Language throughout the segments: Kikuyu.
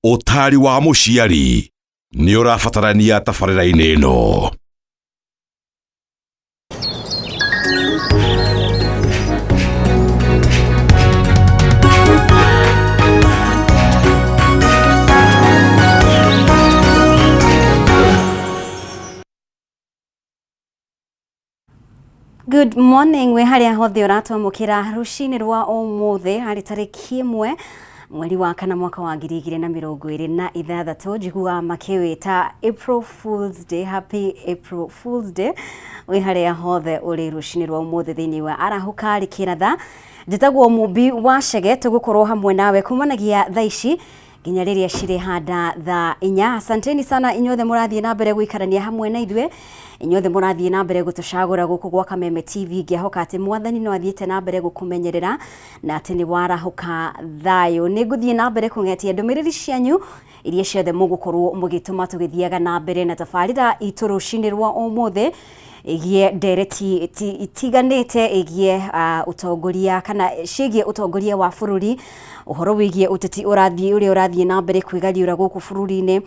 Ũtaari wa mũciari nĩ ũrabatarania tabarĩra-inĩ ĩno. Good morning wĩ harĩa hothe ũratwamũkĩra rũcinĩ rwa ũmũthĩ harĩ tarĩki 1 mweri wa kana mwaka wa 2026. Njiguaga makĩwĩta April Fools Day. Happy April Fools Day wĩ harĩa hothe ũrĩ rũcinĩ rwa ũmũthĩ thĩinĩ wa Arahũka Rĩkĩratha. Njĩtagwo Mũmbi wa Chege, tũgũkorwo hamwe nawe kumanagia thaa ici nginya rĩrĩa cirĩhanda thaa 4. Asanteni sana inyuothe mũrathiĩ na mbere gũikarania hamwe na ithuĩ, inyuothe mũrathiĩ na mbere gũtũcagũra gũkũ gwa Kameme TV. Ngĩhoka atĩ Mwathani no athiĩte na mbere gũkũmenyerera na atĩ nĩ warahũka thayũ. Nĩ ngũthiĩ na mbere kũng'etia ndũmĩrĩri cianyu iria ciothe mũgũkorwo mũgĩtũma tũgĩthiaga na mbere na tabarĩra itũ rũcinĩ rwa ũmũthĩ ĩgiĩ ndereti itiganĩte ĩgiĩ ũtongoria kana ciĩgiĩ ũtongoria wa bũrũri, ũhoro wĩgiĩ ũteti ũrathiĩ ũrĩa ũrathiĩ na mbere kwĩgariũra gũkũ bũrũri-inĩ,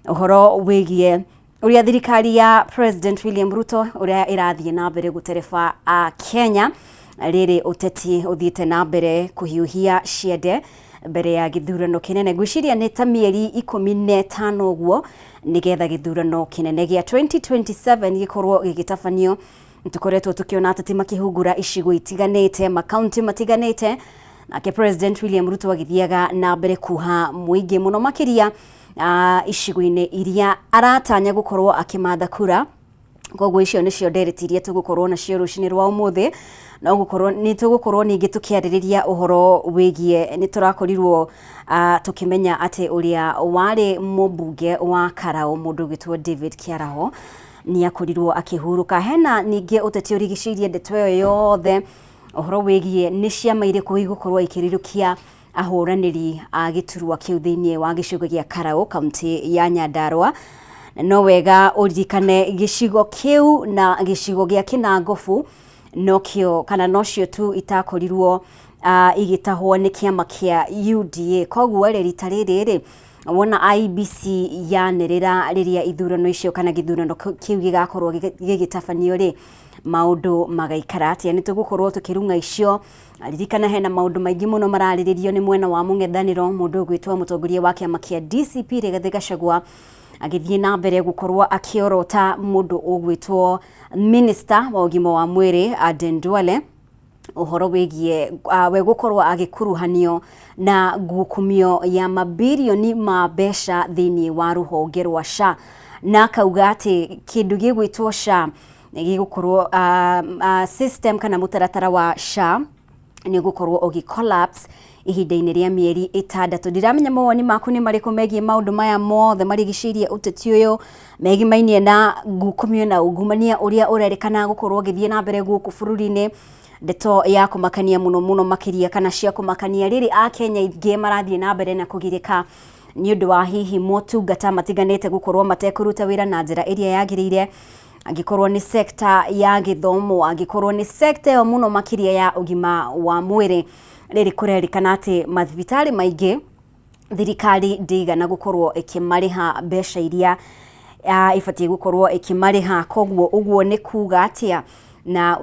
ũhoro wĩgiĩ ũrĩa thirikari ya President William Ruto ũrĩa ĩrathiĩ na mbere gũtereba a Kenya rĩrĩ ũteti ũthiĩte na mbere kũhiũhia ciende mbere ya gĩthurano kĩnene. Ngwĩciria nĩ ta mĩeri 15 ũguo nĩgetha gĩthurano kĩnene gĩa 2027 gĩkorwo gĩgĩtabanio. Tũkoretwo tũkĩona ateti makĩhungura icigo itiganĩte, makaunti matiganĩte, nake President William Ruto agĩthiaga na mbere kuha mũingĩ mũno makĩria icigo-inĩ iria aratanya gũkorwo akĩmatha kura. Koguo icio nĩcio ndereti iria tũgũkorwo nacio rũcinĩ rwa ũmũthĩ. No gũkorwo nĩ tũgũkorwo ningĩ tũkĩarĩrĩria ũhoro wĩgiĩ nĩ tũrakorirwo tũkĩmenya atĩ ũrĩa warĩ mũmbunge wa Karau mũndũ ũgwĩtwo David Kĩaraho nĩ akorirwo akĩhurũka. Hena ningĩ ũteti ũrigicĩirie ndeto ĩyo yothe, ũhoro wĩgiĩ nĩ ciama irĩkũ igũkorwo ikĩrirũkia ahũranĩri a gĩturwa kĩu thĩinĩ wa gĩcigo gĩa Karau kaunti ya Nyandarua. No wega ũririkane gĩcigo kĩu na gĩcigo gĩa Kĩnangobu nokĩo kana nocio tu itakorirwo igĩtahwo nĩ kĩama kĩa UDA. Koguo rĩ, rita rĩrĩ rĩ, wona IEBC yanĩrĩra rĩrĩa ithurano icio kana gĩthurano kĩu gĩgakorwo gĩgĩtabanio rĩ, maũndũ magaikara atĩa? Nĩ tũgũkorwo tũkĩrung'a icio. Ririkana hena maũndũ maingĩ mũno mararĩrĩrio nĩ mwena wa mũng'ethanĩro, mũndũ ũgwĩtwo mũtongoria wa kĩama kĩa DCP Rigathĩ Gachagua agĩthiĩ na mbere gũkorwo akĩorota mũndũ ũgwĩtwo Minister wa ũgima wa mwĩrĩ Aden Duale ũhoro wĩgiĩ we gũkorwo agĩkuruhanio na ngukumio ya mabirioni ma mbeca thĩinĩ wa rũhonge rwa SHA, na akauga atĩ kĩndũ gĩgwĩtwo SHA gĩgũkorwo system kana mũtaratara wa SHA nĩ ũgũkorwo ũgĩ collapse ihinda-inĩ rĩa mĩeri 6. Ndiramenya mawoni maku nĩ marĩkũ megiĩ maũndũ maya mothe marigicĩirie ũteti ũyũ, megimainie na ngukumio na ungumania ũrĩa ũrerĩkana gũkorwo ũgĩthiĩ na mbere gũkũ bũrũri-inĩ. Ndeto ya kũmakania mũno mũno makĩria kana cia kũmakania rĩrĩ Akenya aingĩ marathiĩ na mbere na kũgirĩka nĩ ũndũ wa hihi motungata matiganĩte gũkorwo matekũruta wĩra na njĩra ĩrĩa yagĩrĩire, angĩkorwo nĩ sekta ya gĩthomo, angĩkorwo nĩ sekta ĩyo mũno makĩria ya ũgima wa mwĩrĩ. Rĩrĩ kũrerĩkana atĩ mathibitarĩ maingĩ thirikari ndĩigana gũkorwo ĩkĩmarĩha mbeca iria ĩbatiĩ gũkorwo ĩkĩmarĩha. Koguo ũguo nĩ kuga atĩa? Na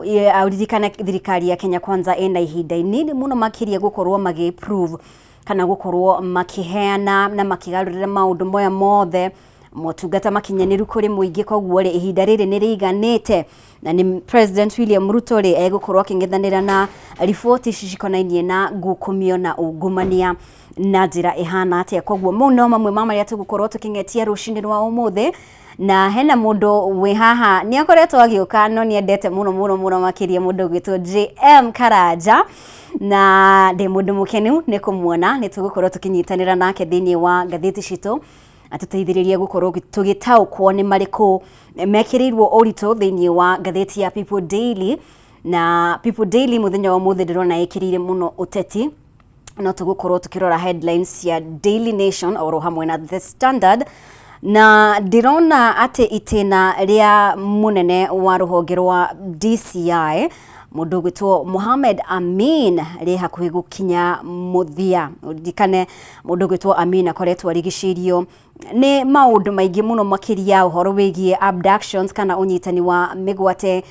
ũririkane thirikari ya Kenya Kwanza ĩna ihinda inini mũno makĩria gũkorwo magĩ prove kana gũkorwo makĩheana na makĩgarũrĩra maũndũ maya mothe motungata makinyanĩru kũrĩ mũingĩ. Koguo rĩ, ihinda rĩrĩ nĩ rĩiganĩte na nĩ President William Ruto rĩ egũkorwo akĩng'ethanĩra na riboti ici cikonainie na ngukumio na ungumania na njĩra ĩhana atĩa. Koguo mau no mamwe ma marĩa tũgũkorwo tũkĩng'etia rũcinĩ rwa ũmũthĩ. Na hena mũndũ wĩ haha nĩ akoretwo agĩũka no nĩ endete mũno mũno mũno makĩria mũndũ ũgwĩtwo JM Karanja, na ndĩ mũndũ mũkenu nĩ kũmuona. Nĩ tũgũkorwo tũkĩnyitanĩra nake thĩinĩ wa ngathĩti citũ atũteithĩrĩrie gũkorwo tũgĩtaũkwo nĩ marĩkũ mekĩrĩirwo ũritũ thĩinĩ wa ngathĩti ya People Daily. Na People Daily mũthenya wa ũmũthĩ ndĩrona ĩkĩrĩire mũno ũteti, no tũgũkorwo tũkĩrora headlines cia Daily Nation oro hamwe na The Standard. Na ndĩrona atĩ itĩna rĩa mũnene wa rũhonge rwa DCI Mũndũ ũgwĩtwo Mohamed Amin rĩ hakuhĩ gũkinya mũthia. Ũririkane mũndũ ũgwĩtwo Amin akoretwo arigicĩirio nĩ maũndũ maingĩ mũno, makĩria ũhoro wĩgiĩ abductions kana ũnyitani wa mĩgwate,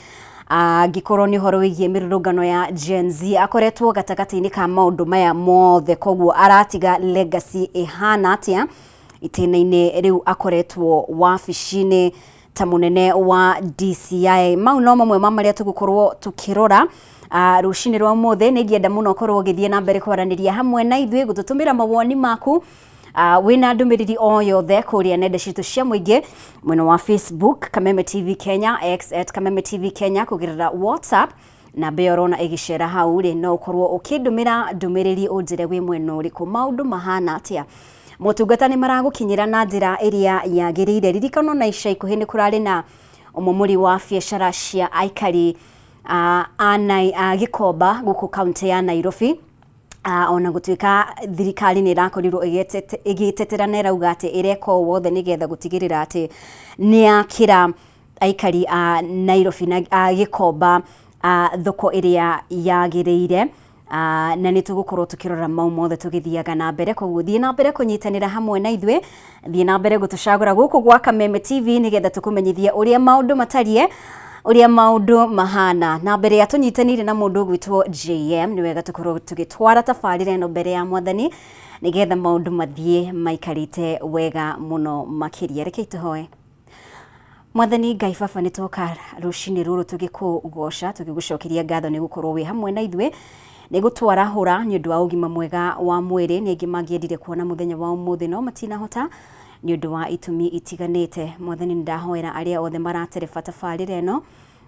angĩkorwo nĩ ũhoro wĩgiĩ mĩrũrũngano ya Gen Z, akoretwo gatagatĩ-inĩ ka maũndũ maya mothe. Koguo aratiga legacy ĩhana atĩa itĩna-inĩ rĩu akoretwo wabici-inĩ ta mũnene wa DCI? Mau no mamwe ma marĩa tũgũkorwo tũkĩrora rũcinĩ rwa ũmũthĩ. Nĩ ingĩenda mũno ũkorwo ũgĩthiĩ na mbere kwaranĩria hamwe na ithuĩ, gũtũtũmĩra mawoni maku, wĩna ndũmĩrĩri o yothe kũrĩa nenda citũ cia mũingĩ, mwena wa Facebook Kameme TV Kenya, X @KamemeTVKenya, kũgerera WhatsApp namba ĩyo ũrona ĩgĩcera hau rĩ, no ũkorwo ũkĩndũmĩra ndũmĩrĩri ũnjĩre wĩ mwena ũrĩkũ, maũndũ mahana atĩa, motungata nĩ maragũkinyĩra na njĩra ĩrĩa yagĩrĩire. Ririkano na ica ikuhĩ nĩ kũrarĩ na ũmomori wa biacara cia aikari a Gĩkomba gũkũ kaunti ya Nairobi. Ona gũtuĩka thirikari nĩ ĩrakorirwo ĩgĩtetera na ĩrauga atĩ ĩreka o wothe nĩgetha gũtigĩrĩra atĩ nĩ yakĩra aikari a Nairobi na a Gĩkomba thoko ĩrĩa yagĩrĩire, na nĩ tũgũkorwo tũkĩrora mau mothe tũgĩthiaga na mbere. Koguo thiĩ na mbere kũnyitanĩra hamwe na ithuĩ, thiĩ na mbere gũtũcagũra gũkũ gwa Kameme TV nĩgetha tũkũmenyithie ũrĩa maũndũ matariĩ, ũrĩa maũndũ mahana. Na mbere ya tũnyitanĩire na mũndũ ũgwĩtwo JM, nĩ wega tũkorwo tũgĩtwara tabarĩra ĩno mbere ya Mwathani nĩgetha maũndũ mathiĩ maikarĩte wega mũno makĩria. Rekei tũhoe. Mwathani Ngai Baba, nĩ twoka rũcinĩ rũrũ tũgĩkũgoca, tũgĩgũcokeria ngatho nĩ gũkorwo wĩ hamwe na ithuĩ, nĩ gũtwarahũra nĩ ũndũ wa ũgima mwega wa mwĩrĩ. Nĩ aingĩ mangĩendire kuona mũthenya wa ũmũthĩ no matinahota nĩ ũndũ wa itũmi itiganĩte. Mwathani, nĩ ndahoera arĩa othe maratereba tabarĩra ĩno,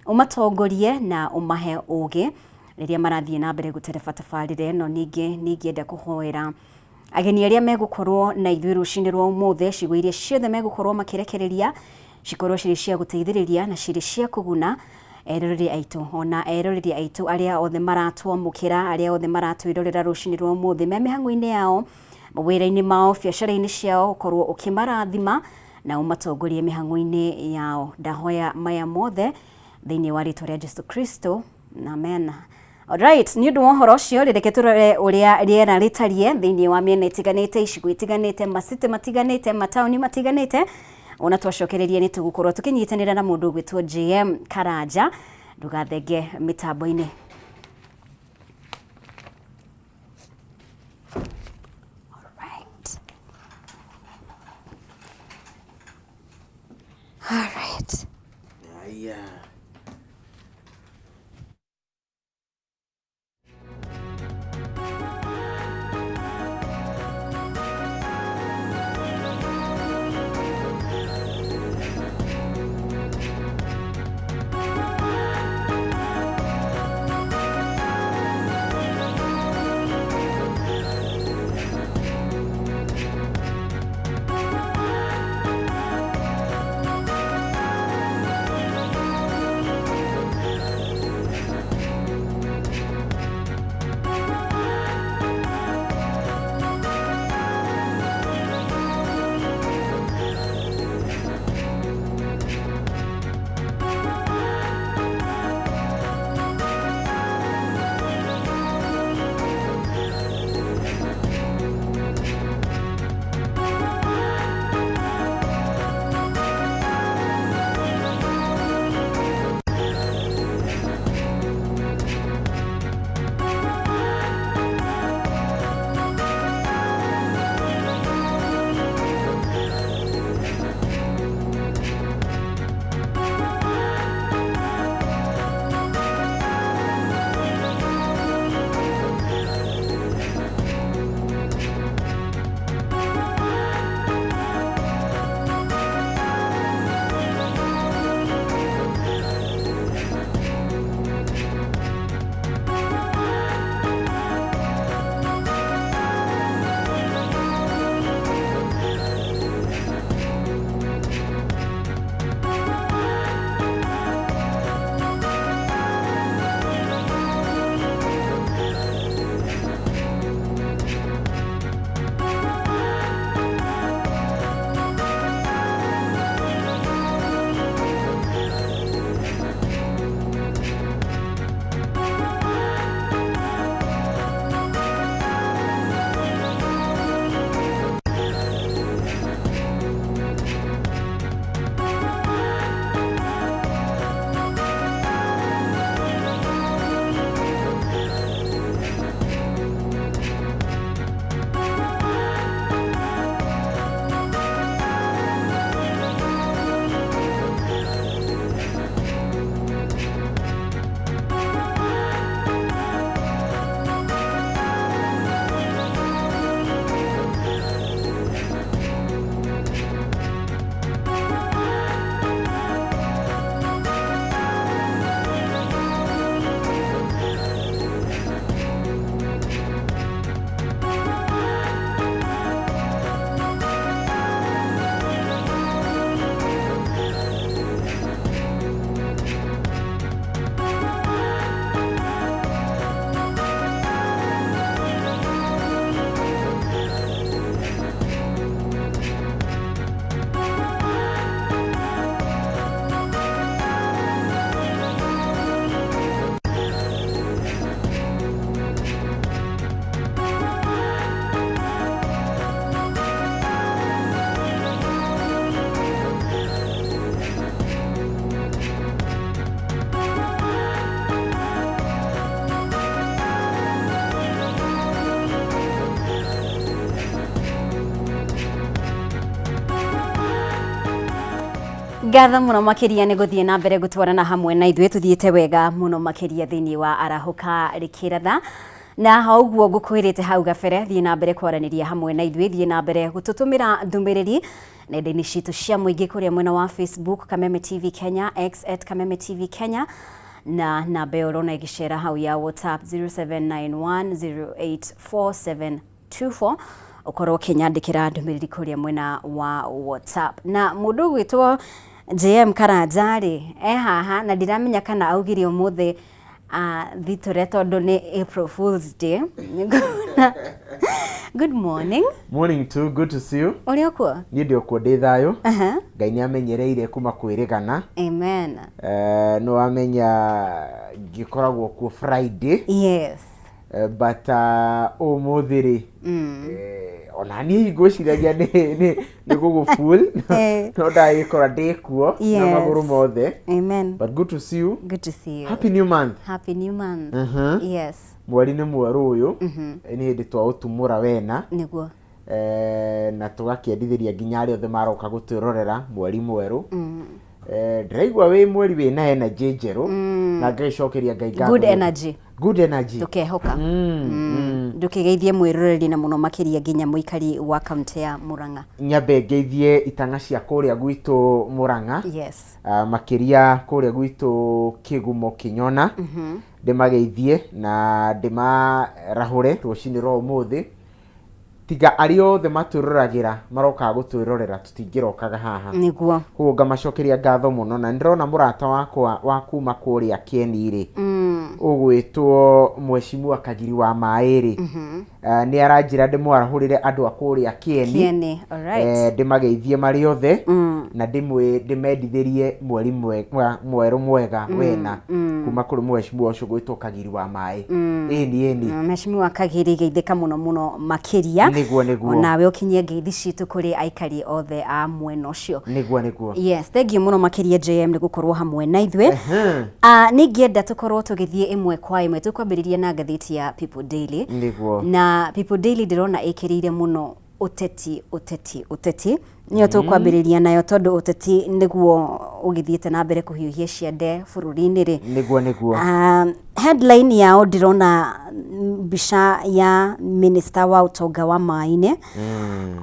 ũmatongorie na ũmahe ũgĩ rĩrĩa marathiĩ na mbere gũtereba tabarĩra ĩno. Ningĩ nĩ ingĩenda kũhoera ageni arĩa megũkorwo na ithuĩ rũcinĩ rwa ũmũthĩ, ciugo iria ciothe megũkorwo makĩrekereria cikorwo cirĩ cia gũteithĩrĩria na cirĩ cia kũguna eroreri aitũ, ona eroreri aitũ arĩa othe maratwamũkĩra, arĩa othe maratwĩrorera rũcinĩ rwa ũmũthĩ me mĩhang'o-inĩ yao, mawĩra-inĩ mao, biacara-inĩ ciao, ũkorwo ũkĩmarathima na ũmatongorie mĩhang'o-inĩ yao. Ndahoya maya mothe thĩinĩ wa rĩtwa rĩa Jesu Kristo, amen. Alright, nĩ ũndũ wa ũhoro ũcio rĩ, reke tũrore ũrĩa rĩera rĩtariĩ thĩinĩ wa mĩena ĩtiganĩte, icigo itiganĩte, macity matiganĩte, mataũni matiganĩte. Ona twacokereria nĩ tũgũkorwo tũkĩnyitanĩra na mũndũ ũgwĩtwo JM Karanja. Ndũgathenge mĩtambo-inĩ. Alright. Alright. Haya. Ngatho mũno makĩria nĩ gũthiĩ na mbere gũtwarana hamwe na ithuĩ. Tũthiĩte wega mũno makĩria thĩinĩ wa Arahũka Rĩkĩratha, na o ũguo ngũkwĩrĩte hau gabere, thiĩ na mbere kwaranĩria hamwe na ithuĩ, thiĩ na mbere gũtũtũmĩra ndũmĩrĩri nenda-inĩ citũ cia mũingĩ, kũrĩa mwena wa Facebook Kameme TV Kenya, X @KamemeTV Kenya, na namba ĩyo ũrona ĩgĩcera hau ya WhatsApp 0791084724, ũkorwo ũkĩnyandĩkĩra ndũmĩrĩri kũrĩa mwena wa WhatsApp. Na mũndũ ũgwĩtwo JM Karanja rĩ, e haha na ndiramenya kana augire ũmũthĩ thitũre tondũ nĩ April Fools Day. Nĩngũona. Good morning. Morning too, good to see you. Ũrĩ okuo? Niĩ ndĩ okuo, ndĩ thayũ. Ngai nĩ amenyereire kuma kwĩrĩgana. Amen. Nĩ wamenya ngĩkoragwo kuo Friday. Yes. But ũmũthĩ rĩ, ona niĩ ngwĩciragia nĩ gũgũ no ndagĩkora ndĩ kuo na magũrũ mothe. Amen. But good to see you. Good to see you. Happy new month. Happy new month. Yes. Mweri nĩ mwerũ ũyũ, nĩ hĩndĩ twaũtumũra wena. Nĩguo. Na tũgakĩendithĩria nginya arĩa othe maroka gũtwĩrorera mweri mwerũ. Ndĩraigua wĩ mweri wĩna energy njerũ na ngagĩcokeria Ngai ngatho. Good energy. Good energy. Tũkehoka. Ndũkĩgeithie mwĩroreri na mũno makĩria nginya mũikari wa kaunti ya Murang'a. Nyambe ngeithie itang'a cia kũrĩa gwitũ Murang'a. Yes. Makĩria kũrĩa gwitũ Kĩgumo Kĩnyona. Ndĩmageithie na ndĩmarahũre rũcinĩ rwa ũmũthĩ. Tiga arĩa othe matwĩroragĩra marokaga gũtwĩrorera, tũtingĩrokaga haha. Nĩguo. Koguo ngamacokeria ngatho mũno, na nĩndĩrona mũrata wakwa wa kuma kũrĩa Keni rĩ, ũgwĩtwo Mheshimiwa Kagiri wa Maĩ rĩ, nĩ aranjĩra ndĩmwarahũrĩre andũ a kũrĩa Kĩeni. Kĩeni, alright. Ndĩmageithie marĩ othe na ndĩmendithĩrie mweri mwerũ mwega wena kuma kũrĩ mheshimiwa ũcio gwĩtwo Kagiri wa Maĩ. Ĩni ĩni. Mheshimiwa Kagiri, geithĩka mũno mũno makĩria. Nĩguo nĩguo. Onawe ũkinyie ngeithi citũ kũrĩ aikari othe a mwena ũcio. Nĩguo nĩguo. Yes, thank you mũno makĩria JM nĩ gũkorwo hamwe na ithuĩ. Nĩ ingĩenda tũkorwo tũgĩthiĩ ĩmwe kwa ĩmwe, tũkwambĩrĩria na ngathĩti ya People Daily. Nĩguo. Na People Daily ndĩrona ĩkĩrĩire mũno ũteti, ũteti, ũteti. Nĩyo tũkwambĩrĩria nayo tondũ ũteti nĩguo ũgĩthiĩte na mbere kũhiũhia ciande bũrũri-inĩ rĩ. Nĩguo nĩguo. Headline yao ndĩrona mbica ya minister wa ũtonga wa maĩ-inĩ.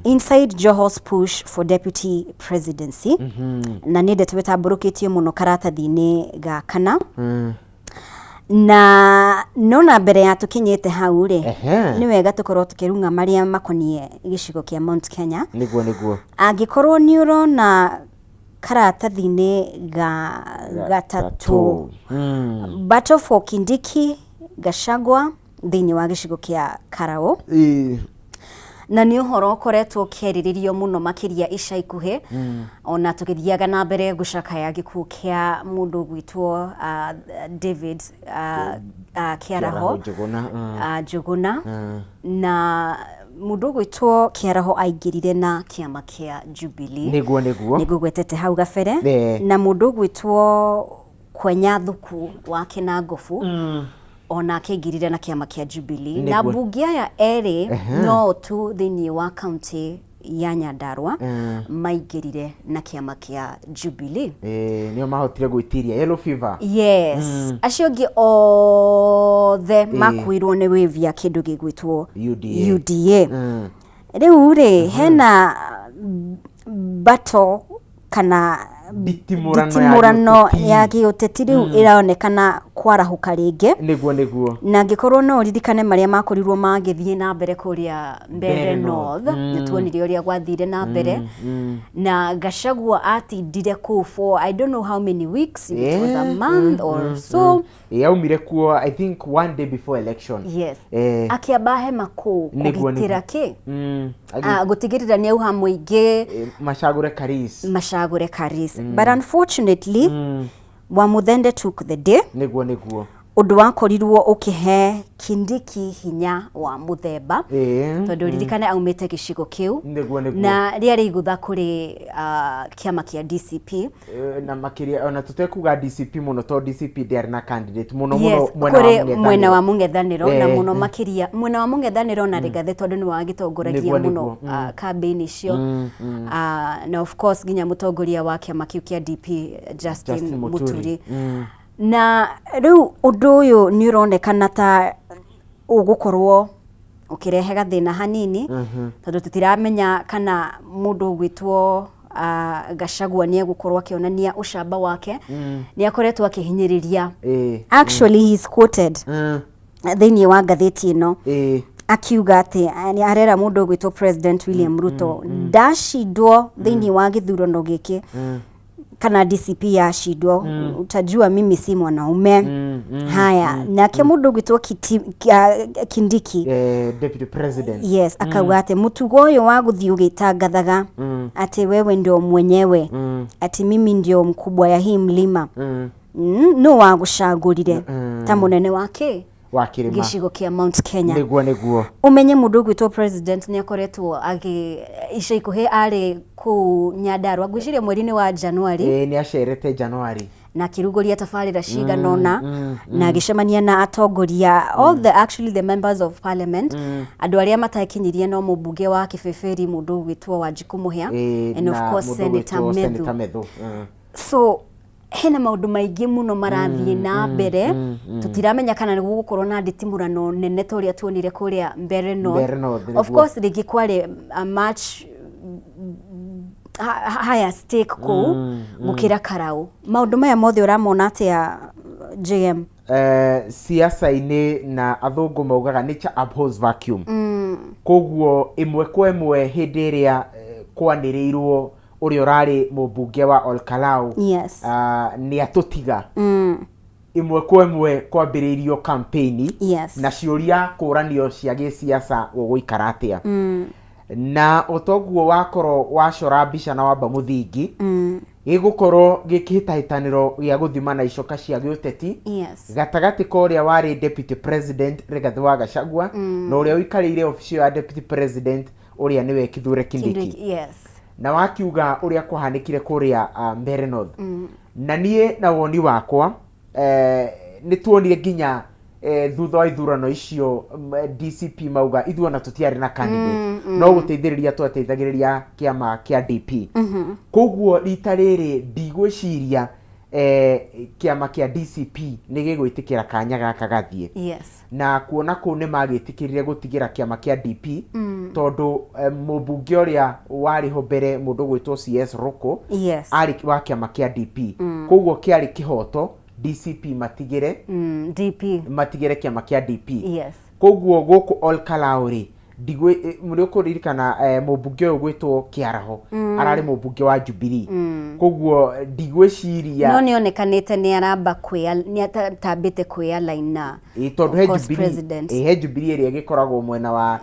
Inside Joho's push for deputy presidency. Na nĩ ndeto ĩtambũrũkĩtio mũno karatathi-inĩ ga kana. Na nona mbere ya tũkinyĩte hau rĩ, nĩ wega tũkorwo tũkĩrung'a marĩa makoniĩ gĩcigo kĩa Mount Kenya. Nĩguo nĩguo. Angĩkorwo nĩ ũrona karatathi-inĩ ga gatatũ, Battle for Kindiki Gachagua thĩinĩ wa gĩcigo kĩa Karau. Na nĩ ũhoro ũkoretwo ũkĩarĩrĩrio mũno makĩria ica ikuhĩ, ona tũgĩthiaga na mbere gũcakaya gĩkuũ kĩa mũndũ ũgwĩtwo David Kĩaraho. Kĩaraho Njũgũna. Njũgũna. Na mũndũ ũgwĩtwo Kĩaraho aingĩrire na kĩama kĩa Jubilee. Nĩguo nĩguo. Nĩngũgwetete hau gabere. Na mũndũ ũgwĩtwo Kwenya Thuku wa Kĩnangobu onake aingĩrire na kĩama kĩa Jubilee. Na mbunge aya erĩ no tu thĩinĩ wa kaunti ya Nyandarua maingĩrire na kĩama kĩa Jubilee. Nĩo mahotire gwĩtiria yellow fever. Yes. Acio angĩ othe makuirwo nĩ wave ya kĩndũ gĩgwĩtwo UDA. UDA. Rĩu rĩ, hena battle kana Nditimũrano ya nditimũrano gĩũteti. ya gĩũteti rĩu ĩronekana kwarahũka rĩngĩ. Nĩguo nĩguo. Na angĩkorwo no ũririkane marĩa makorirwo magĩthiĩ na mbere kũrĩa Mbeere Mbeere North, North. nĩ tuonire ũrĩa gwathire na mbere, na Gachagua atindire kũu for I don't know how many weeks, if it was a month or so. Yaumire kuo I think one day before election. Yes. Akĩamba hema kũu Nĩguo, kũgitĩra nĩguo. kĩ? Gũtigĩrĩra nĩ auha mũingĩ Macagũre Karis. Macagũre Karis. But unfortunately, Wamuthende took the day. Nĩguo nĩguo. Ũndũ wakorirwo ũkĩhe Kindiki hinya wa mũthemba, tondũ ririkane aumĩte gĩcigo kĩu. Nĩguo, nĩguo. Na rĩarĩ igũtha kũrĩ kĩama kĩa DCP. Na makĩria ona tũtekuga DCP mũno, tondũ DCP ndĩarĩ na candidate mũno mũno mwena wa kũrĩ mwena wa mũng'ethanĩro. Mũng'ethanĩro na mũno makĩria mwena wa mũng'ethanĩro na Rigathĩ, tondũ nĩwe wagĩtongoragia mũno campaign icio. Na of course nginya mũtongoria wa kĩama kĩu kĩa DP, Justin, Justin Muturi. Muturi. Na rĩu ũndũ ũyũ nĩ ũronekana ta ũgũkorwo ũkĩrehe gathĩna hanini, tondũ tũtiramenya kana mũndũ ũgwĩtwo Gachagua nĩ egũkorwo akĩonania ũcamba wake. Nĩ akoretwo akĩhinyĩrĩria. Actually, he is quoted thĩinĩ wa ngathĩti ĩno akiuga atĩ nĩ arera mũndũ ũgwĩtwo President William Ruto ndacindwo thĩinĩ wa gĩthurano gĩkĩ, kana DCP yacindwo, utajua mimi si mwanaume. Haya, nake mũndũ ũgwĩtwo Kindiki, Deputy President, yes, akauga atĩ mũtugo ũyũ wa gũthiĩ ũgĩtangathaga atĩ wewe ndio mwenyewe, ati mimi ndio mkubwa ya hii mlima, no wagũcagũrire ta mũnene wa kĩ wa kĩrĩma gĩcigo kĩa Mount Kenya. Nĩguo, nĩguo. Ũmenye mũndũ ũgwĩtwo president nĩ akoretwo agĩ ica ikuhĩ arĩ kũu Nyandarua, ngwĩciria mweri-inĩ wa January, Nĩ acerete January na akĩrugũria tabarĩra cigana ũna na agĩcemania na atongoria, all the actually the members of parliament. Andũ arĩa matakinyirie no mũmbunge wa Kĩbĩbĩri, mũndũ ũgwĩtwo Wanjikũ Mũhĩa, and of na course mũndũ Senator ũgwĩtwo Methu. Senator Methu. So hena maũndũ maingĩ mũno marathiĩ na mbere. Tũtiramenya kana nĩ gũgũkorwo na nditimũrano nene ta ũrĩa tuonire kũrĩa Mbeere North. Mbeere North, Of nĩguo. course rĩngĩ kwarĩ a much higher stake kũu gũkĩra Karau. Maũndũ maya mothe ũramona atĩa, JM? Siasa-inĩ na athũngũ maugaga nature abhors vacuum. Koguo ĩmwe kwa ĩmwe hĩndĩ ĩrĩa kwanĩrĩirwo ũrĩa ũrarĩ mũmbunge wa Olkalau nĩ atũtiga, ĩmwe kwa ĩmwe kwambĩrĩirio campaign na ciũria kũranio cia gĩsiasa, gũgũikara atĩa. Na ũtoguo wakorwo wacora mbica na wamba mũthingi, gĩgũkorwo gĩkĩhĩtahĩtanĩro gĩa gũthima na icoka cia gĩũteti gatagatĩ ka ũrĩa warĩ Deputy President Rigathĩ wa Gachagua na ũrĩa ũikarĩire obici ĩyo ya Deputy President, ũrĩa nĩwe Kithure Kindiki. Kindiki, yes. Na wakiuga ũrĩa kwahanĩkire kũrĩa Mbeere North, na niĩ na woni wakwa, nĩ tuonire nginya thutha wa ithurano icio, DCP mauga ithuĩ ona tũtiarĩ na candidate, no gũteithĩrĩria twateithagĩrĩria kĩama kĩa DP. Koguo rita rĩrĩ ndigwĩciria kĩama kĩa DCP nĩ gĩgwĩtĩkĩra kanya gaka gathiĩ, na kuona kũu nĩ magĩtĩkĩrire gũtigĩra kĩama kĩa DP, tondũ mũmbunge ũrĩa warĩ ho mbere, mũndũ ũgwĩtwo CS Roko, arĩ wa kĩama kĩa DP. Koguo kĩarĩ kĩhoto DCP matigĩre DP. matigĩre kĩama kĩa DP. Koguo gũkũ Olkalau rĩ, nĩ ũkũririkana mũmbunge ũyũ gwĩtwo Kĩaraho ararĩ mũmbunge wa Jubilee. Koguo ndigwĩciria No nĩ onekanĩte nĩ aramba kwĩa, nĩ atambĩte kwĩa line na Tondũ of he course, Jubilee president. He Jubilee ĩrĩa ĩgĩkoragwo mwena wa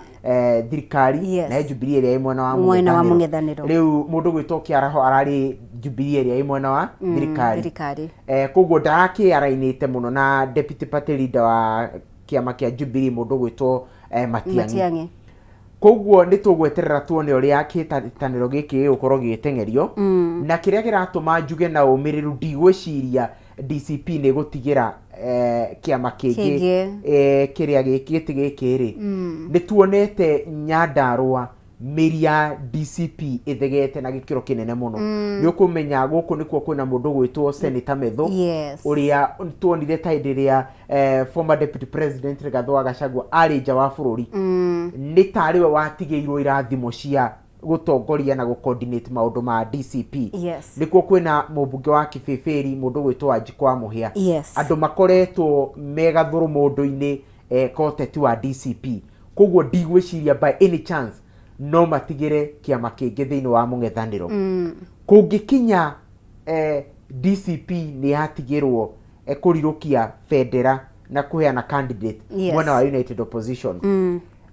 thirikari na he Jubilee ĩrĩa ĩ mwena wa Mwena wa mũng'ethanĩro. Rĩu mũndũ gwĩtwo Kĩaraho ararĩ Jubilee ĩrĩa ĩ mwena wa thirikari. Thirikari. Koguo ndarakĩarainĩte mũno na deputy party leader wa kĩama kĩa Jubilee, mũndũ gwĩtwo Matiang'i. Matiang'i. Koguo nĩ tũgweterera tuone ũrĩa kĩhĩtahĩtanĩro gĩkĩ gĩgũkorwo gĩgĩteng'erio. Na kĩrĩa kĩratũma njuge na ũmĩrĩru ndigwĩciria DCP nĩ gũtigĩra kĩama kĩngĩ Kĩngĩ. Kĩrĩa gĩtĩ gĩkĩ rĩ, nĩ tuonete Nyandarũa mĩri ya DCP ĩthegete na gĩkĩro kĩnene mũno. Nĩ ũkũmenya gũkũ nĩkuo kwĩna mũndũ ũgwĩtwo Senator Methu, ũrĩa tuonire ta hĩndĩ ĩrĩa former Deputy President Rigathĩ wa Gachagua arĩ nja wa bũrũri, nĩ tarĩ we watigĩirwo irathimo cia gũtongoria na gũ-coordinate maũndũ ma DCP. Nĩkuo kwĩna mũmbunge wa Kibĩbĩri, mũndũ ũgwĩtwo Wanjikũ wa Mũhĩa. Andũ makoretwo me gathũrũ mũndũ-inĩ ka ũteti wa DCP. Koguo ndigwĩciria by any chance no matigĩre kĩama kĩngĩ thĩinĩ wa mũng'ethanĩro. Kũngĩkinya DCP nĩ yatigĩrwo kũrirũkia bendera na kũheana candidate mwena wa United Opposition,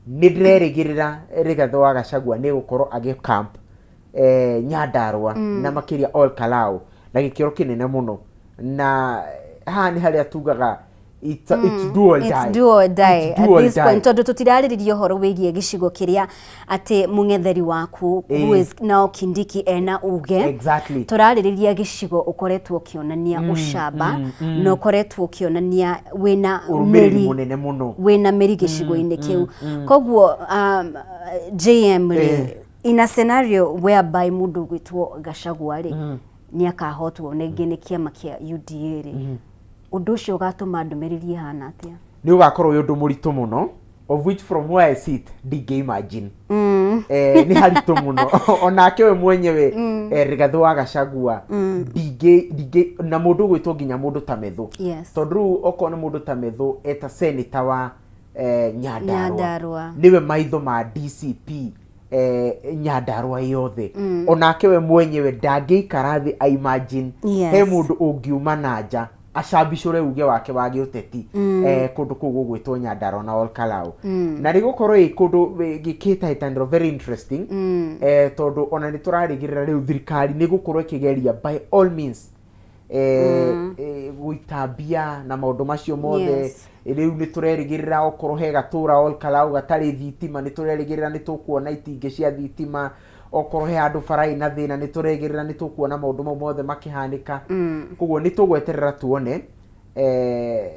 nĩ ndĩrerĩgĩrĩra Rigathĩ wa Gachagua nĩ gũkorwo agĩ camp Nyandarua na makĩria Ol Kalou na gĩkĩro kĩnene mũno. Na haha nĩ harĩa tugaga It's do or It's die. do or die It's at do or this die. point, tondũ tũtirarĩrĩria ũhoro wĩgiĩ gĩcigo kĩrĩa atĩ mũng'etheri waku who is now Kindiki ena uge. Tũrarĩrĩria gĩcigo ũkoretwo ũkĩonania ũcamba na ũkoretwo ũkĩonania wĩna ũrũmĩrĩri mĩri mũnene mũno. Wĩna mĩri gĩcigo-inĩ kĩu. Koguo JM rĩ, in a scenario whereby mũndũ ũgwĩtwo Gachagua rĩ nĩ akahotwo rĩngĩ nĩ kĩama kĩa UDA rĩ, ũndũ ũcio ũgatũma ndũmĩrĩri ĩhana atĩa? Nĩ ũgakorwo wĩ ũndũ mũritũ mũno, of which from where I sit ndingĩ imagine. Nĩ haritũ mũno onake we mwenyewe, Rigathĩ wa Gachagua, ndingĩ na mũndũ ũgwĩtwo nginya mũndũ ta Methu, tondũ rĩu okorwo nĩ mũndũ ta Methu eta senator wa Nyandarua, Nyandarua. Nĩwe maitho ma DCP Nyandarua yothe, onake we mwenyewe ndangĩikara thĩ a imagine he mũndũ ũngiuma na nja acambicũre uge wake wa gĩũteti kũndũ kũu gũgwĩtwo Nyandarua na Olkalau, na nĩ gũkorwo ĩ kũndũ gĩkĩhĩtahĩtanĩro very interesting, tondũ ona nĩ tũrarĩgĩrĩra rĩu thirikari nĩ gũkorwo ĩkĩgeria by all means gũitambia na maũndũ macio mothe. Rĩu nĩ tũrerĩgĩrĩra okorwo he gatũra Olkalau gatarĩ thitima, nĩ tũrerĩgĩrĩra nĩ tũkuona itingĩ cia thitima. Okorwo he handũ bara ĩna thĩna, nĩ tũrerĩgĩrĩra nĩ tũkuona maũndũ mau mothe makĩhanĩka. Koguo nĩ tũgweterera tuone,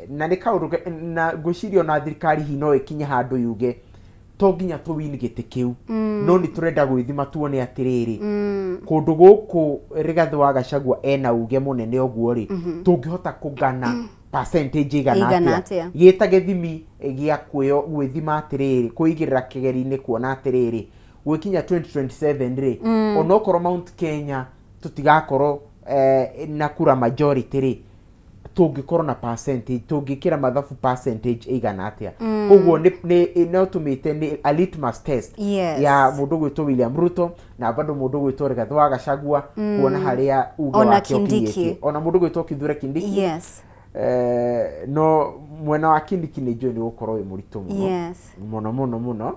na nĩ kaũndũ na ngwĩciria ona thirikari hihi no ĩkinye handũ yuge to nginya tũ win gĩtĩ kĩu, no nĩ tũrenda gwĩthima tuone atĩrĩrĩ, kũndũ gũkũ Rigathĩ wa Gachagua ena uge mũnene ũguo rĩ, tũngĩhota kũgana percentage igana Ĩigana atĩa atĩa? Gĩta gĩthimi gĩa gwĩthima atĩrĩrĩ, kwĩigĩrĩra kĩgeri-inĩ kuona atĩrĩrĩ, gwĩkinya 2027 rĩ, onokorwo Mount Kenya tũtigakorwo na kura majority rĩ, tũngĩkorwo na percentage, tũngĩkĩra mathabu percentage ĩigana atĩa. Koguo no tũmĩte nĩ a litmus test ya mũndũ gwĩtwo William Ruto na bado mũndũ gwĩtwo Rigathĩ wa Gachagua kuona harĩa uge Ona wake Kindiki. ũkinyĩtie, ona mũndũ gwĩtwo Kithure Kindiki. No mwena wa Kindiki nĩ njũĩ nĩ gũkorwo wĩ mũritũ mũno, mũno mũno mũno.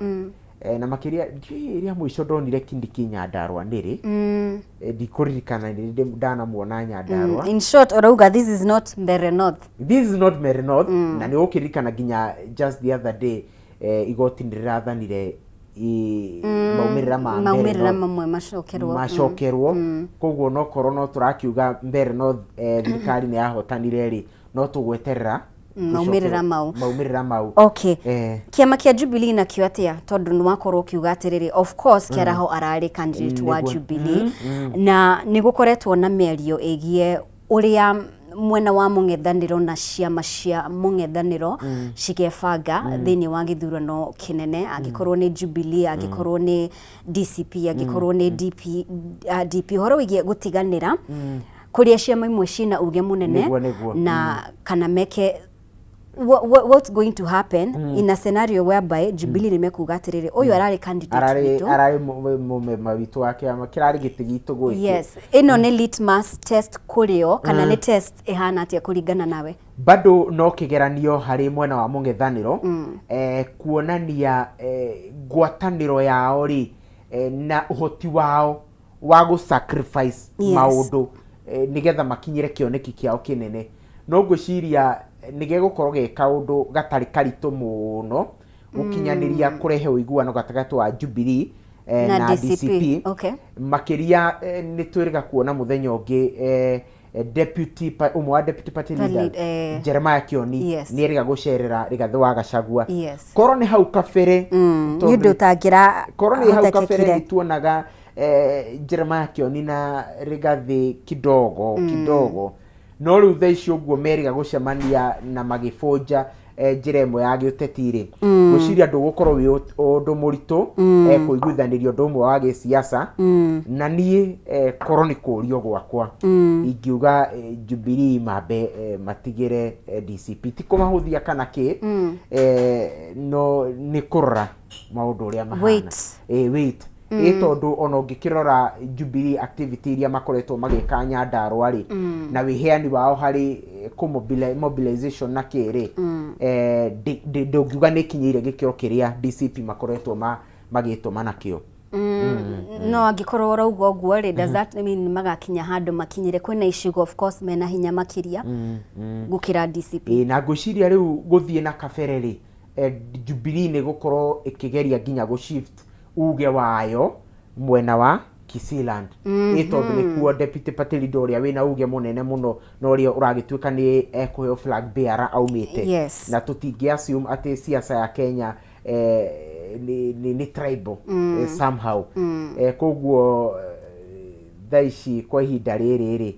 Na makĩria ndiũĩ rĩa mũico ndonire Kindiki Nyandarua nĩ rĩ. Ndikũririkana nĩ rĩ ndanamuona Nyandarua. In short, ũrauga this is not Mbeere North. This is not Mbeere North, na nĩ ũkĩririkana nginya just the other day igoti nĩ rĩrathanire maumĩrĩra ma Mbeere maumĩrĩra North mamwe macokerwo. Macokerwo. Koguo nokorwo no tũrakiuga Mbeere North thirikari nĩ yahotanire rĩ, no tũgweterera Maumĩrĩra mau. Maumĩrĩra mau. Kĩama kĩa Jubilee nakĩo atĩa? Tondũ nĩ wakorwo ũkiuga atĩrĩrĩ, of course Kĩaraho ararĩ candidate wa Jubilee, na nĩ gũkoretwo na mĩario ĩgiĩ ũrĩa mwena wa mũng'ethanĩro na ciama cia mũng'ethanĩro cigebanga thĩinĩ wa gĩthurano kĩnene, angĩkorwo nĩ Jubilee, angĩkorwo nĩ DCP, angĩkorwo nĩ DP, DP, ũhoro wĩgiĩ gũtiganĩra kũrĩa ciama imwe ciĩna uge mũnene Nĩguo, nĩguo. na kana meke what's going to happen in a scenario whereby Jubilee nĩ mekuga atĩrĩrĩ, ũyũ ararĩ candidate ararĩ witũ. Ararĩ mũmema witũ wa kĩama kĩrarĩ gĩtĩ gitũ gwĩkĩ. Yes, ĩno nĩ litmus test kũrĩo kana nĩ test ĩhana atĩa kũringana nawe? Bado no kĩgeranio harĩ mwena wa mũng'ethanĩro, kuonania ngwatanĩro yao rĩ, na ũhoti wao wa gũ sacrifice maũndũ nĩgetha makinyĩre kĩoneki kĩao kĩnene. No ngwĩciria nĩ gegũkorwo ge kaũndũ gatarĩ karitũ mũno gũkinyanĩria kũrehe ũiguano gatagatĩ wa Jubilee na na DCP. DCP. Makĩria nĩ twĩrĩga kuona mũthenya ũngĩ deputy ũmwe wa deputy party Party leader Jeremiah Kioni nĩ erĩga gũcerera Rigathĩ wa Gachagua. Korwo nĩ hau kabere, nĩ ũndũ ũtangĩra korwo nĩ hau kabere hotekekire. Nĩ tuonaga Jeremiah Kioni na Rigathĩ kidogo kidogo, no rĩu thaa ici ũguo merĩga gũcemania na magĩbũnja njĩra ĩmwe ya gĩũteti rĩ, ngwĩciria ndũgũkorwo wĩ ũndũ mũritũ kũiguithanĩria ũndũ ũmwe wa gĩsiasa. Na niĩ korwo nĩ kũũrio gwakwa, ingiuga Jubilee mambe matigĩre DCP, ti kũmahũthia kana kĩ, no nĩ kũrora maũndũ ũrĩa mahana. Wait. Wait. Ĩ tondũ ona ũngĩkĩrora Jubilee activity iria makoretwo magĩka Nyandarua rĩ, na wĩheani wao harĩ mobilization na kĩ rĩ, ndũngiuga nĩ ikinyĩire gĩkĩro kĩrĩa DCP makoretwo magĩtũma nakĩo. No angĩkorwo ũrauga ũguo rĩ, does that mean magakinya handũ makinyĩre kwĩna icigo, of course mena hinya makĩria gũkĩra DCP? Ĩĩ, na ngwĩciria rĩu gũthiĩ na kabere rĩ, Jubilee nĩ gũkorwo ĩkĩgeria nginya gũ shift uge wayo mwena wa Kisiland, ĩ tondũ nĩkuo deputy party leader ũrĩa wĩna uge mũnene mũno na ũrĩa ũragĩtuĩka nĩ ekũheo flag bearer aumĩte. Na tũtingĩ assume atĩ siasa ya Kenya nĩ tribal somehow. Koguo thaa ici kwa ihinda rĩrĩ rĩ,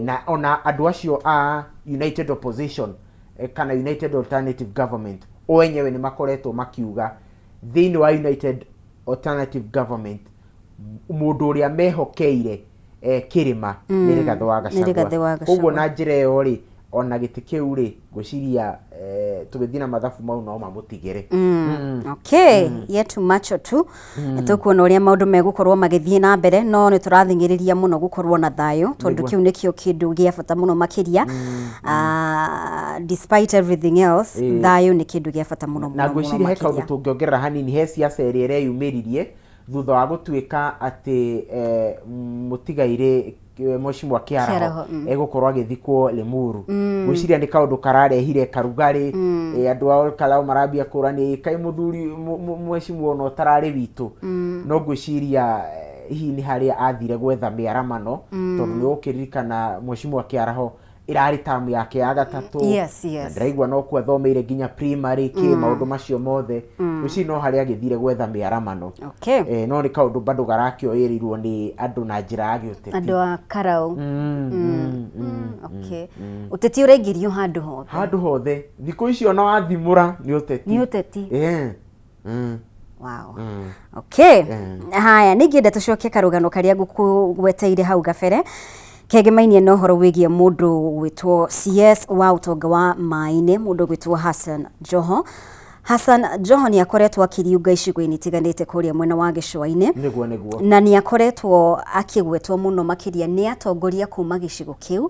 na ona andũ acio a United Opposition kana United Alternative Government o enyewe nĩ makoretwo makiuga thĩinĩ wa United Alternative Government mũndũ ũrĩa mehokeire kĩrĩma nĩ Rigathĩ wa Nĩ Rigathĩ wa Gachagua. Gachagua. Koguo na njĩra ĩyo rĩ, ona gĩtĩ kĩu rĩ, ngwĩciria tũgĩthiĩ na mathabu mau no mamũtigĩre. Okay, yetu macho tu tũkuona ũrĩa maũndũ megũkorwo magĩthiĩ na mbere, no nĩ tũrathing'ĩrĩria mũno gũkorwo na thayũ tondũ kĩu nĩkĩo kĩndũ gĩa bata mũno makĩria. Despite everything else, thayũ nĩ kĩndũ gĩa bata mũno Na mũno mũno ngwĩciria he kaũndũ makĩria. Tũngĩongerera hanini he siasa ĩrĩa ĩreyumĩririe thutha wa gũtuĩka atĩ mũtigairĩ Mheshimiwa Kĩaraho Kĩaraho, egũkorwo agĩthikwo Limuru. Ngwĩciria nĩ kaũndũ kararehire karugarĩ, andũ a Olkalou marambia kũrania, kaĩ mũthuri mheshimiwa ona ũtararĩ witũ. No ngwĩciria hihi nĩ harĩa athire gwetha mĩaramano, tondũ nĩ ũkĩririkana Mheshimiwa Kĩaraho ĩrarĩ tamu yake ya gatatũ. Na ndĩraigua no kuo athomeire nginya primary kĩ maũndũ macio mothe. Ngwĩciria no harĩa agĩthire gwetha mĩaramano. No nĩ kaũndũ bado garakĩoyĩrĩirwo nĩ andũ na njĩra ya gĩũteti. Andũ a Karau. Okay, ũteti ũraingĩrio handũ hothe. Handũ hothe thikũ ici ona wathimũra nĩ ũteti. Nĩ ũteti. Wow. Okay. Haya, ningĩenda tũcoke karũgano karĩa ngũkũgweteire hau gabere kegemainie na ũhoro wĩgiĩ mũndũ gwĩtwo CS wa ũtonga wa maĩ-inĩ, mũndũ gwĩtwo Hassan Joho. Hassan Joho nĩ akoretwo akĩriunga icigo-inĩ itiganĩte kũrĩa mwena wa gĩcũa-inĩ Nĩguo. na nĩ akoretwo akĩgwetwo mũno makĩria nĩ atongoria kuma gĩcigo kĩu,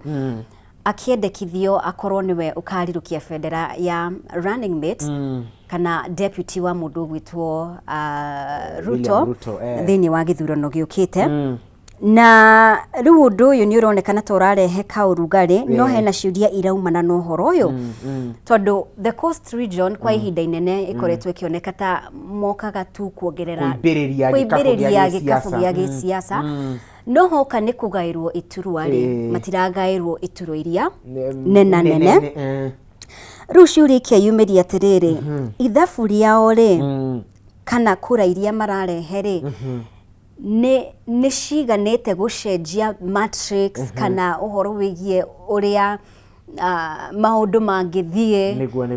akĩendekithio akorwo nĩwe ũkarirũkia bendera ya running mate kana deputy wa mũndũ ũgwĩtwo Ruto, William Ruto, eh. Thĩinĩ wa gĩthurano gĩũkĩte. Na rĩu ũndũ ũyũ nĩ ũronekana ta ũrarehe kaũrugarĩ, no hena ciũria iraumana na ũhoro ũyũ, tondũ the Coast region kwa ihinda inene ĩkoretwo ĩkĩoneka ta mokaga tu kuongerera Kũimbĩrĩria gĩkabũ kũimbĩrĩria gĩa gĩkabũ gĩsiasa. gĩa gĩsiasa, no hoka nĩ kũgaĩrwo iturwa rĩ, matiragaĩrwo iturwa iria nena nene. Rĩu ciũria ikeyumĩria atĩrĩrĩ, ithabu rĩao rĩ, kana kura iria mararehe rĩ, nĩ ciganĩte gũcenjia matrix kana ũhoro wĩgiĩ ũrĩa maũndũ mangĩthiĩ Nĩguo.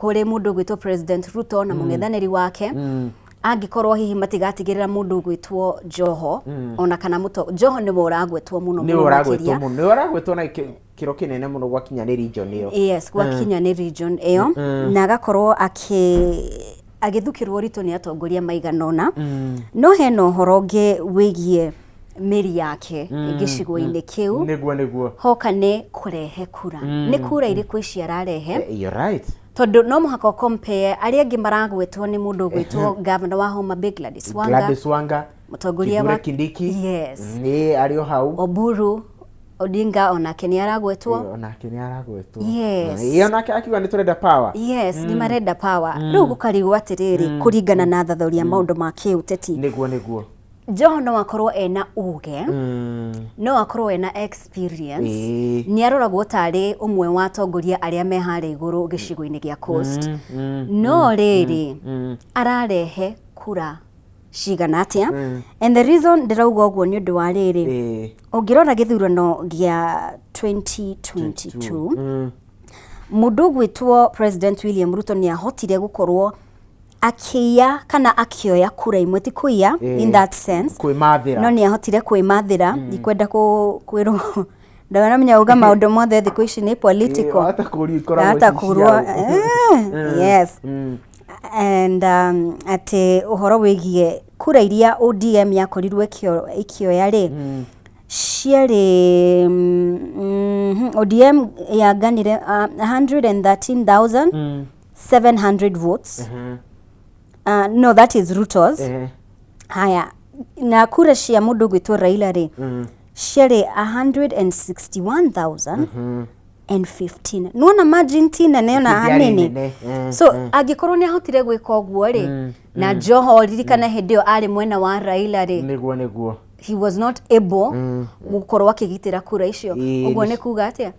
Kũrĩ mũndũ ũgwĩtwo President Ruto na mũng'ethanĩri wake, angĩkorwo hihi matigatigĩrĩra mũndũ ũgwĩtwo Joho ona kana mũto Joho nĩwe ũragwetwo mũno Nĩwe mũno ũragwetwo makĩria. Mũno, nĩwe ũragwetwo na kĩro kĩnene mũno gwakinya nĩ region ĩyo. Yes, gwakinya nĩ region ĩyo, na agakorwo agĩthukĩrwo ritũ nĩ atongoria maigana ũna. No hena ũhoro ũngĩ wĩgiĩ mĩri yake gĩcigo-inĩ kĩu. Nĩguo. Hoka nĩ kũrehe kura, nĩ kura irĩkũ ici ararehe? You're right. Tondũ no mũhaka ũcompare arĩa angĩ maragwetwo nĩ mũndũ ũgwĩtwo governor wa Homa Bay Gladys Wanga, Gladys Wanga, mũtongoria Kithure wa Kindiki Yes. Nĩ arĩ o hau. Oburu Odinga onake nĩ aragwetwo. Onake nĩ aragwetwo. Yes. Ĩ, onake akiuga nĩ tũrenda power. Yes, nĩ marenda power. Rĩu gũkarigwo atĩrĩrĩ, kũringana na thathaũri ya maũndũ ma kĩũteti, Nĩguo. Joho no akorwo ena uge, no akorwo ena experience, nĩ aroragwo tarĩ ũmwe wa atongoria arĩa me harĩa igũrũ gĩcigo-inĩ gĩa Coast, no rĩrĩ, ararehe kura cigana atĩa? And the reason ndĩrauga ũguo nĩ ũndũ wa rĩrĩ, ũngĩrora gĩthurano gĩa 2022, mũndũ ũgwĩtwo President William Ruto nĩ ahotire gũkorwo akĩiya kana akĩoya kura imwe, ti kũiya in that sense, Kwĩmathĩra. no nĩ ahotire kwĩmathĩra. Ndikwenda kwĩrwo ndaramenya uga maũndũ mothe thikũ ici nĩ political. Wahota kũũrio ikoragwo Wahota ci kũũrwo, ciao. yes. And atĩ ũhoro wĩgiĩ kura iria ODM yakorirwo ĩkĩoya rĩ, ciarĩ ODM yanganire 113,700 votes. No, that is Ruto's. Haya, na kura cia mũndũ ũgwĩtwo Raila rĩ, ciarĩ 161,015. Nĩwona margin ti nene ona Ndĩarĩ hanini. nene, So angĩkorwo nĩ ahotire gwĩka ũguo rĩ, na Joho ririkana hĩndĩ ĩyo arĩ mwena wa Raila rĩ, Nĩguo. he was not able gũkorwo akĩgitĩra kura icio. Ũguo nĩ kuga atĩa?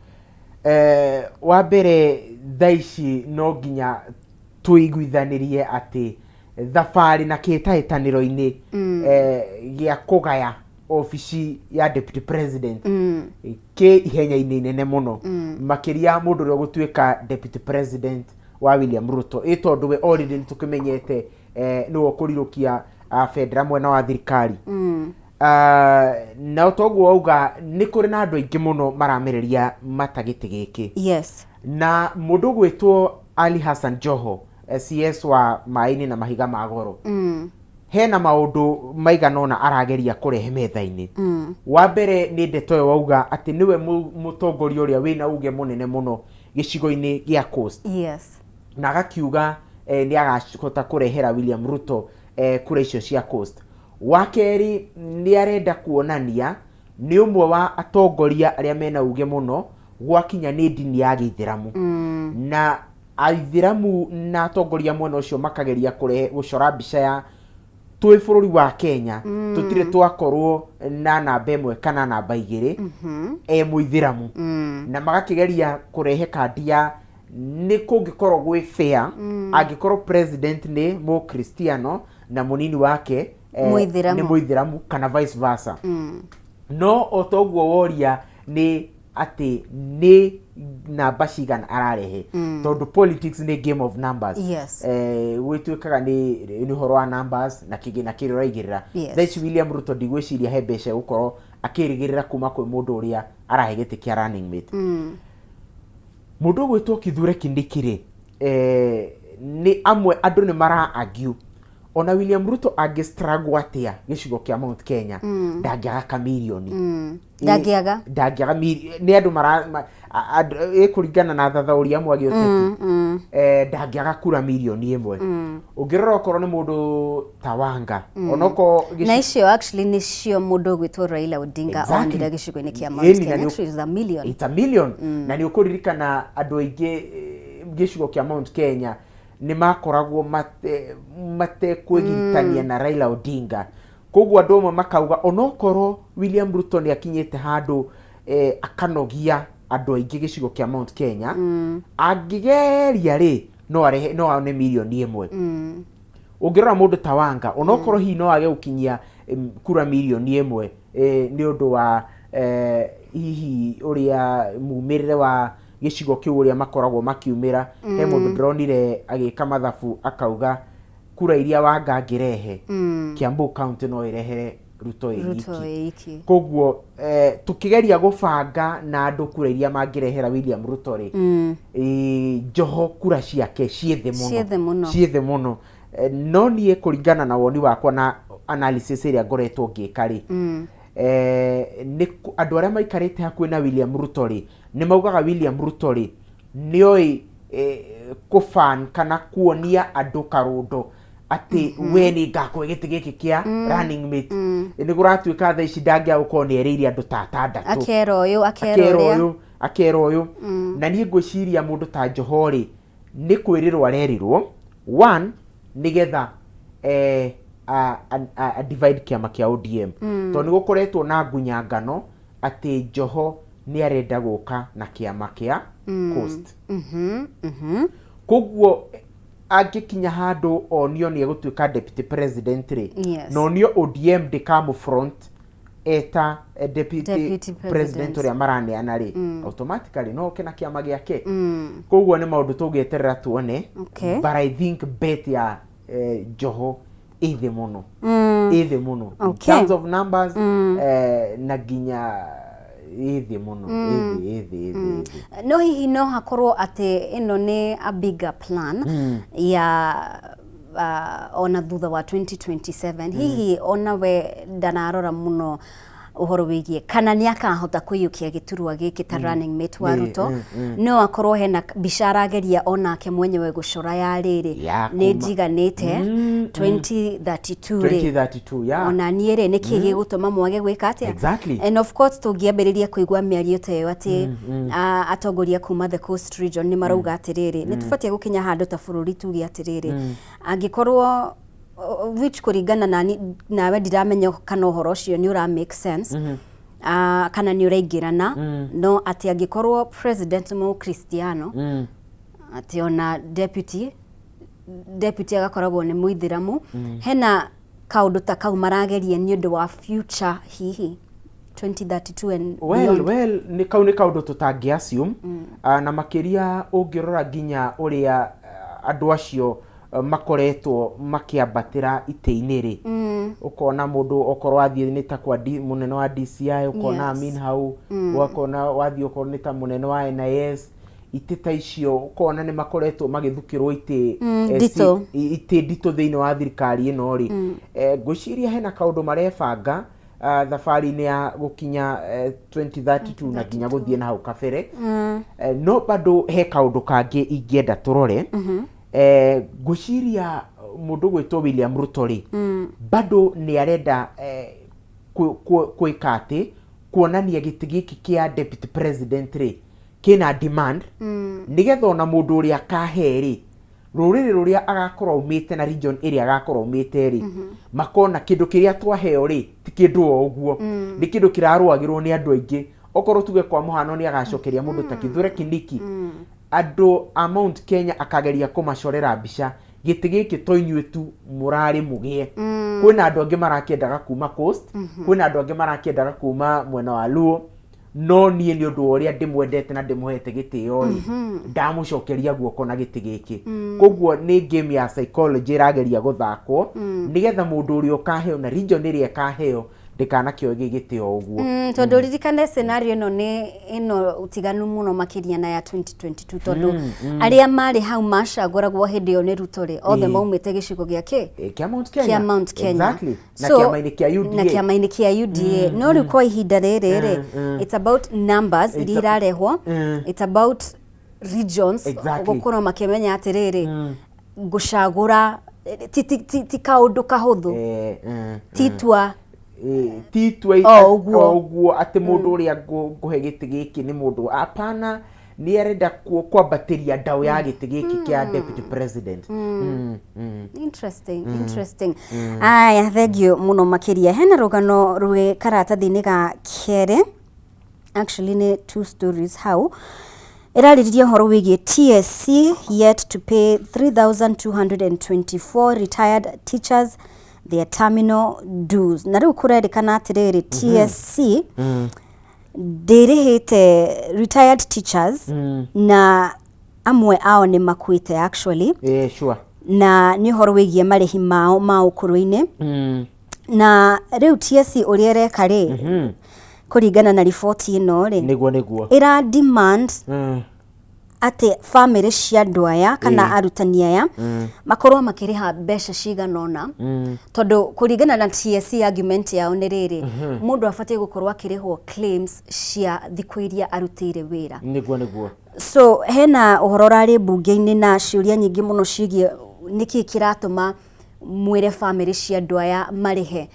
Wa mbere, thaa ici no nginya tũiguithanĩrie atĩ thabarĩ na kĩhĩtahĩtanĩro-inĩ gĩa kũgaya obici ya deputy president kĩ ihenya-inĩ inene mũno, makĩria mũndũ ũrĩa ũgũtuĩka deputy president wa William Ruto, ĩ tondũ we already nĩ tũkĩmenyete nĩwe ũkũrirũkia bendera mwena wa thirikari. Na toguo wauga, nĩ kũrĩ na andũ aingĩ mũno maramereria mata gĩtĩ gĩkĩ. Na mũndũ ũgwĩtwo Ali Hassan Joho, CS wa maĩ-inĩ na mahiga ma goro, hena maũndũ maigana ũna arageria kũrehe metha-inĩ. Wa mbere nĩ ndeto ĩyo wauga atĩ nĩwe mũtongoria ũrĩa wĩna uge mũnene mũno gĩcigo-inĩ gĩa Coast, na agakiuga nĩ agahota kũrehera William Ruto kura icio cia Coast. Wa kerĩ, nĩ arenda kuonania nĩ ũmwe wa atongoria arĩa mena uge mũno gwakinya nĩ ndini ya gĩithĩramu, na aithĩramu na atongoria mwena ũcio makageria kũrehe gũcora mbica ya twĩ bũrũri wa Kenya tũtirĩ twakorwo na namba 1 kana namba 2 e mũithĩramu, na magakĩgeria kũrehe kandi ya nĩ kũngĩkorwo gwĩ fair angĩkorwo president nĩ mũkristiano na mũnini wake Mũithĩramu. nĩ mũithĩramu kana vice versa. No o toguo woria nĩ atĩ nĩ namba cigana ararehe, tondũ politics nĩ game of numbers. Gwĩtuĩkaga nĩ ũhoro wa numbers na kĩgĩna kĩrĩa ũraigĩrĩra. Thaa ici William Ruto ndigwĩciria he mbeca egũkorwo akĩrĩgĩrĩra kuma kwĩ mũndũ ũrĩa arahe gĩtĩ kĩa running mate. Mũndũ ũgwĩtwo Kithure Kindiki rĩ, nĩ amwe andũ nĩ mara argue ona William Ruto angĩ struggle atĩa gĩcigo kĩa Mount Kenya, ndangĩaga kamirioni. Ndangĩaga. Ndangĩaga nĩ andũ mara ĩ kũringana na thathaũri amwe a gĩũteti, ndangĩaga kura mirioni 1. Ũngĩrora okorwo nĩ mũndũ ta Wanga, onokorwo Na icio actually nĩcio mũndũ ũgwĩtwo Raila Odinga onire gĩcigo-inĩ kĩa Mount Ĩni, na Kenya. Actually, it's a million. It's a million. Na nĩ ũkũririkana andũ aingĩ gĩcigo kĩa Mount Kenya nĩ makoragwo matekwĩgiritania na Raila Odinga. Koguo andũ amwe makauga onokorwo William Ruto nĩ akinyĩte handũ akanogia andũ aingĩ gĩcigo kĩa Mount Kenya, angĩgeria rĩ, no arehe, no one mirioni 1. Ũngĩrora mũndũ ta Wanga, onokorwo hihi no age gũkinyia kura mirioni 1 nĩ ũndũ wa hihi ũrĩa mumĩrĩre wa gĩcigo kĩu ũrĩa makoragwo makiumĩra, he mũndũ ndĩronire agĩka mathabu akauga kura iria Wanga angĩrehe Kiambu County no ĩrehere Ruto ĩ Ruto iki. Ĩ iki. Koguo tukĩgeria gũbanga na andũ kura iria mangĩrehera William Ruto rĩ, Joho kura ciake ciĩ thĩ mũno. Ciĩ thĩ mũno. Ciĩ thĩ mũno. No niĩ kũringana na woni wakwa na analysis ĩrĩa ngoretwo ngĩka rĩ, nĩ andũ arĩa maikarĩte hakuhĩ na William Ruto rĩ, nĩ maugaga William Ruto rĩ nĩoĩ kũban kana kuonia andũ karũndo atĩ we nĩ ngakũhe gĩtĩ gĩkĩ kĩa running mate. Nĩ kũratuĩka thaa ici ndangĩaga gũkorwo nĩ erĩire andũ ta atandatũ, akera ũyũ, akera akera ũrĩa, ũyũ, akera ũyũ. Na niĩ ngwĩciria mũndũ ta Joho rĩ, nĩ kwĩrĩrwo arerirwo one nĩgetha a divide kĩama kĩa ODM, tondũ nĩ gũkoretwo na ngunyangano atĩ Joho nĩ arenda gũka na kĩama kĩa Coast. Koguo angĩkinya handũ onio nĩ egũtuĩka deputy president rĩ, na onio ODM ndĩkamũ front eta deputy, Deputy president president. ũrĩa maraneana rĩ, automatically no oke na kĩama gĩake. Koguo nĩ maũndũ tũngĩeterera tuone. But I think bet ya Joho ĩ thĩ mũno, ĩ thĩ mũno in terms of numbers, na nginya ĩ thĩ mũno, ĩ thĩ, ĩ thĩ, ĩ thĩ, ĩ thĩ. No hihi no hakorwo atĩ ĩno nĩ a bigger plan ya ona thutha wa 2027? Hihi ona we ndanarora mũno. Ũhoro wĩgiĩ kana nĩ akahota kũiyũkia gĩturwa gĩkĩ ta running mate wa Ruto, no akorwo hena mbica arageria onake mwenyewe gũcora ya rĩrĩ Ya nĩ njiganĩte 2032 rĩ, 2032, yeah. Ona niĩ rĩ, nĩkĩ gĩgũtũma mwage gwĩka atĩa? And of course tũngĩambĩrĩria kũigua mĩario ta ĩyo atĩ atongoria kuma the Coast region nĩ marauga atĩrĩrĩ, nĩ tũbatiĩ gũkinya handũ ta bũrũri tuge atĩrĩrĩ, angĩkorwo which kũringana na nawe ndiramenya kana ũhoro ũcio nĩ ũra make sense kana nĩ ũraingĩrana, no atĩ angĩkorwo president Mũkristiano, atĩ ona deputy agakoragwo nĩ Mũithĩramu, hena kaũndũ ta kau marageria nĩ ũndũ wa future, hihi 2032 and Well, beyond. Well, nĩ kau nĩ kaũndũ tũtangĩ assume, na makĩria ũngĩrora nginya ũrĩa andũ acio makoretwo makĩambatĩra itĩ-inĩ rĩ, ũkona mũndũ okorwo athiĩ nĩ ta kwa mũnene wa DCI, ũkona Amin hau, ũgakona wathiĩ okorwo nĩ ta mũnene wa NIS, itĩ ta icio ũkona nĩ makoretwo magĩthukĩrwo itĩ nditũ. Itĩ nditũ thĩinĩ wa thirikari ĩno rĩ, ngwĩciria hena kaũndũ marebanga thabarĩ-inĩ ya gũkinya 2032 na nginya gũthiĩ na hau kabere. No bado he kaũndũ kangĩ ingĩenda tũrore. Ngwĩciria mũndũ gwĩtwo William Ruto rĩ, bado nĩ arenda gwĩka atĩ kuonania gĩtĩ gĩkĩ kĩa deputy president rĩ kĩna demand, nĩgetha ona mũndũ ũrĩa akahe rĩ, rũrĩrĩ rũrĩa agakorwo aumĩte na region ĩrĩa agakorwo aumĩte rĩ, makona kĩndũ kĩrĩa twaheo rĩ ti kĩndũ o ũguo, nĩ kĩndũ kĩrarũagĩrwo nĩ andũ aingĩ. Okorwo tuge kwa mũhano nĩ agacokeria mũndũ ta Kithure Kindiki, andũ a Mount Kenya akageria kũmacorera mbica, gĩtĩ gĩkĩ to inyuĩ tu mũrarĩ mũgĩe, kwĩna andũ angĩ marakĩendaga kuma Coast, kwĩna andũ angĩ marakĩendaga kuma mwena wa Luo, no niĩ nĩ ũndũ wa ũrĩa ndĩmwendete na ndĩmũhete gĩtĩo rĩ, ndamũcokeria guoko na gĩtĩ gĩkĩ. Koguo nĩ game ya psychology ĩrageria gũthakwo nĩgetha mũndũ ũrĩa ũkaheo na region ĩrĩa ĩkaheo ndĩkanakĩoe gĩ gĩtĩo ũguo. Tondũ ririkane scenario ĩno nĩ ĩno ũtiganu mũno makĩria na ya 2022, tondũ arĩa marĩ hau macagũragwo hĩndĩ ĩyo nĩ Ruto rĩ, othe maumĩte gĩcigo gĩa kĩ? Kĩa Mount Kenya. Kĩa Mount Kenya. Exactly. Na kĩama-inĩ kĩa UDA. Na kĩama-inĩ kĩa UDA. No rĩu kwa ihinda rĩrĩ rĩ, it's about numbers iria irarehwo, it's about regions gũkorwo makĩmenya atĩrĩrĩ, ngũcagũra ti kaũndũ kahũthũ, ti itua Ti itua o ũguo. O ũguo atĩ mũndũ ũrĩa ngũhe gĩtĩ gĩkĩ nĩ mũndũ, hapana, nĩ arenda kwambatĩria ndaũ ya gĩtĩ gĩkĩ kĩa deputy president. Interesting, interesting. Aya, thank you mũno makĩria. Hena rũgano rwĩ karatathi-inĩ ga kerĩ, actually nĩ two stories hau, ĩrarĩrĩria ũhoro wĩgiĩ TSC yet to pay 3224 retired teachers their terminal dues. Na rĩu kũrerĩkana atĩrĩrĩ, TSC ndĩrĩhĩte retired teachers, na amwe ao nĩ makuĩte actually. Na nĩ ũhoro wĩgiĩ marĩhi mao ma ũkũrũ-inĩ. Na rĩu TSC ũrĩa ĩreka rĩ, kũringana na riboti ĩno rĩ, Nĩguo. ĩra demand atĩ bamĩrĩ cia andũ aya kana arutani aya makorwo makĩrĩha mbeca cigana ũna, tondũ kũringana na TSC argument yao nĩ rĩrĩ, mũndũ abatiĩ gũkorwo akĩrĩhwo claims cia thikũ iria arutĩire wĩra. Nĩguo. So hena ũhoro ũrarĩ mbunge-inĩ na ciũria nyingĩ mũno ciĩgiĩ nĩkĩ kĩratũma mwĩre bamĩrĩ cia andũ aya marĩhe.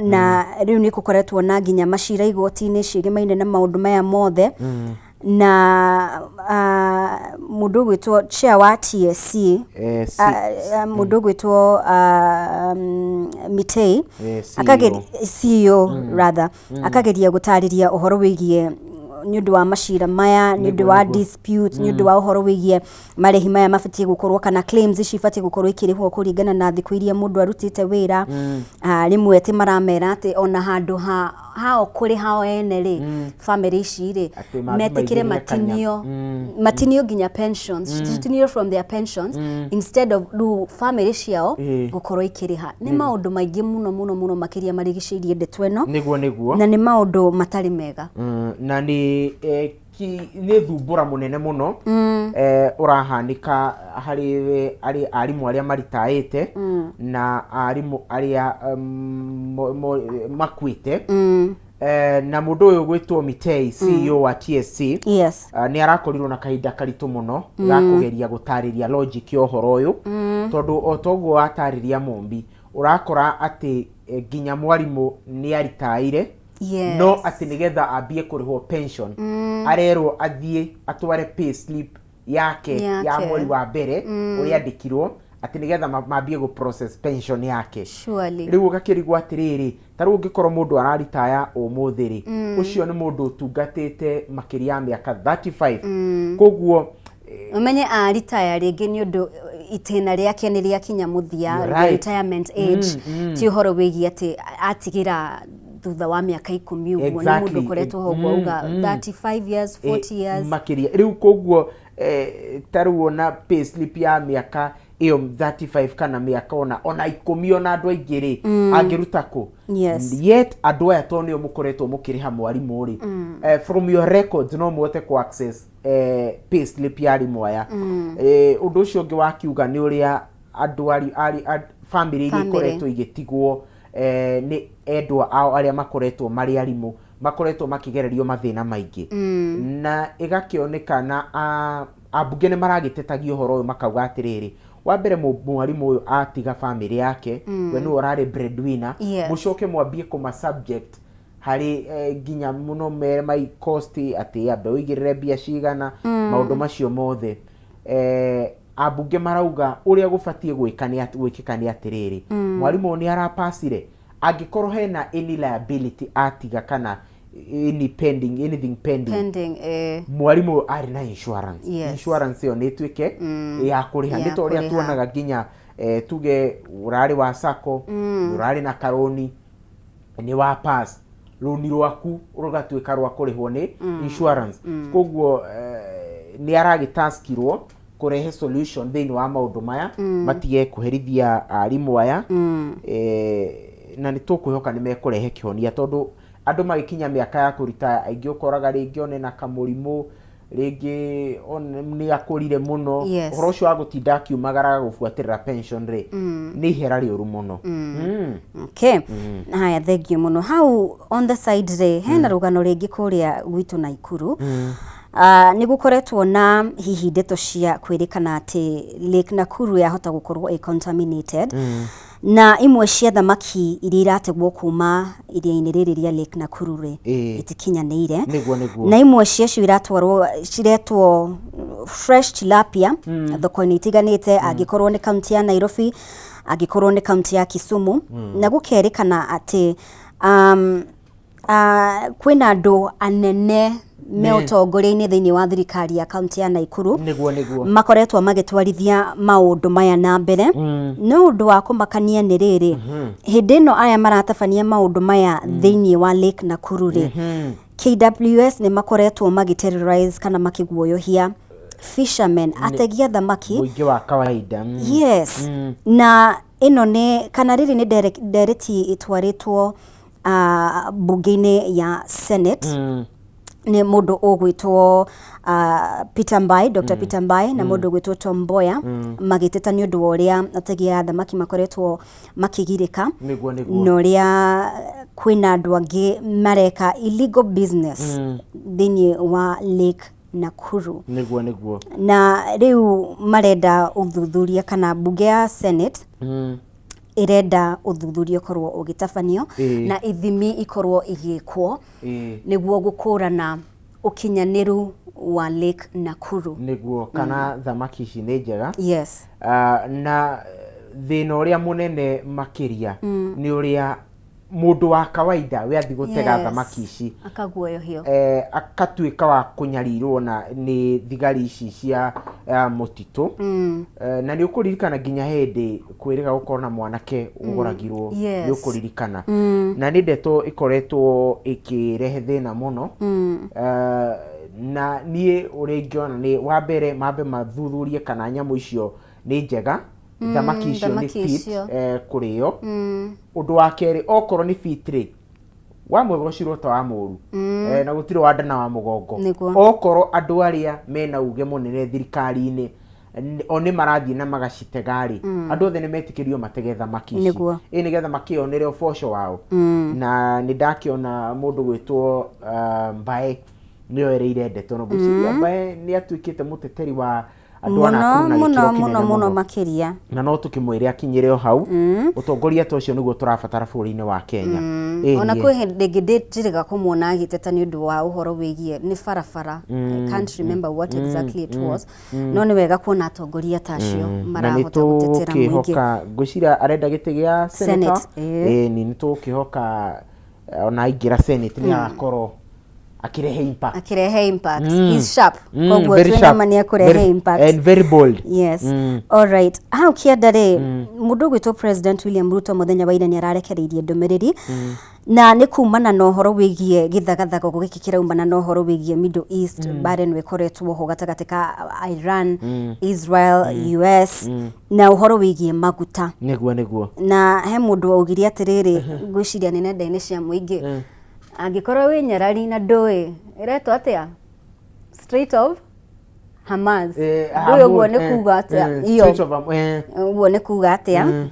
Na rĩu nĩ gũkoretwo na nginya macira igoti-inĩ ciĩgemaine na maũndũ maya mothe, na mũndũ ũgwĩtwo chair wa TSC, mũndũ ũgwĩtwo Mitei, CEO. akageria, CEO rather, akageria gũtarĩria ũhoro wĩgiĩ nĩ ũndũ wa macira maya, nĩ ũndũ wa dispute, nĩ ũndũ wa ũhoro wĩgiĩ marĩhi maya mabatiĩ gũkorwo kana claims ici ibatiĩ gũkorwo ikĩrĩhwo kũringana na thikũ iria mũndũ arutĩte wĩra. Rĩmwe atĩ maramera atĩ ona handũ ha hao kũrĩha o ene rĩ, bamĩrĩ ici rĩ, Atĩ metĩkĩre maigĩrĩre kanya. matinio nginya pensions, citinio from their pensions instead of rĩu bamĩrĩ ciao gũkorwo ikĩrĩha. Nĩ maũndũ maingĩ mũno mũno mũno makĩria marigicĩirie ndeto ĩno, Nĩguo. na nĩ maũndũ matarĩ mega. Na nĩ Nĩ thumbũra mũnene mũno ũrahanĩka harĩ arĩ arimũ arĩa maritaĩte na arimũ arĩa makuĩte. Na mũndũ ũyũ gwĩtwo Mitei, CEO wa TSC, nĩ arakorirwo na kahinda karitũ mũno ga kũgeria gũtarĩria logic ya ũhoro ũyũ, tondũ o toguo watarĩria Mũmbi, ũrakora atĩ nginya mwarimũ nĩ aritaire, no atĩ nĩgetha ambie kũrĩhwo pension arerwo athiĩ atware pay slip yake ya mweri wa mbere ũrĩa andĩkirwo, atĩ nĩgetha mambie gũ process pension yake. Rĩu ũgakĩrigwo atĩrĩrĩ, ta rĩu ũngĩkorwo mũndũ araritaya ũmũthĩ rĩ, ũcio nĩ mũndũ ũtungatĩte makĩria ya mĩaka 35, koguo Ũmenye aritaya rĩngĩ nĩ ũndũ itĩna rĩake nĩ rĩakinya mũthia. You're right. Retirement age ti ũhoro wĩgiĩ atĩ atigĩra thutha wa mĩaka 10 ũguo. Nĩ mũndũ ũkoretwo ho ũguo auga 35 years, 40 years. Makĩria. Rĩu koguo ta rĩu ona pay slip ya mĩaka ĩyo 35 kana mĩaka ona 10, ona andũ aingĩ rĩ, angĩruta kũ? Yet andũ aya to nĩo mũkoretwo mũkĩrĩha mwarimũ rĩ, from your records no mũhote ku access pay slip ya arimũ aya. Ũndũ ũcio ũngĩ wakiuga nĩ ũrĩa andũ ari family iria Family. ikoretwo igĩtigwo nĩ endwa ao arĩa makoretwo marĩ arimũ, makoretwo makĩgererio mathĩna maingĩ, na ĩgakĩonekana ambunge nĩ maragĩtetagia ũhoro ũyũ, makauga atĩrĩrĩ, wa mbere mwarimũ ũyũ atiga family yake, we nĩwe ũrarĩ breadwinner. Mũcoke mwambie kũma subject harĩ nginya mũno mere mai cost atĩ ambe ũigĩrĩre mbia cigana, maũndũ macio mothe. Ambunge marauga ũrĩa gũbatiĩ gwĩka nĩ gwĩkĩka nĩ atĩrĩrĩ, mwarimũ ũyũ nĩ arapacire, angĩkorwo hena any liability atiga kana any pending, anything pending, pending. Mwarimũ ũyũ arĩ na insurance. Insurance ĩyo nĩ ĩtuĩke ya kũrĩha. Ya Nĩ ta ũrĩa kũrĩha. tuonaga nginya tuge ũrarĩ wa sacco, ũrarĩ na karũni, nĩ wa pass rũni rwaku rũgatuĩka rwa kũrĩhwo nĩ insurance. Koguo nĩ aragĩtaskirwo kũrehe solution thĩinĩ wa maũndũ maya, matige kũherithia arimũ aya. Na nĩ tũkwĩhoka nĩ mekũrehe kĩhonia, tondũ andũ magĩkinya mĩaka ya kũritaya aingĩ ũkoraga rĩngĩ one na kamũrimũ, rĩngĩ one nĩ akũrire mũno. Ũhoro ũcio wa gũtinda akiumagaraga gũbuatĩrĩra pension rĩ, nĩ ihera rĩũru mũno. Okay. Haya, thank you mũno. Hau on the side rĩ, hena rũgano rĩngĩ kũrĩa gwitũ Naikuru. Nĩ gũkoretwo na hihi ndeto cia kwĩrĩkana atĩ Lake Nakuru yahota gũkorwo ĩ contaminated, na imwe cia thamaki iria irategwo kuma iria-inĩ rĩrĩ rĩa Lake Nakuru rĩ, itikinyanĩire. Nĩguo nĩguo. Na imwe ciacio iratwarwo ciretwo fresh tilapia thoko-inĩ itiganĩte, angĩkorwo nĩ kaunti ya Nairobi, angĩkorwo nĩ kaunti ya Kisumu, na gũkerĩkana atĩ kwĩna andũ anene me ũtongoria-inĩ thĩinĩ wa thirikari ya kaunti ya Naikuru Nĩguo nĩguo. makoretwo magĩtwarithia maũndũ maya na mbere. No ũndũ wa kũmakania nĩ rĩrĩ, hĩndĩ ĩno aya maratabania maũndũ maya thĩinĩ wa Lake Nakuru rĩ, KWS nĩ makoretwo magĩterrorize kana makĩguoyohia fishermen, ategi a thamaki, Mũingĩ wa kawaida. Yes, na ĩno nĩ kana rĩrĩ nĩ ndereti ĩtwarĩtwo bunge-inĩ ya Senate nĩ mũndũ ũgwĩtwo Peter Mbai, Dr. Peter Mbai, na mũndũ ũgwĩtwo Tom Mboya, magĩteta nĩ ũndũ wa ũrĩa ategi a thamaki makoretwo makĩgirĩka Nĩguo nĩguo. Na ũrĩa kwĩna andũ angĩ mareka illegal business thĩinĩ wa Lake Nakuru. Nĩguo nĩguo. Na rĩu marenda ũthuthuria, kana bunge ya Senate ĩrenda ũthuthuria ũkorwo ũgĩtabanio na ithimi ikorwo igĩkwo nĩguo gũkũrana ũkinyanĩru wa Lake Nakuru. Nĩguo, kana thamaki ici nĩ njega. Na thĩna ũrĩa mũnene makĩria nĩ ũrĩa mũndũ wa kawaida we athi gũtega thamaki ici akaguoyohio, akatuĩka wa kũnyarirwo na nĩ thigari ici cia mũtitũ. Na nĩ ũkũririkana nginya hĩndĩ kwĩrĩga gũkorwo na mwanake ũgũragirwo. Nĩ ũkũririkana, na nĩ ndeto ĩkoretwo ĩkĩrehe thĩna mũno. Na niĩ ũrĩa ingĩona nĩ wa mbere mambe mathuthurie kana nyamũ icio nĩ njega, thamaki icio nĩ Thamaki fit icio. Kũrĩo. Ũndũ wa kerĩ, okorwo nĩ fit rĩ, Wa mwega ũcirwo ta wa mũru. Na gũtirĩ wa nda na wa mũgongo. Nĩguo. Okorwo andũ arĩa mena uge mũnene thirikari-inĩ o nĩ marathiĩ na magacitega rĩ, andũ othe nĩ metĩkĩrio matege thamaki ici. Nĩguo. Ĩ nĩgetha makĩonere ũboco wao. Na nĩ ndakĩona mũndũ gwĩtwo Mbae nĩ oereire ndeto na ngwĩciria Mbae nĩ atuĩkĩte mũteteri wa andũ a Mũno Nakuru na mũno gĩkĩro mũno kĩnene mũno mũno. makĩria. Na no tũkĩmwĩre akinyĩre o hau. Ũtongoria ta ũcio nĩguo tũrabatara bũrũri-inĩ wa Kenya. Ĩĩ Ona niĩ. kwĩ hĩndĩ ĩngĩ ndĩrĩga kũmuona agĩteta nĩ ũndũ wa ũhoro wĩgiĩ nĩ barabara. I can't remember what exactly it was. No nĩ wega kuona atongoria ta acio Na nĩ marahota gũtetera mũingĩ. tũkĩhoka, ngwĩciria arenda gĩtĩ gĩa senator. Senate, ĩĩ. Ĩĩ nĩ tũkĩhoka ona aingĩra Senate nĩ agakorwo akĩrehe impact. Akirehe impact. He's sharp. Koguo Very twĩna sharp. ma nĩ ekũrehe impact. And very bold. Yes. All right. Hau kĩanda rĩ, mũndũ ũgwĩtwo President William Ruto mũthenya wa ira nĩ ararekereirie ndũmĩrĩri na nĩ kumana na ũhoro wĩgiĩ gĩthagathago gĩkĩ kĩraumana na ũhoro wĩgiĩ Middle East, mbara ĩno ĩkoretwo ho gatagatĩ ka Iran, Israel, US na ũhoro wĩgiĩ maguta. Nĩguo nĩguo. Na he mũndũ waugire atĩrĩrĩ, ngwĩciria nĩ nenda-inĩ cia mũingĩ, angĩkorwo wĩ nyarari na ndũĩ ĩretwo atĩa Strait of Hamas, ndũĩ ũguo nĩ kuga atĩa iyo, Strait of ũguo nĩ kuga atĩa,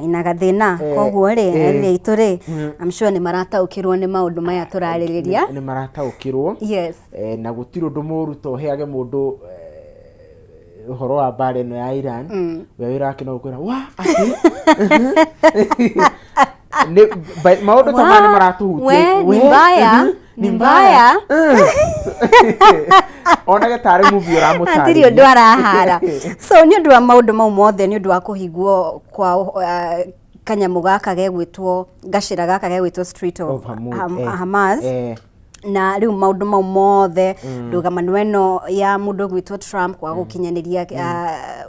ina gathĩna. Koguo rĩ, erĩ aitũ rĩ, I'm sure nĩ marataũkĩrwo nĩ maũndũ maya tũrarĩrĩria. Nĩ marataũkĩrwo. Yes. Na gũtirĩ ũndũ mũru ta ũheage mũndũ ũhoro wa mbara ĩno ya Iran, we wĩra wake no gũkwĩra wa atĩ maũndũ ta maya nĩ maratũhutia. We, ni mbaya, Ni ni mbaya. Onage tarĩ movie ũramũtarĩria. Hatirĩ ũndũ arahara. So nĩ ũndũ wa maũndũ mau mothe, nĩ ũndũ wa kũhingwo kwa kanyamũ gaka gegwĩtwo gacĩra gaka gegwĩtwo Strait of Of Hormuz, Hamas, na rĩu maũndũ mau mothe, ndũgamano ĩno ya mũndũ ũgwĩtwo Trump kwaga gũkinyanĩria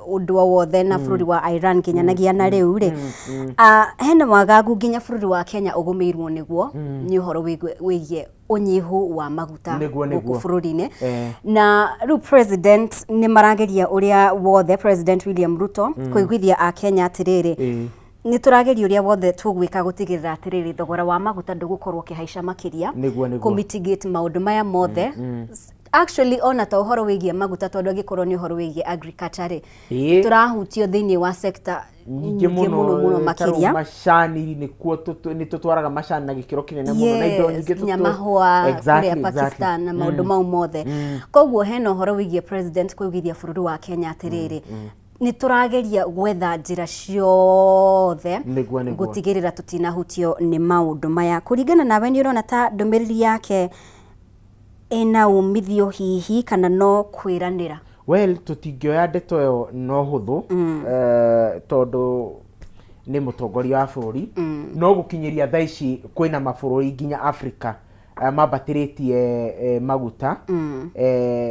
ũndũ o wothe na bũrũri wa Iran nginyanagia na rĩu rĩ, hena wagagu nginya bũrũri wa Kenya ũgũmĩirwo nĩguo nĩ ũhoro wĩgiĩ ũnyihu wa maguta Nĩguo, gũkũ nĩguo. bũrũri-inĩ. Na Na rĩu president nĩ marageria ũrĩa wothe, President William Ruto, kũiguithia akenya atĩrĩrĩ, nĩ tũrageria ũrĩa wothe tũgwĩka gũtigĩrĩra atĩrĩrĩ, thogora wa maguta ndũgũkorwo ũkĩhaica makĩria, Nĩguo, nĩguo. kũ-mitigate maũndũ maya mothe. Actually, ona ta ũhoro wĩgiĩ maguta, tondũ angĩkorwo nĩ ũhoro wĩgiĩ agriculture rĩ, tũrahutio thĩinĩ wa sector nyingĩ nyingĩ mũno mũno ta rĩu makĩria. Macani nĩkuo nĩ tũtwaraga macani na gĩkĩro kĩnene mũno na indo Yes, nyingĩ nginya mahũa kũrĩa Pakistan na maũndũ mau mothe. Koguo hena ũhoro wĩgiĩ president kũiguithia bũrũri wa Kenya atĩrĩrĩ, nĩ tũrageria gwetha njĩra ciothe Nĩguo, nĩguo. gũtigĩrĩra tũtinahutio nĩ maũndũ maya. Kũringana nawe, nĩ ũrona ta ndũmĩrĩri yake ĩna umithio hihi, kana no kwĩranĩra? Well, tũtingĩoya ndeto ĩyo no hũthũ, tondũ nĩ mũtongoria wa bũrũri. No gũkinyĩria thaa ici kwĩna mabũrũri nginya Africa mambatĩrĩtie maguta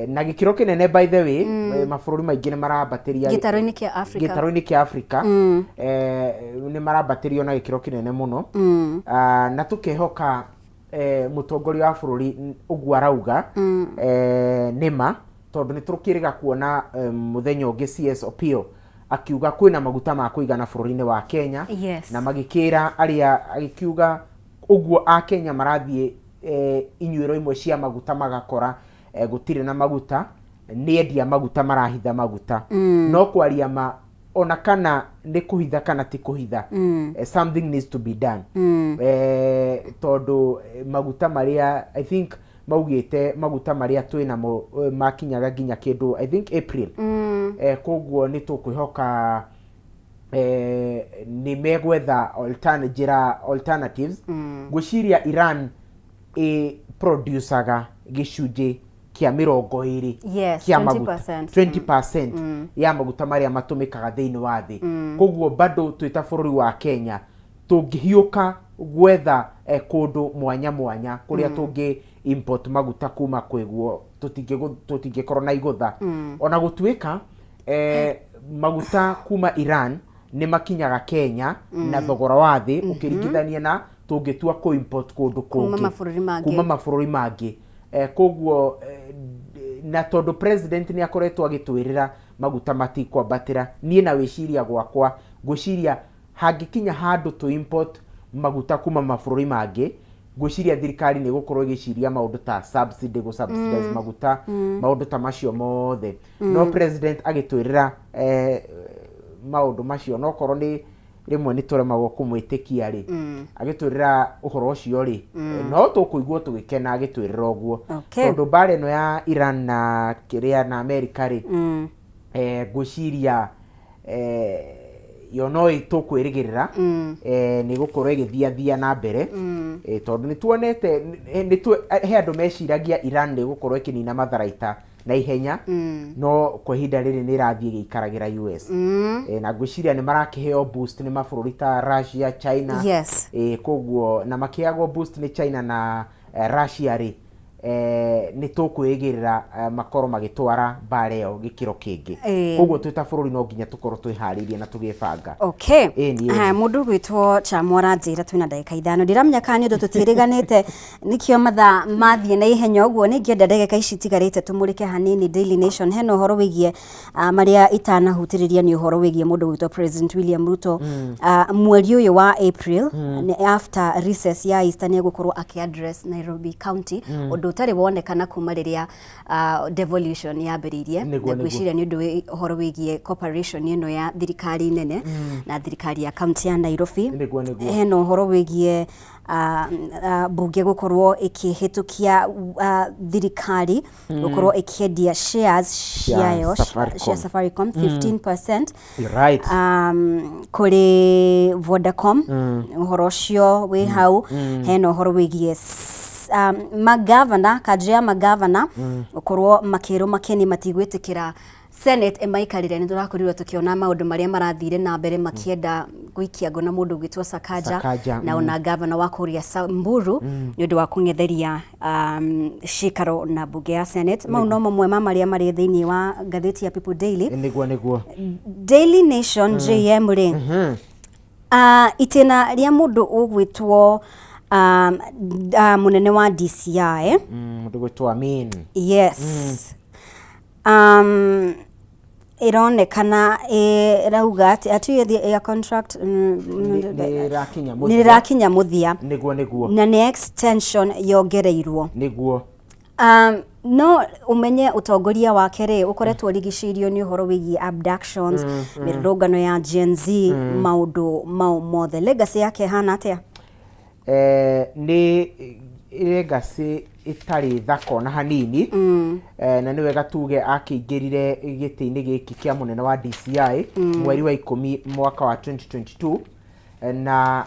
na gĩkĩro kĩnene. By the way, mabũrũri maingĩ nĩ marambatĩria. Gĩtarũ-inĩ kĩa Africa. Gĩtarũ-inĩ kĩa Africa nĩ marambatĩrio na gĩkĩro kĩnene mũno. Na tũkehoka mũtongoria wa bũrũri ũguo arauga nĩma, tondũ nĩ tũkĩrĩga kuona mũthenya ũngĩ CS Opio akiuga kwĩna maguta ma kũigana bũrũri-inĩ wa Kenya. Na magĩkĩra arĩa agĩkiuga ũguo akenya marathiĩ inyuĩro imwe cia maguta magakora gũtirĩ na maguta, nĩ endia maguta marahitha maguta. No kwaria ma, ona kana nĩ kũhitha kana ti kũhitha, something needs to be done, tondũ maguta marĩa, I think maugĩte maguta marĩa twĩ namo makinyaga nginya kĩndũ, I think, April. Koguo nĩ tũkwĩhoka nĩ megwetha njĩra alternatives. Ngwĩciria Iran ĩ producaga gĩcunjĩ kĩa 20 kĩa maguta. 20%. 20% ya maguta marĩa matũmĩkaga thĩinĩ wa thĩ. Koguo bado twĩ ta bũrũri wa Kenya tũngĩhiũka gwetha kũndũ mwanya mwanya kũrĩa tũngĩ import maguta kuma kwĩguo, tũtingĩkorwo na igũtha. Ona gũtuĩka maguta kuma Iran nĩ makinyaga Kenya na thogora wa thĩ ũkĩringithania na tũngĩtua kũ import kũndũ Kuma kũngĩ. Mabũrũri mangĩ. Kuma mabũrũri mangĩ. Koguo na tondũ president nĩ akoretwo agĩtwĩrĩra maguta matikwambatĩra, niĩ na wĩciria gwakwa ngwĩciria hangĩkinya handũ tũ import Maguta kuma mabũrũri mangĩ, ngwĩciria thirikari nĩ ĩgũkorwo ĩgĩciria maũndũ ta subsidy, gũ subsidize maguta, maũndũ ta macio mothe. No president agĩtwĩrĩra maũndũ macio, no korwo nĩ rĩmwe nĩ tũremagwo kũmwĩtĩkia rĩ, agĩtwĩrĩra ũhoro ũcio rĩ, no tũkũigua tũgĩkena agĩtwĩrĩra ũguo, tondũ mbara ĩno ya Iran na kĩrĩa na America rĩ, ngwĩciria yo no tũkwĩrĩgĩrĩra nĩ gũkorwo ĩgĩthiathia na mbere, tondũ nĩ tuonete he andũ meciragia Iran nĩ gũkorwo ĩkĩnina matharaita na ihenya, no kwa ihinda rĩrĩ nĩ ĩrathiĩ ĩgĩikaragĩra US. Na ngwĩciria nĩ marakĩheo boost nĩ mabũrũri ta Russia, China. Koguo na makĩheagwo boost nĩ China na Russia rĩ, nĩ tũkwĩrĩgĩrĩra makorwo magĩtwara mbara ĩyo gĩkĩro kĩngĩ. Koguo twĩ ta bũrũri no nginya tũkorwo twĩharĩirie na tũgĩbanga. Ĩni, ĩni. Haya, mũndũ ũgwĩtwo Chamo aranjĩra twĩna ndagĩka 5. Ndiramenya kana nĩ ũndũ tũtiĩrĩganĩte nĩkĩo mathaa mathiĩ na ihenya ũguo. Nĩ ingĩenda ndagĩka ici itigarĩte tũmũrĩke hanini Daily Nation. Hena ũhoro wĩgiĩ marĩa itanahutĩrĩria, nĩ ũhoro wĩgiĩ mũndũ ũgwĩtwo President William Ruto. Mweri ũyũ wa April, after recess ya Easter, nĩ egũkorwo akĩ-address Nairobi County, ũndũ ũtarĩ wonekana kuma rĩrĩa devolution yambĩrĩirie. Na ngwĩciria nĩ ũndũ ũhoro wĩgiĩ cooperation ĩno ya thirikari nene na thirikari ya county ya Nairobi. Nĩguo, nĩguo. Hena ũhoro wĩgiĩ mbunge gũkorwo ĩkĩhĩtũkia thirikari gũkorwo ĩkĩendia shares cia ciayo Safaricom. Cia Safaricom 15% You're right. Kũrĩ Vodacom. Ũhoro ũcio wĩ hau. Hena ũhoro wĩgiĩ magavana, kanjũ ya magavana gũkorwo makĩrwo makeni matigwĩtĩkĩra Senate ĩmaikarĩre. Nĩ tũrakorirwo tũkĩona maũndũ marĩa marathire na mbere makĩenda gũikia ngũ na mũndũ ũgwĩtwo Sakaja, Sakaja, na ona gavana wa kũrĩa Samburu nĩ ũndũ wa kũng'etheria cikaro na mbunge ya Senate. Mau no mamwe ma marĩa marĩ thĩinĩ wa ngathĩti ya People Daily. Nĩguo, nĩguo. Daily Nation, JM rĩ, itĩna rĩa mũndũ ũgwĩtwo mũnene wa DCI, Mũndũ gwĩtwo Amin. Yes, ĩronekana ĩrauga atĩ a 2-year ya contract Nĩ ĩrakinya nĩ mũthia. Rĩrakinya mũthia. Nĩguo, nĩguo. Na nĩ extension yongereirwo. No umenye ũtongoria wake rĩ ũkoretwo ũrigicĩirio nĩ ũhoro wĩgiĩ abductions, mĩrũrũngano ya Gen Z, maũndũ mau mothe. Legacy yake ĩhana atĩa? Nĩ legacy ĩtarĩ thaka ona hanini. Na nĩ wega tuge akĩingĩrire gĩtĩ-inĩ gĩkĩ kĩa mũnene wa DCI mweri wa 10 mwaka wa 2022, na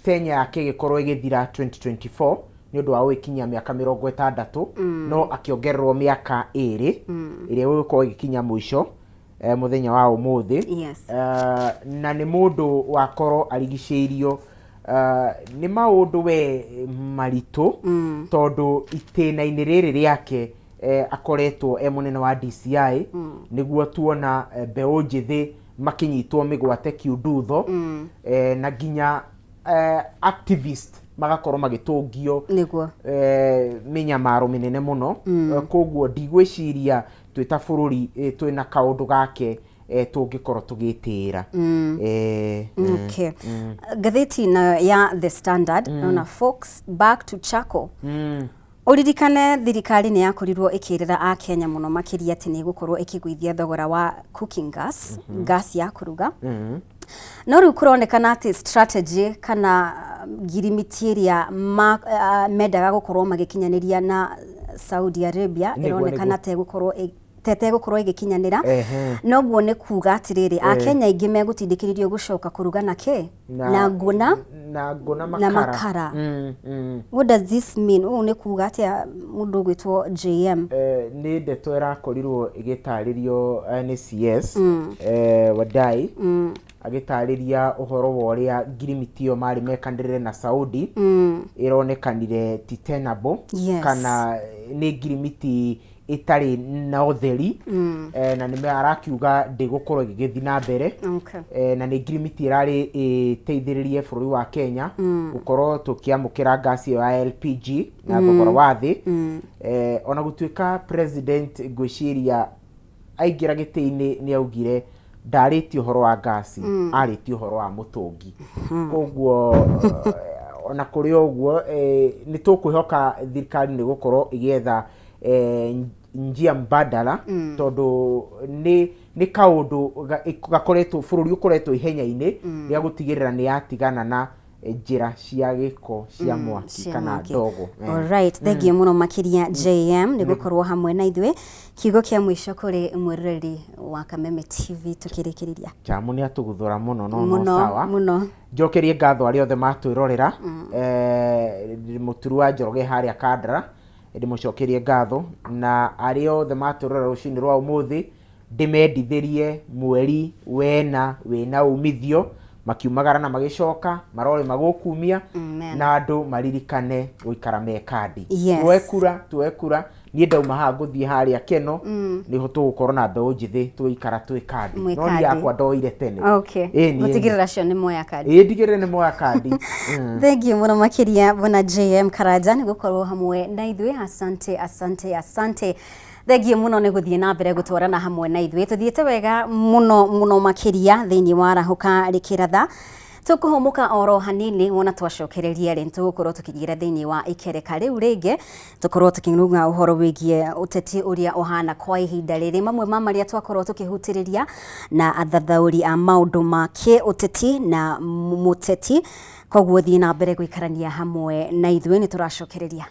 tenya yake ĩgĩkorwo ĩgĩthira 2024 nĩ ũndũ wa gũgĩkinyia mĩaka 60, no akĩongererwo mĩaka 2 ĩrĩa ĩgũkorwo ĩgĩkinya mũico mũthenya wa ũmũthĩ. Na nĩ mũndũ wakorwo arigicĩirio nĩ maũndũ we maritũ, tondũ itĩna-inĩ rĩrĩ rĩake akoretwo e mũnene wa DCI, nĩguo tuona mbeũ njĩthĩ makĩnyitwo mĩgwate kiundutho, na nginya activist magakorwo magĩtũngio mĩnyamaro mĩnene mũno. Koguo ndigwĩciria twĩ ta bũrũri twĩna kaũndũ gake tũngĩkorwo tũgĩtĩĩra. Okay. Ngathĩti nayo ya The Standard, naona Fox back to charcoal. Ũririkane thirikari nĩ yakorirwo ĩkĩrĩra akenya mũno makĩria atĩ nĩ ĩgũkorwo ĩkĩgũithia thogora wa cooking gas, gas ya kũruga. No rĩu kũronekana atĩ strategy kana ngirimiti ĩrĩa mendaga gũkorwo magĩkinyanĩria na Saudi Arabia ĩronekana ta ĩgũkorwo tetegũkorwo ĩgĩkinyanĩra. Noguo nĩ kuga atĩrĩrĩ, akenya aingĩ megũtindĩkĩrĩrio gũcoka kũruga na kĩ? Na ngũ na na ngũ na na makara. Makara. What does this mean? Ũũ nĩ kuga atĩa, mũndũ ũgwĩtwo JM? Nĩ ndeto ĩrakorirwo ĩgĩtarĩrio nĩ CS Wadai, agĩtarĩria ũhoro wa ũrĩa ngirimiti ĩyo marĩ mekanĩrĩre na Saudi ĩronekanire ti tenable, kana nĩ ngirimiti ĩtarĩ na ũtheri, na nĩ arakiuga ndĩgũkorwo ĩgĩgĩthiĩ na mbere. Na nĩ ngirimiti ĩrarĩ ĩteithĩrĩrie bũrũri wa Kenya gũkorwo tũkĩamũkĩra ngasi ĩyo ya LPG na thogora wa thĩ. Ona gũtuĩka president ngwĩciria aingĩra gĩtĩ-inĩ nĩ augire Ndarĩtie ũhoro wa ngasi, arĩtie ũhoro wa mũtũngi. Koguo ona kũrĩ o ũguo, nĩ tũkwĩhoka thirikari nĩ gũkorwo ĩgĩetha njia mbadala, tondũ nĩ kaũndũ gakoretwo bũrũri ũkoretwo ihenya-inĩ rĩa gũtigĩrĩra nĩ yatigana na njĩra cia gĩko cia mwaki cia kana mwaki. ndogo. Alright, thengiũ mũno makĩria JM nĩ gũkorwo hamwe na ithuĩ. Kiugo kĩa mũico kũrĩ mwĩroreri wa Kameme TV tũkĩrĩkĩrĩria. Jamu nĩ atũguthũra mũno, no Mũno sawa. Mũno. Njokerie ngatho arĩa othe matwĩrorera. Mũturu wa Njoroge harĩa Kandara, ndĩmũcokerie ngatho, na arĩa othe matwĩrorera rũcinĩ rwa ũmũthĩ, ndĩmendithĩrie mweri wena wĩna umithio, makiumagara na magĩcoka marore magũkumia. Amen. Na andũ maririkane gũikara me kandi. Yes. Tuoe kura, tuoe kura. Niĩ ndauma haha ngũthiĩ harĩa Keno, nĩho tũgũkorwo na mbeũ njĩthĩ tũgĩikara twĩ kandi. Mwĩ No niĩ kandi. yakwa ndoire tene. Okay. Ĩĩ, niĩ- Gũtigĩrĩra acio nĩ moya kandi. Ĩĩ, ndigĩrĩre nĩ moya kandi. Thengiũ mũno makĩria bwana JM Karanja nĩ gũkorwo hamwe na ithuĩ. Asante, asante, asante. Thengiũ mũno nĩ gũthiĩ na mbere gũtwarana hamwe na ithuĩ. Tũthiĩte wega mũno mũno makĩria thĩinĩ wa Arahũka Rĩkĩratha. Tũkũhũmũka oro hanini, wona twacokereria rĩ, tũgũkorwo tũkĩingĩra thĩinĩ wa ikereka rĩu rĩngĩ, tũkorwo tũkĩnunga ũhoro wĩgiĩ ũteti ũrĩa ũhana kwa ihinda rĩrĩ, mamwe ma marĩa twakorwo tũkĩhutĩrĩria na athathaũri a maũndũ ma kĩũteti na mũteti. Koguo thiĩ na mbere gũikarania hamwe na ithuĩ, nĩ tũracokereria.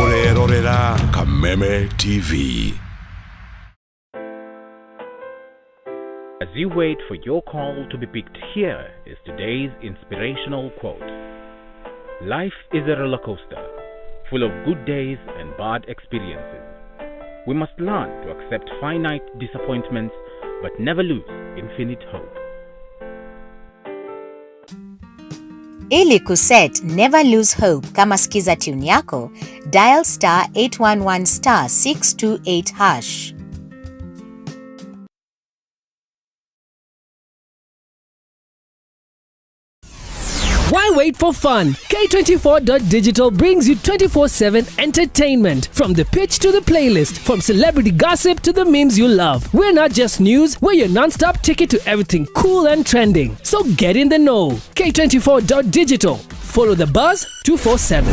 Ũrerorera Kameme TV. As you wait for your call to be picked, here is today's inspirational quote. Life is a roller coaster, full of good days and bad experiences. We must learn to accept finite disappointments, but never lose infinite hope. Ili kuset Never Lose Hope kama skiza tune yako, dial *811*628#. Why wait for fun? K24.digital brings you 24/7 entertainment. From the pitch to the playlist, from celebrity gossip to the memes you love. We're not just news, we're your non stop ticket to everything cool and trending. So get in the know. K24.digital. Follow the buzz 247.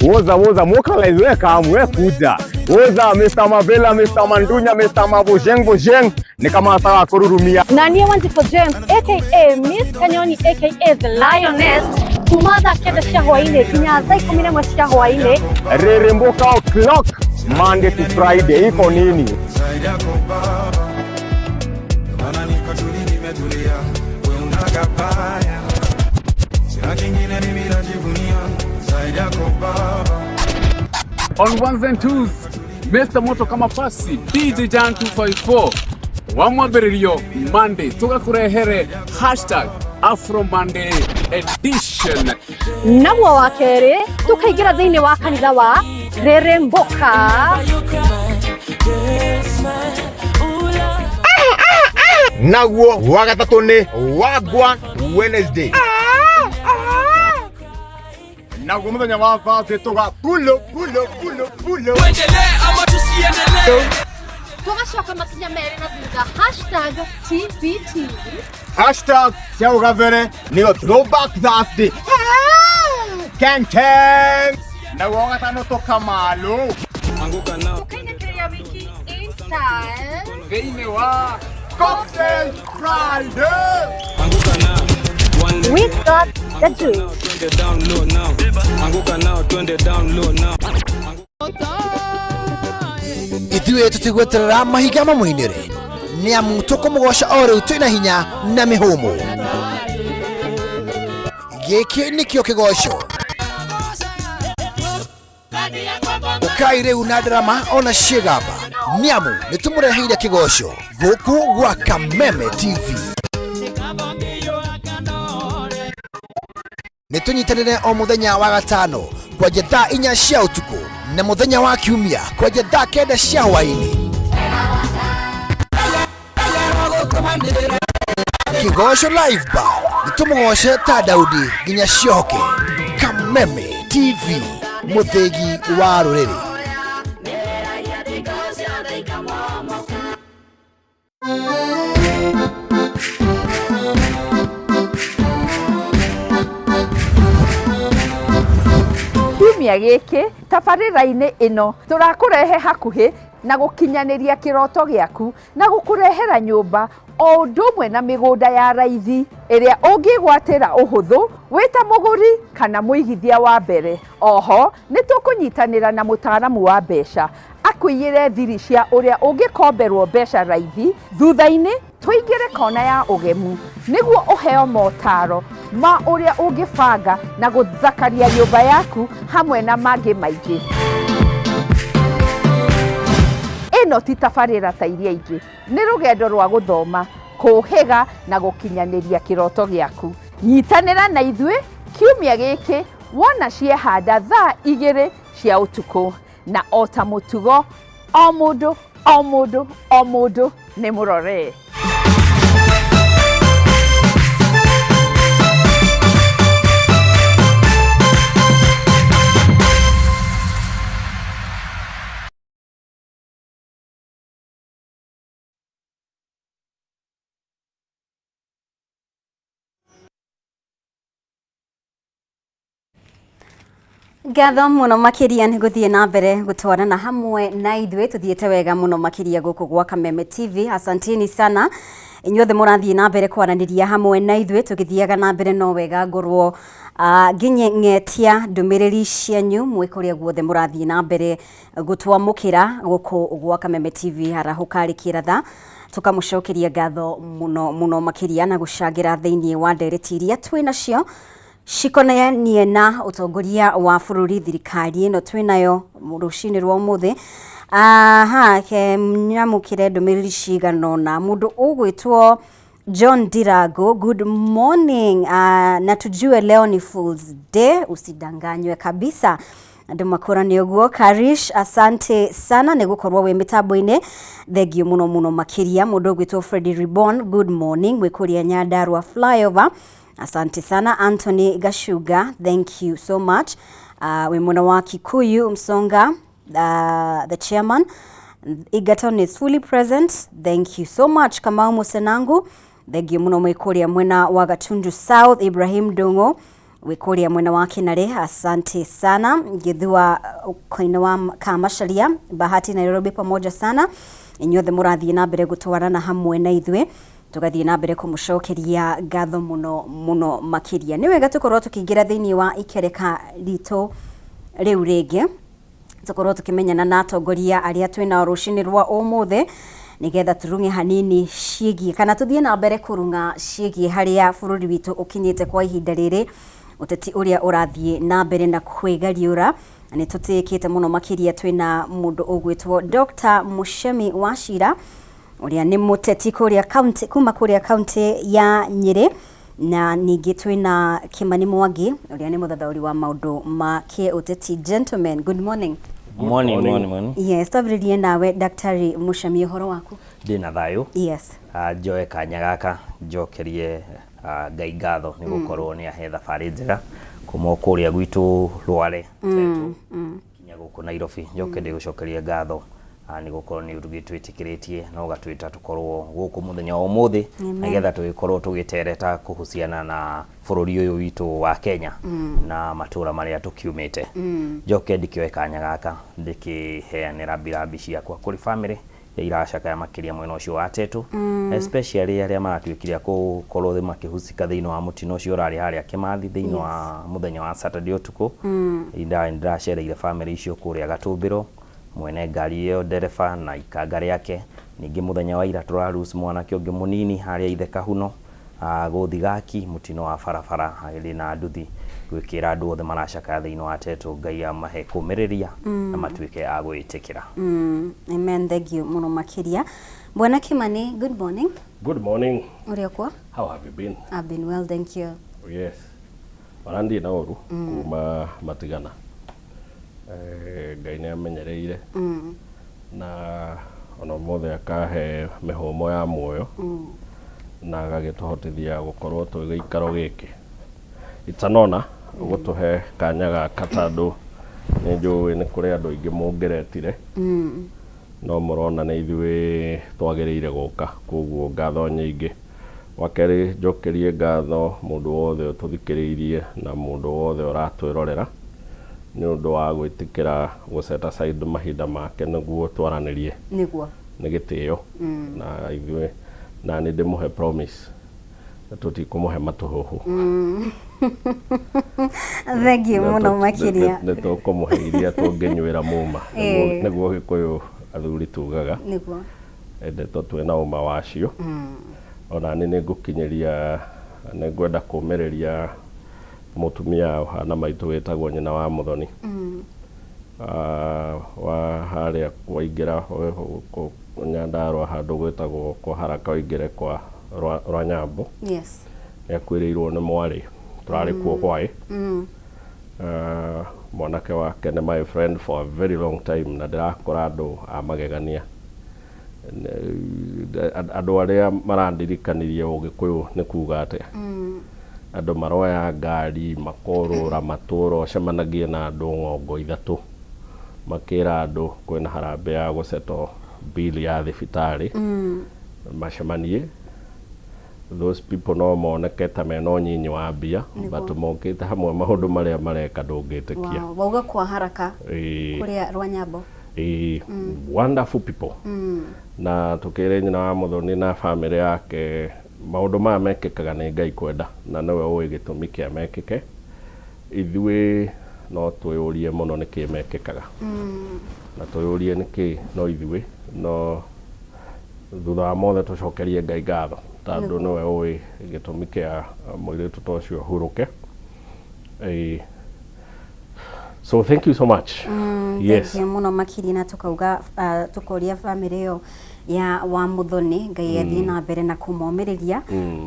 Woza woza mokalize, we kam, we kuja. Woza Mr. Mavela, Mr. Mandunya, Mr. Mabojeng Bojeng, ni kama sawa kururumia. Na niĩ Wanjikũ James aka Miss Kanyoni aka The Lioness, kuma thaa 9 cia hwainĩ nginya thaa 11 cia hwainĩ. Reremboka o'clock, Monday to Friday, iko nini? Zaidi yako Baba, maana niko tuli, nimetulia, we unagabaya, sina kingine mimi najivunia zaidi yako Baba. On ones and twos, Mr. Moto kama pasi, DJ Jan 254 wamwambĩrĩrio Monday tũgakũrehere #AfroMonday edition. Naguo wa kerĩ tũkaingĩra thĩinĩ wa kanitha wa Rĩrĩmbũka. Naguo wa gatatũ nĩ Wagwan Wednesday. Naguo mũthenya wa Thursday tũga pulo pulo pulo pulo. Tũgacoka makinya merĩ na thutha, #TBT. #cia gabere nĩyo Throwback Thursday. Ken ken. Naguo wa gatano tũkamalo. Tũkainĩkĩrĩria wiki in style. Thĩinĩ wa Cocktail Friday. We got the juice. Anguka nao twende down low now. Ithuĩ tũtigweterera mahinga mamũinĩre, nĩ amu tũkũmũgoca o rĩu twĩna hinya na mĩhũmũ. Gĩkĩ nĩkĩo kĩgoco. Ũkai rĩu na ndarama ona ciĩgamba, nĩ amu nĩ tũmũreheire kĩgoco gũkũ gwa Kameme TV. Nĩ tũnyitanĩre o mũthenya wa gatano kwanja thaa 4 cia ũtukũ na mũthenya wa kiumia kwanja thaa 9 cia hwaĩ-inĩ. Kĩgoco Live Band nĩ tũmũgoce ta Daudi nginya ciohoke. Kameme TV, mũthĩgi wa rũrĩrĩ. Kiumia gĩkĩ tabarĩra-inĩ ĩno tũrakũrehe hakuhĩ na gũkinyanĩria kĩroto gĩaku na gũkũrehera nyũmba o ũndũ ũmwe na mĩgũnda ya raithi ĩrĩa ũngĩgwatĩra ũhũthũ wĩ ta mũgũri kana mũigithia wa mbere. Oho nĩ tũkũnyitanĩra na mũtaaramu wa mbeca akũiyĩre thiri cia ũrĩa ũngĩkomberwo mbeca raithi. Thutha-inĩ tũingĩre kona ya ũgemu nĩguo ũheo motaro ma ũrĩa ũngĩbanga na gũthakaria nyũmba yaku hamwe na mangĩ maingĩ. Ĩno ti tabarĩra ta iria ingĩ, nĩ rũgendo rwa gũthoma, kũũhĩga na gũkinyanĩria kĩroto gĩaku. Nyitanĩra na ithuĩ kiumia gĩkĩ wona ciehanda thaa 2 cia ũtukũ, na o ta mũtugo o mũndũ o mũndũ o mũndũ nĩ mũrore. Ngatho muno makiria nĩ gũthiĩ na mbere gũtwarana hamwe na ithuĩ, tũthiĩte wega mũno makiria gũkũ gwa Kameme TV. Asanteni sana inyuothe mũrathiĩ na mbere kwaranĩria hamwe na ithuĩ, tũgĩthiaga na mbere no wega ngorwo nginyeng'etia ndũmĩrĩri cianyu mwĩ kũrĩa guothe mũrathiĩ na mbere gũtwamũkĩra gũkũ gwa Kameme TV. Harahũka rĩ kĩratha tũkamũcokeria ngatho mũno mũno makĩria na gũcangĩra thĩinĩ wa ndereti iria twĩ nacio cikonainie na ũtongoria wa bũrũri, thirikari ĩno twĩnayo rũcinĩ rwa ũmũthĩ. Aha, ke nyamũkĩre ndũmĩrĩri cigana ũna. Mũndũ ũgwĩtwo John Dirago, good morning. Na tujue leo ni Fool's Day, usidanganywe kabisa. Andũ makũrane ũguo. Karish, asante sana nĩ gũkorwo wĩ mĩtambo-inĩ, thengio mũno mũno makĩria. Mũndũ ũgwĩtwo Freddy Reborn, good morning, wĩ kũrĩa Nyandarua flyover, asante sana. Anthony Gashuga, thank you so much. Wĩ mwena wa Kikuyu Msonga, the chairman Egerton is fully present, thank you so much. Kamau Musenangu, thengio mũno mwĩ kũrĩa mwena wa Gatundu South. Ibrahim Dungo wĩ kũrĩa mwena wa Kinare, asante sana. Githua koine wa Kamacharia, Bahati Nairobi, pamoja sana. Inyuothe mũrathiĩ na mbere gũtwarana hamwe na ithuĩ, tũgathiĩ na mbere kũmũcokeria ngatho mũno mũno makĩria. Nĩ wega tũkorwo tũkĩingĩra thĩinĩ wa ikereka ritũ rĩu rĩngĩ, tũkorwo tũkĩmenyana na atongoria arĩa twĩnao rũcinĩ rwa ũmũthĩ, nĩgetha tũrung'e hanini ciĩgiĩ kana tũthiĩ na mbere kũrung'a ciĩgiĩ harĩa bũrũri witũ ũkinyĩte kwa ihinda rĩrĩ, ũteti ũrĩa ũrathiĩ na mbere na kwĩgariũra. Na nĩ tũtĩĩkĩte mũno makĩria twĩna mũndũ ũgwĩtwo Dr. Muchemi Wachira, ũrĩa nĩ mũteti kũrĩa county, kuma kũrĩa county ya Nyĩrĩ, na ningĩ twĩna Kimani Mwangi, ũrĩa nĩ mũthathaũri wa maũndũ ma kĩũteti. Gentlemen, good morning. Morning, morning, morning. Yes, twambĩrĩrie nawe Daktari Muchemi, ũhoro waku? Ndĩna thayũ. Yes. Njoe kanya gaka njokerie Ngai ngatho nĩ gũkorwo nĩ ahe thabarĩ njega kuma o kũrĩa gwitũ Rware nginya gũkũ Nairobi. Njoke ndĩgũcokerie ngatho nĩ gũkorwo nĩ ũgĩtwĩtĩkĩrĩtie na ũgatwĩta tũkorwo gũkũ mũthenya wa ũmũthĩ, nĩgetha tũgĩkorwo tũgĩtereta kũhuciana na bũrũri ũyũ witũ wa Kenya na matũra marĩa tũkiumĩte. Njoke ndĩkĩoe kanya gaka ndĩkĩheanĩra rambirambi ciakwa kũrĩ family iria iracakaya makĩria mwena ũcio wa Tetu, especially arĩa maratuĩkire a gũkorwo makĩhusika thĩinĩ wa mũtino ũcio ũrarĩ harĩa Kĩmathi thĩinĩ wa mũthenya wa Saturday ũtukũ. Ndĩracereire family icio kũrĩa Gatũmbĩro, mwene ngari ĩyo, ndereba na ikanga rĩake. Ningĩ mũthenya wa ira tũra lose mwanake ũngĩ mũnini harĩa ithe Kahuno gũthigaki mũtino wa barabara arĩ na nduthi. Gwĩkĩra andũ othe maracakaya thĩinĩ wa Tetu, Ngai amahe kũmĩrĩria na matuĩke a gwĩtĩkĩra. Amen, thank you mũno makĩria. Bwana Kimani, good morning. Good morning. Ũrĩ okwa? How have you been? I've been well, thank you. Yes. Ona ndirĩ na ũru kuma matigana. Ngai nĩ amenyereire na ona ũmũthĩ akahe mĩhũmũ ya muoyo. Na agagĩtũhotithia gũkorwo twĩ gĩikaro gĩkĩ. It's an honor gũtũhe kanya gaka tondũ nĩ njũĩ nĩ kũrĩ andũ aingĩ mũngĩretire no mũrona nĩ ithuĩ twagĩrĩire gũka, koguo ngatho nyingĩ. Wa kerĩ, njokerie ngatho mũndũ wothe ũtũthikĩrĩirie na mũndũ wothe ũratwĩrorera nĩ ũndũ wa gwĩtĩkĩra gũ set aside mahinda make nĩguo twaranĩrie. Nĩ gĩtĩo na ithuĩ na nĩ ndĩmũhe promise tũtikũmũhe matũhũhũ. Thengiũ mũno makĩria. Nĩ tũkũmũhe iria tũngĩnyuĩra muma, nĩguo Gĩkũyũ athuri tugaga. Ĩndĩ twĩna ũma wacio. Ona niĩ nĩ ngũkinyĩria, nĩ ngwenda kũmĩrĩria mũtumia ũhana maitũ wĩtagwo nyina wa Mũthoni wa harĩa waingĩra Nyandarũa handũ gwĩtagwo kwa Haraka ũingĩre kwa Rwanyambo. Nĩ akuĩrĩirwo nĩ mwarĩ, tũrarĩ kuo hwaĩ. Mwanake wake nĩ my friend for a very long time na ndĩrakora andũ a magegania, andũ arĩa marandirikanirie Ũgĩkũyũ nĩ kuga atĩa. Andũ maroya ngari makorũra matũra, ũcemanagie na andũ ng'ongo ithatũ makĩra andũ kwĩna harambee ya gũsettle bill ya thibitarĩ macemanie. Those people no moneke ta mena ũnyinyi wa mbia, but mokĩte hamwe, maũndũ marĩa mareka ndũngĩtĩkia. Wow. Wauga kwa Haraka? Ĩĩ. Kũrĩa Rwanyambo. Ĩĩ, wonderful people. Na tũkĩre nyina wa Mũthoni na bamĩrĩ yake maũndũ maya mekĩkaga nĩ Ngai kwenda na nĩwe ũĩ gĩtũmi kĩa mekĩke. Ithuĩ no twĩyũrie mũno nĩkĩ mekĩkaga na twĩyũrie nĩkĩ no ithuĩ, no thutha wa mothe tũcokerie Ngai ngatho tondũ nĩwe ũĩ gĩtũmi kĩa mũirĩtu ta ũcio ahurũke. Ĩĩ. So thank you so much. Yes. Thengiũ mũno makĩria, na tukauga tukoria bamĩrĩ ĩyo ya wa Mũthoni Ngai athiĩ na mbere na kũmomĩrĩria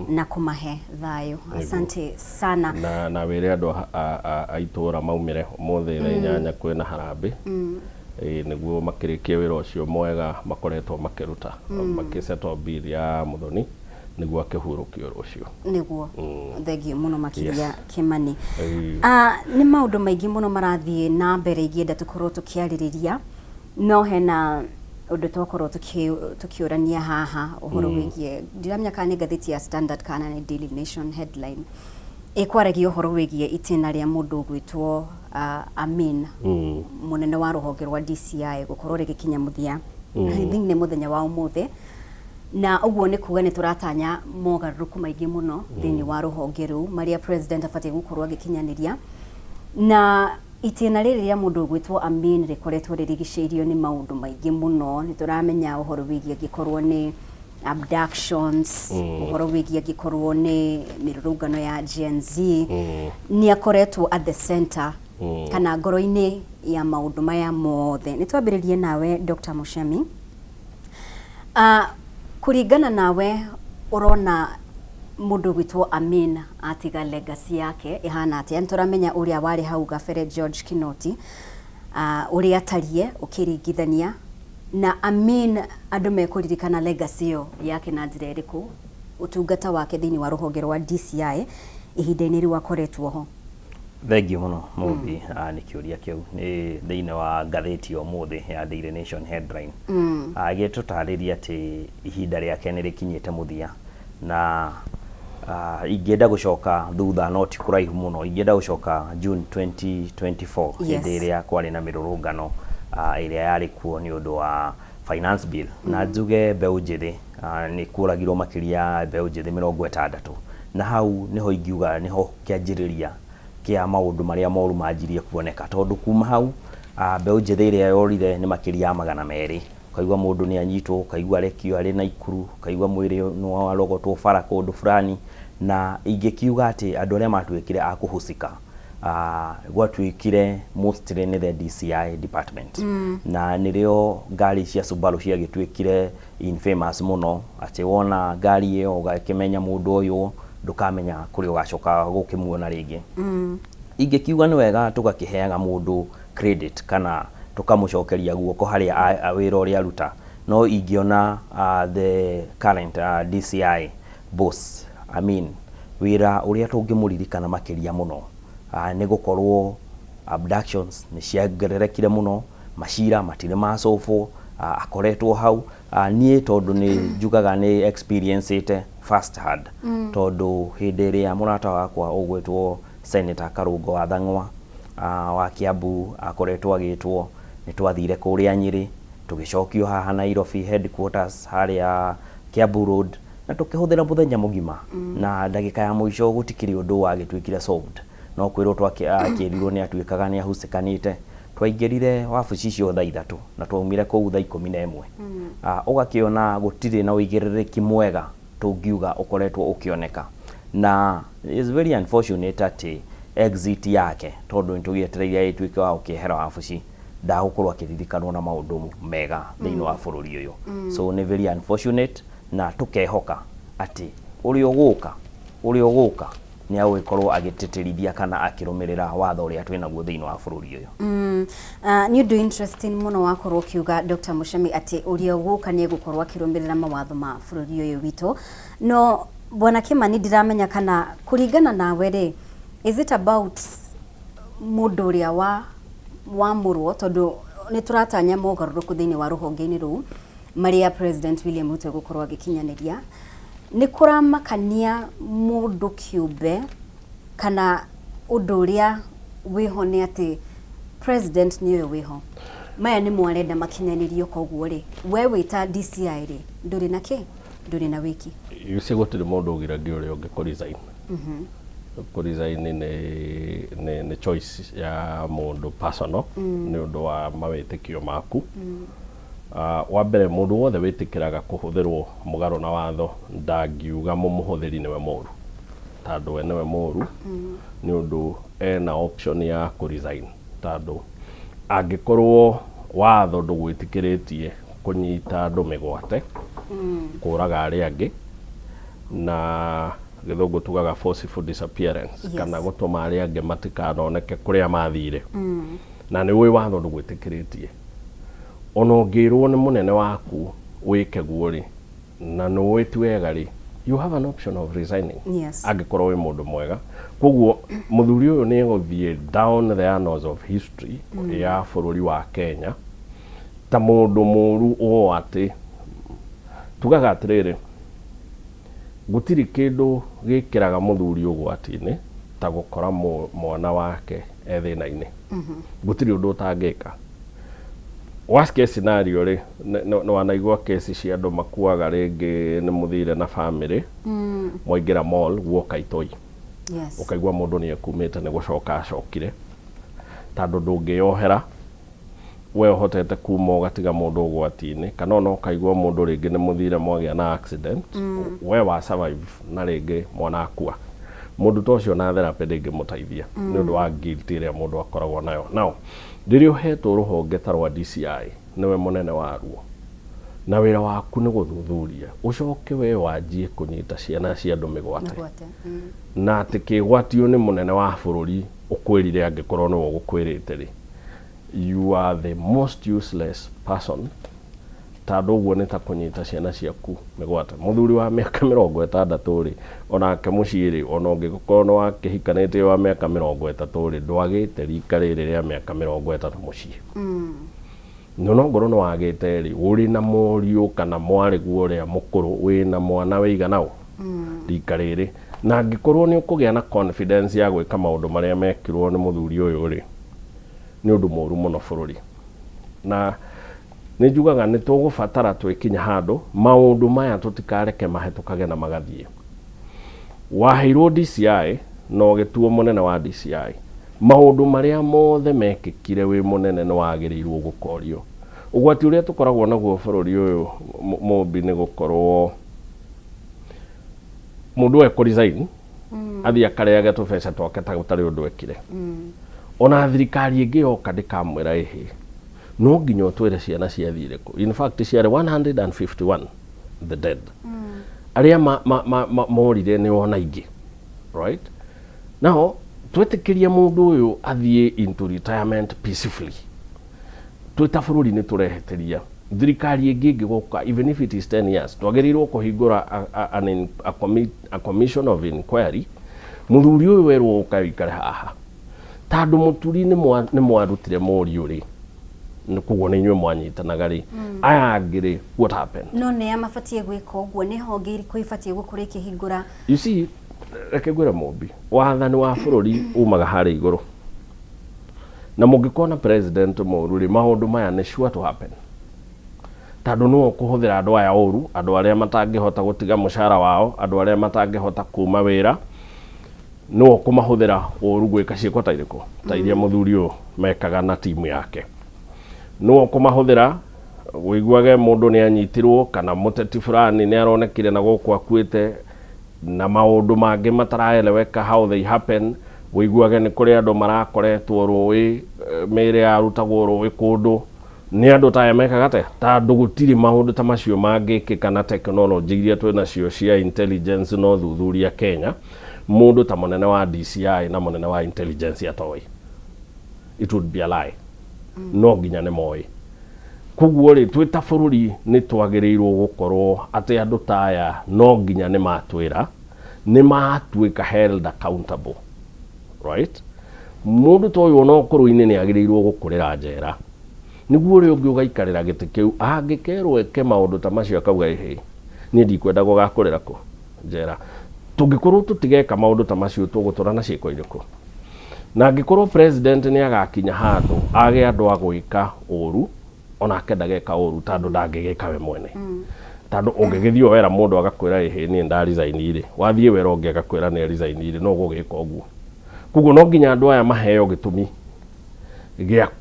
na kũmahe thayũ. Asante sana. Na wĩre andũ a itũũra maumĩre ũmũthĩ thaa 8 kwĩna harambĩ. Ĩĩ, nĩguo makĩrĩkie wĩra ũcio mwega makoretwo makĩruta makĩsettle bill ya Mũthoni nĩguo akĩhurũkio rũciũ. Nĩguo. Thengiũ mũno makĩria. Kĩmani. Nĩ maũndũ maingĩ mũno marathiĩ na mbere ingĩenda tũkorwo tũkĩarĩrĩria, no hena ũndũ twakorwo tũkĩũrania haha ũhoro wĩgiĩ, ndiramenya kana nĩ ngathĩti ya Standard kana nĩ Daily Nation headline ĩkwaragia ũhoro wĩgiĩ itĩna rĩa mũndũ ũgwĩtwo Amin, mũnene wa rũhonge rwa DCI, gũkorwo rĩgĩkinya mũthia. I think nĩ mũthenya wa ũmũthĩ, na ũguo nĩ kuga nĩ tũratanya mogarũrũku maingĩ mũno thĩinĩ wa rũhonge rũu marĩa president abatiĩ gũkorwo agĩkinyanĩria. Na itĩna rĩrĩ rĩa mũndũ ũgwĩtwo Amin rĩkoretwo rĩrigicĩirio nĩ maũndũ maingĩ mũno. Nĩ tũramenya ũhoro wĩgiĩ angĩkorwo nĩ abductions, ũhoro wĩgiĩ angĩkorwo nĩ mĩrũrũngano ya Gen Z, nĩ akoretwo at the center kana ngoro-inĩ ya maũndũ maya mothe. Nĩ twambĩrĩrie nawe, Dr. Muchemi. Kũringana nawe, ũrona mũndũ ũgwĩtwo Amin atiga legacy yake ĩhana atĩa? Nĩ tũramenya ũrĩa warĩ hau gabere, George Kinoti, ũrĩa atariĩ ũkĩringithania na Amin, andũ mekũririkana legacy ĩyo yake na njĩra ĩrĩkũ, ũtungata wake thĩinĩ wa rũhonge rwa DCI ihinda-inĩ rĩu akoretwo ho? Thengiũ mũno Mũmbi nĩ kĩũria kĩu. Nĩ thĩinĩ wa ngathĩti ya ũmũthĩ ya Daily Nation headline ĩgĩtũtarĩria atĩ ihinda rĩake nĩ rĩkinyĩte mũthia, na ingĩenda gũcoka thutha, no ti kũraihu mũno, ingĩenda gũcoka June 2024, hĩndĩ ĩrĩa kwarĩ na mĩrũrũngano ĩrĩa yarĩ kuo nĩ ũndũ wa finance bill, na njuge mbeũ njĩthĩ nĩ kũragirwo makĩria ya mbeũ njĩthĩ 60, na hau nĩho ingiuga nĩho kĩanjĩrĩria kĩa maũndũ marĩa moru manjirie kuoneka, tondũ kuma hau mbeũ njĩthĩ ĩrĩa yorire nĩ makĩria ya 200. Ũkaigua mũndũ nĩ anyitwo, ũkaigua arekio arĩ Naikuru, ũkaigua mwĩrĩ nĩ warogotwo bara kũndũ fulani. Na ingĩkiuga atĩ andũ arĩa matuĩkire a kũhusika gwatuĩkire mostly nĩ the DCI department, na nĩrĩo ngari cia Subaru ciagĩtuĩkire infamous mũno, atĩ wona ngari ĩyo ũgakĩmenya mũndũ ũyũ, ndũkamenya kũrĩa ũgacoka gũkĩmuona rĩngĩ. Ingĩkiuga nĩ wega tũgakĩheaga mũndũ credit kana tũkamũcokeria guoko harĩa wĩra ũrĩa aruta, no ingĩona the current DCI Boss, I mean, wĩra ũrĩa tũngĩmũririkana makĩria mũno nĩ gũkorwo abductions nĩ ciongererekire mũno, macira matirĩ macobwo, akoretwo hau. Niĩ tondũ nĩ njugaga nĩ experience ĩte first hand, tondũ hĩndĩ ĩrĩa mũrata wakwa ũgwĩtwo Senator Karũngo wa Thang'wa wa Kiambu akoretwo agĩtwo, nĩ twathire kũrĩa Nyĩrĩ, tũgĩcokio haha Nairobi headquarters harĩa Kiambu Road, na tũkĩhũthĩra mũthenya mũgima, na ndagĩka ya mũico gũtikĩrĩ ũndũ wagĩtuĩkire solved, no kwĩrwo twakĩrirwo nĩ atuĩkaga nĩ ahucikanĩte. Twaingĩrire wabici icio thaa 3 na twaumire kũu thaa 11. Ũgakĩona gũtirĩ na ũigĩrĩrĩki mwega tũngiuga ũkoretwo ũkĩoneka, na is very unfortunate atĩ exit yake, tondũ nĩ tũgĩetereire ĩtuĩke wa gũkĩehera wabici, ndagũkorwo akĩririkanwo na maũndũ mega thĩinĩ wa bũrũri ũyũ. So nĩ very unfortunate, na tũkehoka atĩ ũrĩa ũgũka nĩ agũgĩkorwo agĩtĩtĩrithia kana akĩrũmĩrĩra watho ũrĩa twĩnaguo thĩinĩ wa bũrũri ũyũ. Nĩ ũndũ interesting mũno wakorwo ũkiuga, Dr. Muchemi, atĩ ũrĩa ũgũka nĩ egũkorwo akĩrũmĩrĩra mawatho ma bũrũri ũyũ witũ. No Bwana Kimani, ndiramenya kana kũringana nawe rĩ, is it about mũndũ ũrĩa wa wamũrwo, tondũ nĩ tũratanya mogarũrũku thĩinĩ wa rũhonge-inĩ rũu marĩa President William Ruto egũkorwo agĩkinyanĩria, nĩ kũramakania mũndũ kĩũmbe, kana ũndũ ũrĩa wĩho nĩ atĩ president nĩ ũyũ wĩho, maya nĩmo arenda makinyanĩrio, koguo rĩ, we wĩ ta DCI rĩ, ndũrĩ na kĩ, ndũrĩ na wĩki? You see, gũtirĩ mũndũ ũgiragia ũrĩa ũngĩ kũ resign. Kũ resign nĩ choice ya mũndũ personal, nĩ ũndũ wa mawĩtĩkio maku. Wa mbere, mũndũ wothe wĩtĩkĩraga kũhũthĩrwo mũgarũ na watho ndangiuga mũmũhũthĩri nĩwe mũru, tondũ we nĩwe mũru, nĩ ũndũ ena option ya kũ resign, tondũ angĩkorwo watho ndũgwĩtĩkĩrĩtie kũnyita andũ mĩgwate, kũraga arĩa angĩ, na gĩthũngũ tugaga forceful disappearance, kana gũtũma arĩa angĩ matikanoneke kũrĩa mathire, na nĩ ũĩ watho ndũgwĩtĩkĩrĩtie, ona ũngĩrwo nĩ mũnene waku wĩke guo rĩ, na nĩ ũĩ ti wega rĩ, you have an option of resigning, angĩkorwo wĩ mũndũ mwega. Koguo mũthuri ũyũ nĩ egũthiĩ down the annals of history ya bũrũri wa Kenya ta mũndũ mũru, ũũ atĩ tugaga atĩrĩrĩ, gũtirĩ kĩndũ gĩkĩraga mũthuri ũgwati-inĩ ta gũkora mwana wake e thĩna-inĩ. Gũtirĩ ũndũ ũtangĩka. Worst case scenario rĩ, nĩ wanaigua kesi cia andũ makuaga, rĩngĩ nĩ mũthire na family, mwaingĩra mall, guoka itoi, ũkaigua mũndũ nĩ ekumĩte, nĩ gũcoka acokire, tondũ ndũngĩyohera we ũhotete kuma ũgatiga mũndũ ũgwati-inĩ, kana ona ũkaigua mũndũ rĩngĩ nĩ mũthire mwagĩa na accident, we wa survive na rĩngĩ mwana akua. Mũndũ ta ũcio na therapy ndĩngĩmũteithia, nĩ ũndũ wa guilt ĩrĩa mũndũ akoragwo nayo. Now rĩrĩa ũhetwo rũhonge ta rwa DCI, nĩwe mũnene waruo, na wĩra waku nĩ gũthuthuria, ũcoke we wanjie kũnyita ciana cia andũ mĩgwate, Mĩgwate. Na atĩ kĩgwatio nĩ mũnene wa bũrũri ũkwĩrire, angĩkorwo nĩwe ũgũkwĩrĩte rĩ, you are the most useless person, tondũ ũguo nĩ ta kũnyita ciana ciaku mĩgwate. Mũthuri wa mĩaka 60 rĩ, onake mũciĩ rĩ, ona ũngĩkorwo nĩ wakĩhikanĩtie wa mĩaka 30 rĩ, ndwagĩte rika rĩrĩ rĩa mĩaka 30 mũciĩ. No ngorwo nĩ wagĩte rĩ, ũrĩ na mũriũ kana mwarĩguo ũrĩa mũkũrũ wĩna mwana wĩigana ũ rika rĩrĩ, na angĩkorwo nĩ ũkũgĩa na confidence ya gwĩka maũndũ marĩa mekirwo nĩ mũthuri ũyũ rĩ, nĩ ũndũ mũru mũno bũrũri. Na nĩ njugaga nĩ tũgũbatara twĩkinya handũ maũndũ maya tũtikareke mahĩtũkage na magathiĩ. Waheirwo DCI na ũgĩtuo mũnene wa DCI, maũndũ marĩa mothe mekĩkire wĩ mũnene nĩ wagĩrĩirwo gũkorio. Ũgwati ũrĩa tũkoragwo naguo bũrũri ũyũ mũmbi nĩ gũkorwo mũndũ ekũ resign athiĩ akarĩage tũbeca twake ta gũtarĩ ũndũ ekire. Ona thirikari ĩngĩ yoka ndĩkamwĩra ĩhĩ, no nginya ũtwĩre ciana ciathire kũ. In fact, ciarĩ 151 the dead, arĩa morire nĩ ona ingĩ. Right now twetĩkĩria mũndũ ũyũ athiĩ into retirement peacefully, twĩ ta bũrũri nĩ tũrehĩtĩria Thirikari ĩngĩ ĩngĩgoka, even if it is 10 years, twagĩrĩirwo kũhingũra a commission of inquiry. Mũthuri ũyũ werwo ũka ũikare haha, tondũ mũturi nĩ mwarutire mũriũ rĩ, koguo nĩ inyuĩ mwanyitanaga rĩ, aya angĩ rĩ, what happened? No nĩ a mabatiĩ gwĩka ũguo? Nĩ honge irĩkũ ibatiĩ gũkorwo ikĩhingũra? You see, reke ngwĩre Mũmbi, wathani wa bũrũri umaga harĩa igũrũ, na mũngĩkorwo na president mũru rĩ, maũndũ maya nĩ sure to happen, tondũ nĩwe ũkũhũthĩra andũ aya ũru, andũ arĩa matangĩhota gũtiga mũcara wao, andũ arĩa matangĩhota kuma wĩra, nĩwe ũkũmahũthĩra ũru gwĩka ciĩko ta irĩkũ, ta iria mũthuri ũyũ mekaga na timu yake. Nĩwe ũkũmahũthĩra wĩiguage mũndũ nĩ anyitirwo kana mũteti fulani nĩ aronekire na gũkũ akuĩte na maũndũ mangĩ mataraeleweka how they happen. Wĩiguage nĩ kũrĩ andũ marakoretwo rũĩ, mĩĩrĩ yarutagwo rũĩ kũndũ nĩ andũ ta aya mekaga atĩa, tondũ gũtirĩ maũndũ ta macio mangĩkĩka na technology iria twĩ nacio cia intelligence na ũthuthuria Kenya, mũndũ ta mũnene wa DCI na mũnene wa intelligence atoĩ. It would be a lie. No nginya nĩ moĩ. Koguo rĩ, twĩ ta bũrũri nĩ twagĩrĩirwo gũkorwo atĩ andũ ta aya no nginya nĩ matwĩra nĩ matuĩka held accountable, right? Mũndũ ta ũyũ ona ũkũrũ-inĩ nĩ agĩrĩirwo gũkũrĩra njera, nĩguo ũrĩa ũngĩ ũgaikarĩra gĩtĩ kĩu angĩkerwo eke maũndũ ta macio akauga, "Ĩhĩ, niĩ ndikwenda gũgakũrĩra kũ njera." Tũngĩkorwo tũtigeka maũndũ ta macio, tũgũtũra na ciĩko irĩkũ? Na angĩkorwo president nĩ agakinya handũ age andũ a gwĩka ũru, onake ndageka ũru, tondũ ndangĩgĩka we mwene, tondũ ũngĩgĩthiĩ wera mũndũ agakwĩra, "Ĩhĩ, niĩ ndaresign" rĩ, wathiĩ wera ũngĩ agakwĩra nĩ resign rĩ, no ũgũgĩka ũguo. Koguo no nginya andũ aya maheo gĩtũmi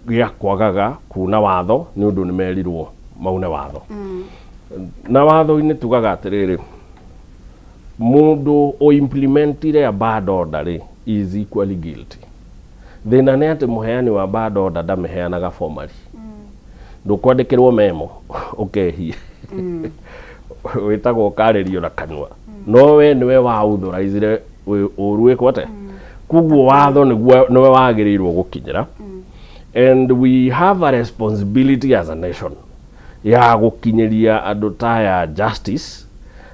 gĩa kwagaga kuna watho, nĩ ũndũ nĩ merirwo maune watho. Na watho-inĩ tugaga atĩrĩrĩ, mũndũ ũimplementire a bad order rĩ, is equally guilty. Thĩna nĩ atĩ mũheani wa bad order ndamĩheanaga formally. Ndũkwandĩkĩrwo memo ũkehie, wĩtagwo ũkarĩrio na kanua, no we nĩwe wa authorizire ũru wĩkwo atĩa. Koguo watho nĩguo nĩwe wagĩrĩirwo gũkinyĩra, and we have a responsibility as a nation ya gũkinyĩria andũ ta aya justice,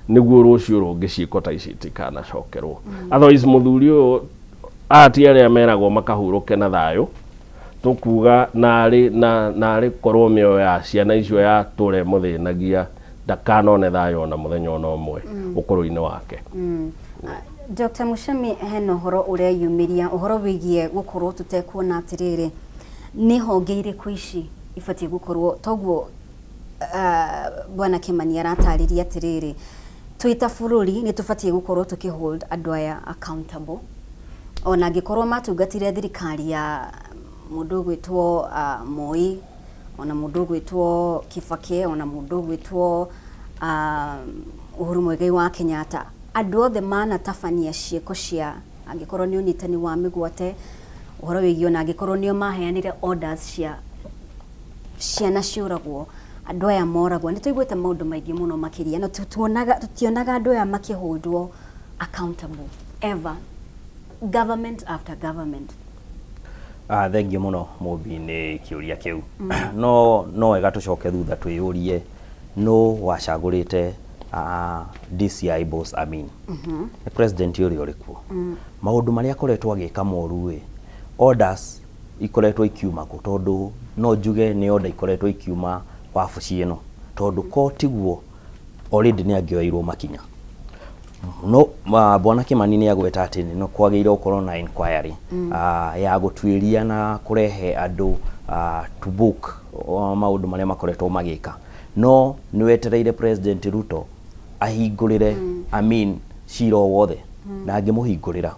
nĩguo rũciũ rũngĩ ciĩko ta ici itikanacokerwo. Otherwise mũthuri ũyũ aya ti arĩa meragwo makahurũke na thayũ, tũkuga narĩ na narĩ korwo mĩoyo ya ciana icio yatũre mũthĩnagia, ndakanone thayũ ona mũthenya ona ũmwe ũkũrũ-inĩ wake. Dr. Muchemi, hena ũhoro ũreyumĩria, ũhoro wĩgiĩ gũkorwo tũtekuona atĩrĩrĩ, nĩ honge irĩkũ ici ibatiĩ gũkorwo toguo. Bwana Kimani aratarĩria atĩrĩrĩ, twĩ ta bũrũri nĩ tũbatiĩ gũkorwo tũkĩ hold andũ aya accountable, ona angĩkorwo matungatire thirikari ya mũndũ ũgwĩtwo Moi, ona mũndũ ũgwĩtwo Kibaki, ona mũndũ ũgwĩtwo Uhuru Muigai wa Kenyatta. Andũ othe manatabania ciĩko cia, angĩkorwo nĩ ũnyitani wa mĩgwate, ũhoro wĩgiĩ ona angĩkorwo nĩo maheanire orders cia ciana ciũragwo, andũ aya moragwo. Nĩ tũiguĩte maũndũ maingĩ mũno makĩria, na tuonaga tũtionaga andũ aya makĩholdwo accountable ever, government after government. Ah, thengiũ mũno Mũmbi nĩ kĩũria kĩu. No wega tũcoke thutha twĩyũrie no wacagũrĩte DCI boss Amin. Nĩ president ũrĩa ũrĩ kuo. Maũndũ marĩa akoretwo agĩka moru ĩ, orders ikoretwo ikiuma kũ? Tondũ no njuge nĩ order ikoretwo ikiuma wabuci ĩno, tondũ ko tiguo already nĩ angĩoeirwo makinya. No bwana Kimani nĩ agweta atĩ no kwagĩrĩire gũkorwo na inquiry ya gũtuĩria na kũrehe andũ to book maũndũ marĩa makoretwo magĩka. No nĩ wetereire President Ruto ahingũrĩre Amin cira o wothe na angĩmũhingũrĩra.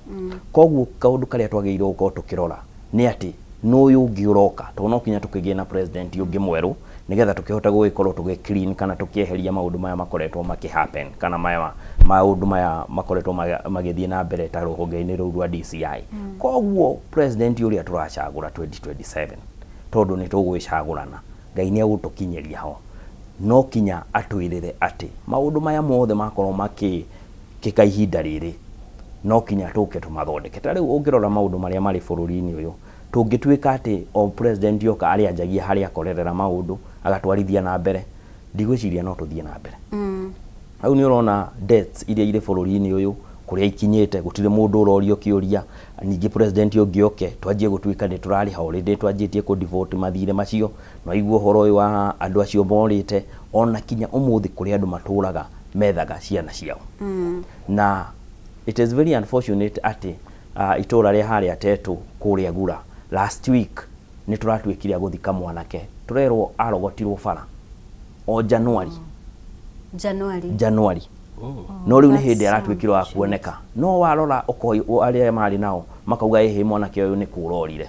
Koguo kaũndũ karĩa twagĩrĩirwo gũkorwo tũkĩrora nĩ atĩ nũ ũyũ ũngĩ ũroka, tondũ no kinya tũkĩgĩe na president ũngĩ mwerũ nĩgetha tũkĩhote gũgĩkorwo tũgĩ clean kana tũkĩeheria maũndũ maya makoretwo makĩ happen, kana maya maũndũ maya makoretwo magĩthiĩ na mbere ta rũhonge-inĩ rũu rwa DCI. Koguo president ũrĩa tũracagũra 2027, tondũ nĩ tũgwĩcagũrana, Ngai nĩ egũtũkinyĩria ho, no kinya atwĩrĩre atĩ maũndũ maya mothe makorwo makĩkĩka ihinda rĩrĩ, no kinya tũke tũmathondeke. Ta rĩu ũngĩrora maũndũ marĩa marĩ bũrũri-inĩ ũyũ, tũngĩtuĩka atĩ o president oka arĩanjagia harĩa akorerera maũndũ. Agatwarithia na mbere, ndigwĩciria no tũthiĩ na mbere. Hau nĩ ũrona debts iria irĩ bũrũri-inĩ ũyũ kũrĩa ikinyĩte, gũtirĩ mũndũ ũrorio kĩũria. Ningĩ president ũngĩ oke twanjie gũtuĩka nĩ tũrarĩha, already twanjĩtie kũ default mathirĩ macio. No aigua ũhoro ũyũ wa andũ acio morĩte, ona kinya ũmũthĩ kũrĩ andũ matũraga methaga ciana ciao. Na it is very unfortunate atĩ itũra rĩa harĩa Tetũ kũrĩa Gura, last week nĩ tũratuĩkire a gũthika mwanake, tũrerwo arogotirwo bara o January. January. January. No rĩu nĩ hĩndĩ aratuĩkire wa kuoneka, no warora ũkoi arĩa marĩ nao makauga ĩhĩ, mwanake ũyũ nĩ kũra orire,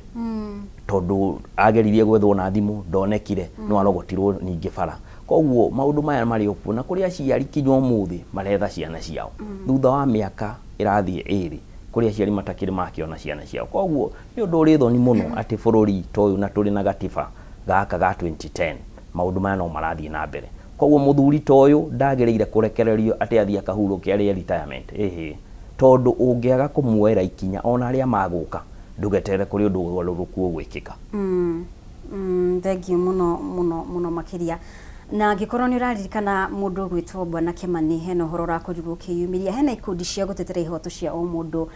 tondũ ageririe gwethwo na thimũ ndonekire, no arogotirwo ningĩ bara. Koguo maũndũ maya marĩ o kuo, na kũrĩ aciari kinya ũmũthĩ maretha ciana ciao thutha wa mĩaka ĩrathiĩ 2, kũrĩ aciari matakĩrĩ makĩona ciana ciao. Koguo nĩ ũndũ ũrĩ thoni mũno atĩ bũrũri ta ũyũ, na tũrĩ na gatiba gaka ga 2010, maũndũ maya no marathiĩ na mbere. Koguo mũthuri ta ũyũ ndagĩrĩire kũrekererio atĩ athiĩ akahurũke arĩe retirement, ĩhĩ, tondũ ũngĩaga kũmuoera ikinya, ona arĩa magũka, ndũgeterere kũrĩ ũndũ ũgarũrũku ũgwĩkĩka. Thank you mũno mũno mũno makĩria. Na angĩkorwo nĩ ũraririkana mũndũ ũgwĩtwo Bwana Kimani, hena ũhoro ũrakorirwo ũkĩyumĩria, hena ikundi cia gũtetera ihoto cia o mũndũ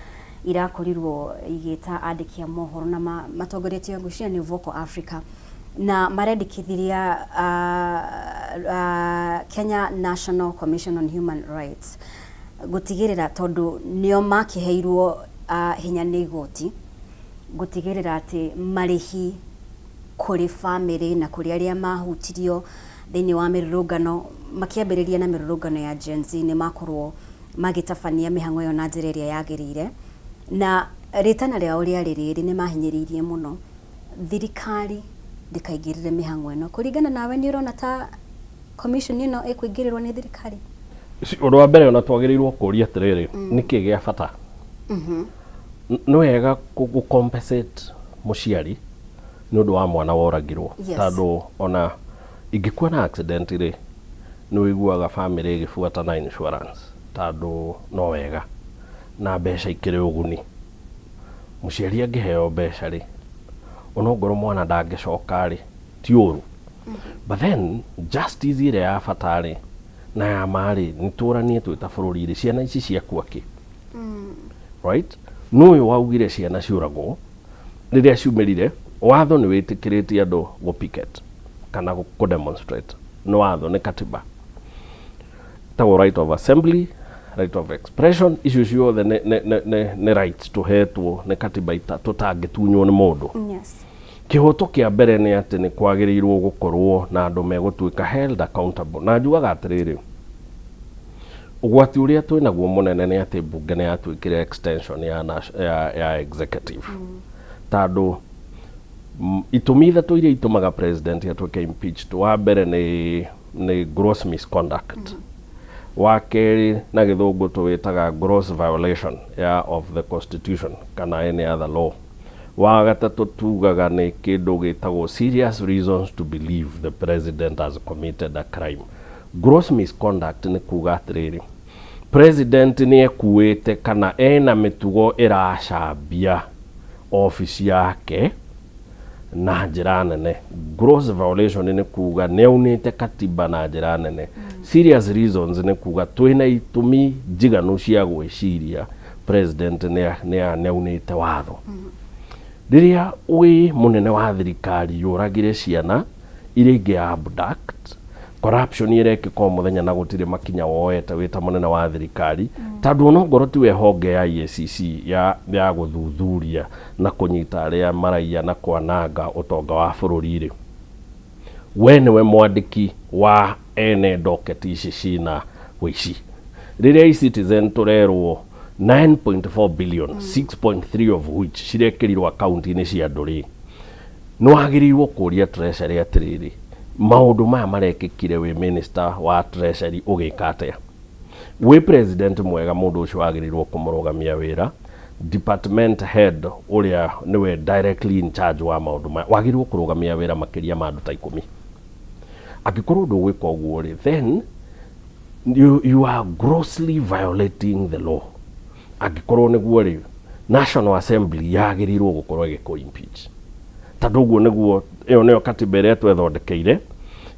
irakorirwo igĩta andĩki a mohoro na matongoretio ngwĩciria nĩ Vocal Africa, na marendekithiria Kenya National Commission on Human Rights gũtigĩrĩra, tondũ nĩo makĩheirwo hinya nĩ igoti gũtigĩrĩra atĩ marĩhi kũrĩ bamĩrĩ na kũrĩ arĩa mahutirio thĩinĩ wa mĩrũrũngano, makĩambĩrĩria na mĩrũrũngano ya Gen Z, nĩ makorwo magĩtabania mĩhang'o ĩyo na njĩra ĩrĩa yagĩrĩire. Na rĩtana rĩao rĩarĩ rĩrĩ, nĩ mahinyĩrĩirie mũno thirikari ndĩkaingĩrĩre mĩhang'o ĩno. Kũringana nawe, nĩ ũrona ta commission ĩno ĩkũingĩrĩrwo nĩ thirikari? Ũndũ wa mbere ona twagĩrĩirwo kũria atĩrĩrĩ, nĩkĩ gĩa bata? Nĩ wega gũ compensate mũciari nĩ ũndũ wa mwana woragirwo, tondũ ona ingĩkua na accident rĩ, nĩ ũiguaga family ĩgĩbuata na insurance, tondũ no wega na mbeca ikĩrĩ ũguni. Mũciari angĩheo mbeca rĩ, onongorwo mwana ndangĩcoka rĩ, ti ũru. But then justice ĩrĩa ya bata rĩ na ya ma rĩ, nĩ tũranie twĩ ta bũrũri rĩ, ciana ici ciakua kĩ? Right, nũ ũyũ waugire ciana ciũragwo rĩrĩa ciumĩrire? Watho nĩ wĩtĩkĩrĩtie andũ gũ picket kana kũ demonstrate, nĩ watho, nĩ katiba tagwo right of assembly, right of expression. Icio ciothe nĩ rights tũhetwo nĩ katiba tũtangĩtunywo nĩ mũndũ. Kĩhoto kĩa mbere nĩ atĩ nĩ kwagĩrĩirwo gũkorwo na andũ megũtuĩka held accountable. Na njugaga atĩrĩrĩ, ũgwati ũrĩa twĩnaguo mũnene nĩ atĩ mbunge nĩ yatuĩkire extension ya executive, tondũ itũmi ithatũ iria itũmaga president atuĩke impeached: wa mbere nĩ gross misconduct, wa kerĩ na gĩthũngũ tũwĩtaga gross violation ya of the constitution kana any other law, wa gatatũ tugaga nĩ kĩndũ gĩtagwo serious reasons to believe the president has committed a crime. Gross misconduct nĩ kuga atĩrĩrĩ, president nĩ ekuĩte kana ena mĩtugo ĩracambia obici yake na njĩra nene. Gross violation nĩ kuga nĩ aunĩte katiba na njĩra nene. Serious reasons nĩ kuga twĩna itũmi njiganu cia gwĩciria president nĩ aunĩte watho. Rĩrĩa wĩ mũnene wa thirikari yũragire ciana iria ingĩ abduct, corruption ĩrekĩka o mũthenya na gũtirĩ makinya woete wĩ ta mũnene wa thirikari, tondũ onongorwo tiwe honge ya EACC ya gũthuthuria na kũnyita arĩa maraiya na kwananga ũtonga wa bũrũri rĩ, we nĩwe mwandĩki wa ene docket ici cina wĩici. Rĩrĩa eCitizen tũrerwo 9.4 billion, 6.3 of which cirekĩrirwo akaunti-inĩ cia andũ rĩ, nĩ wagĩrĩirwo kũria Treasury atĩrĩrĩ, maũndũ maya marekĩkire wĩ minister wa Treasury ũgĩka atĩa? Wĩ president mwega, mũndũ ũcio wagĩrĩirwo kũmũrũgamia wĩra, department head ũrĩa nĩwe directly in charge wa maũndũ maya, wagĩrĩirwo kũrũgamia wĩra makĩria ma andũ ta 10. Angĩkorwo ndũgwĩka ũguo rĩ, then you are grossly violating the law. Angĩkorwo nĩguo rĩ, National Assembly yagĩrĩirwo gũkorwo ĩgĩkũ impeach, tondũ ũguo nĩguo ĩyo nĩyo katiba ĩrĩa twethondekeire.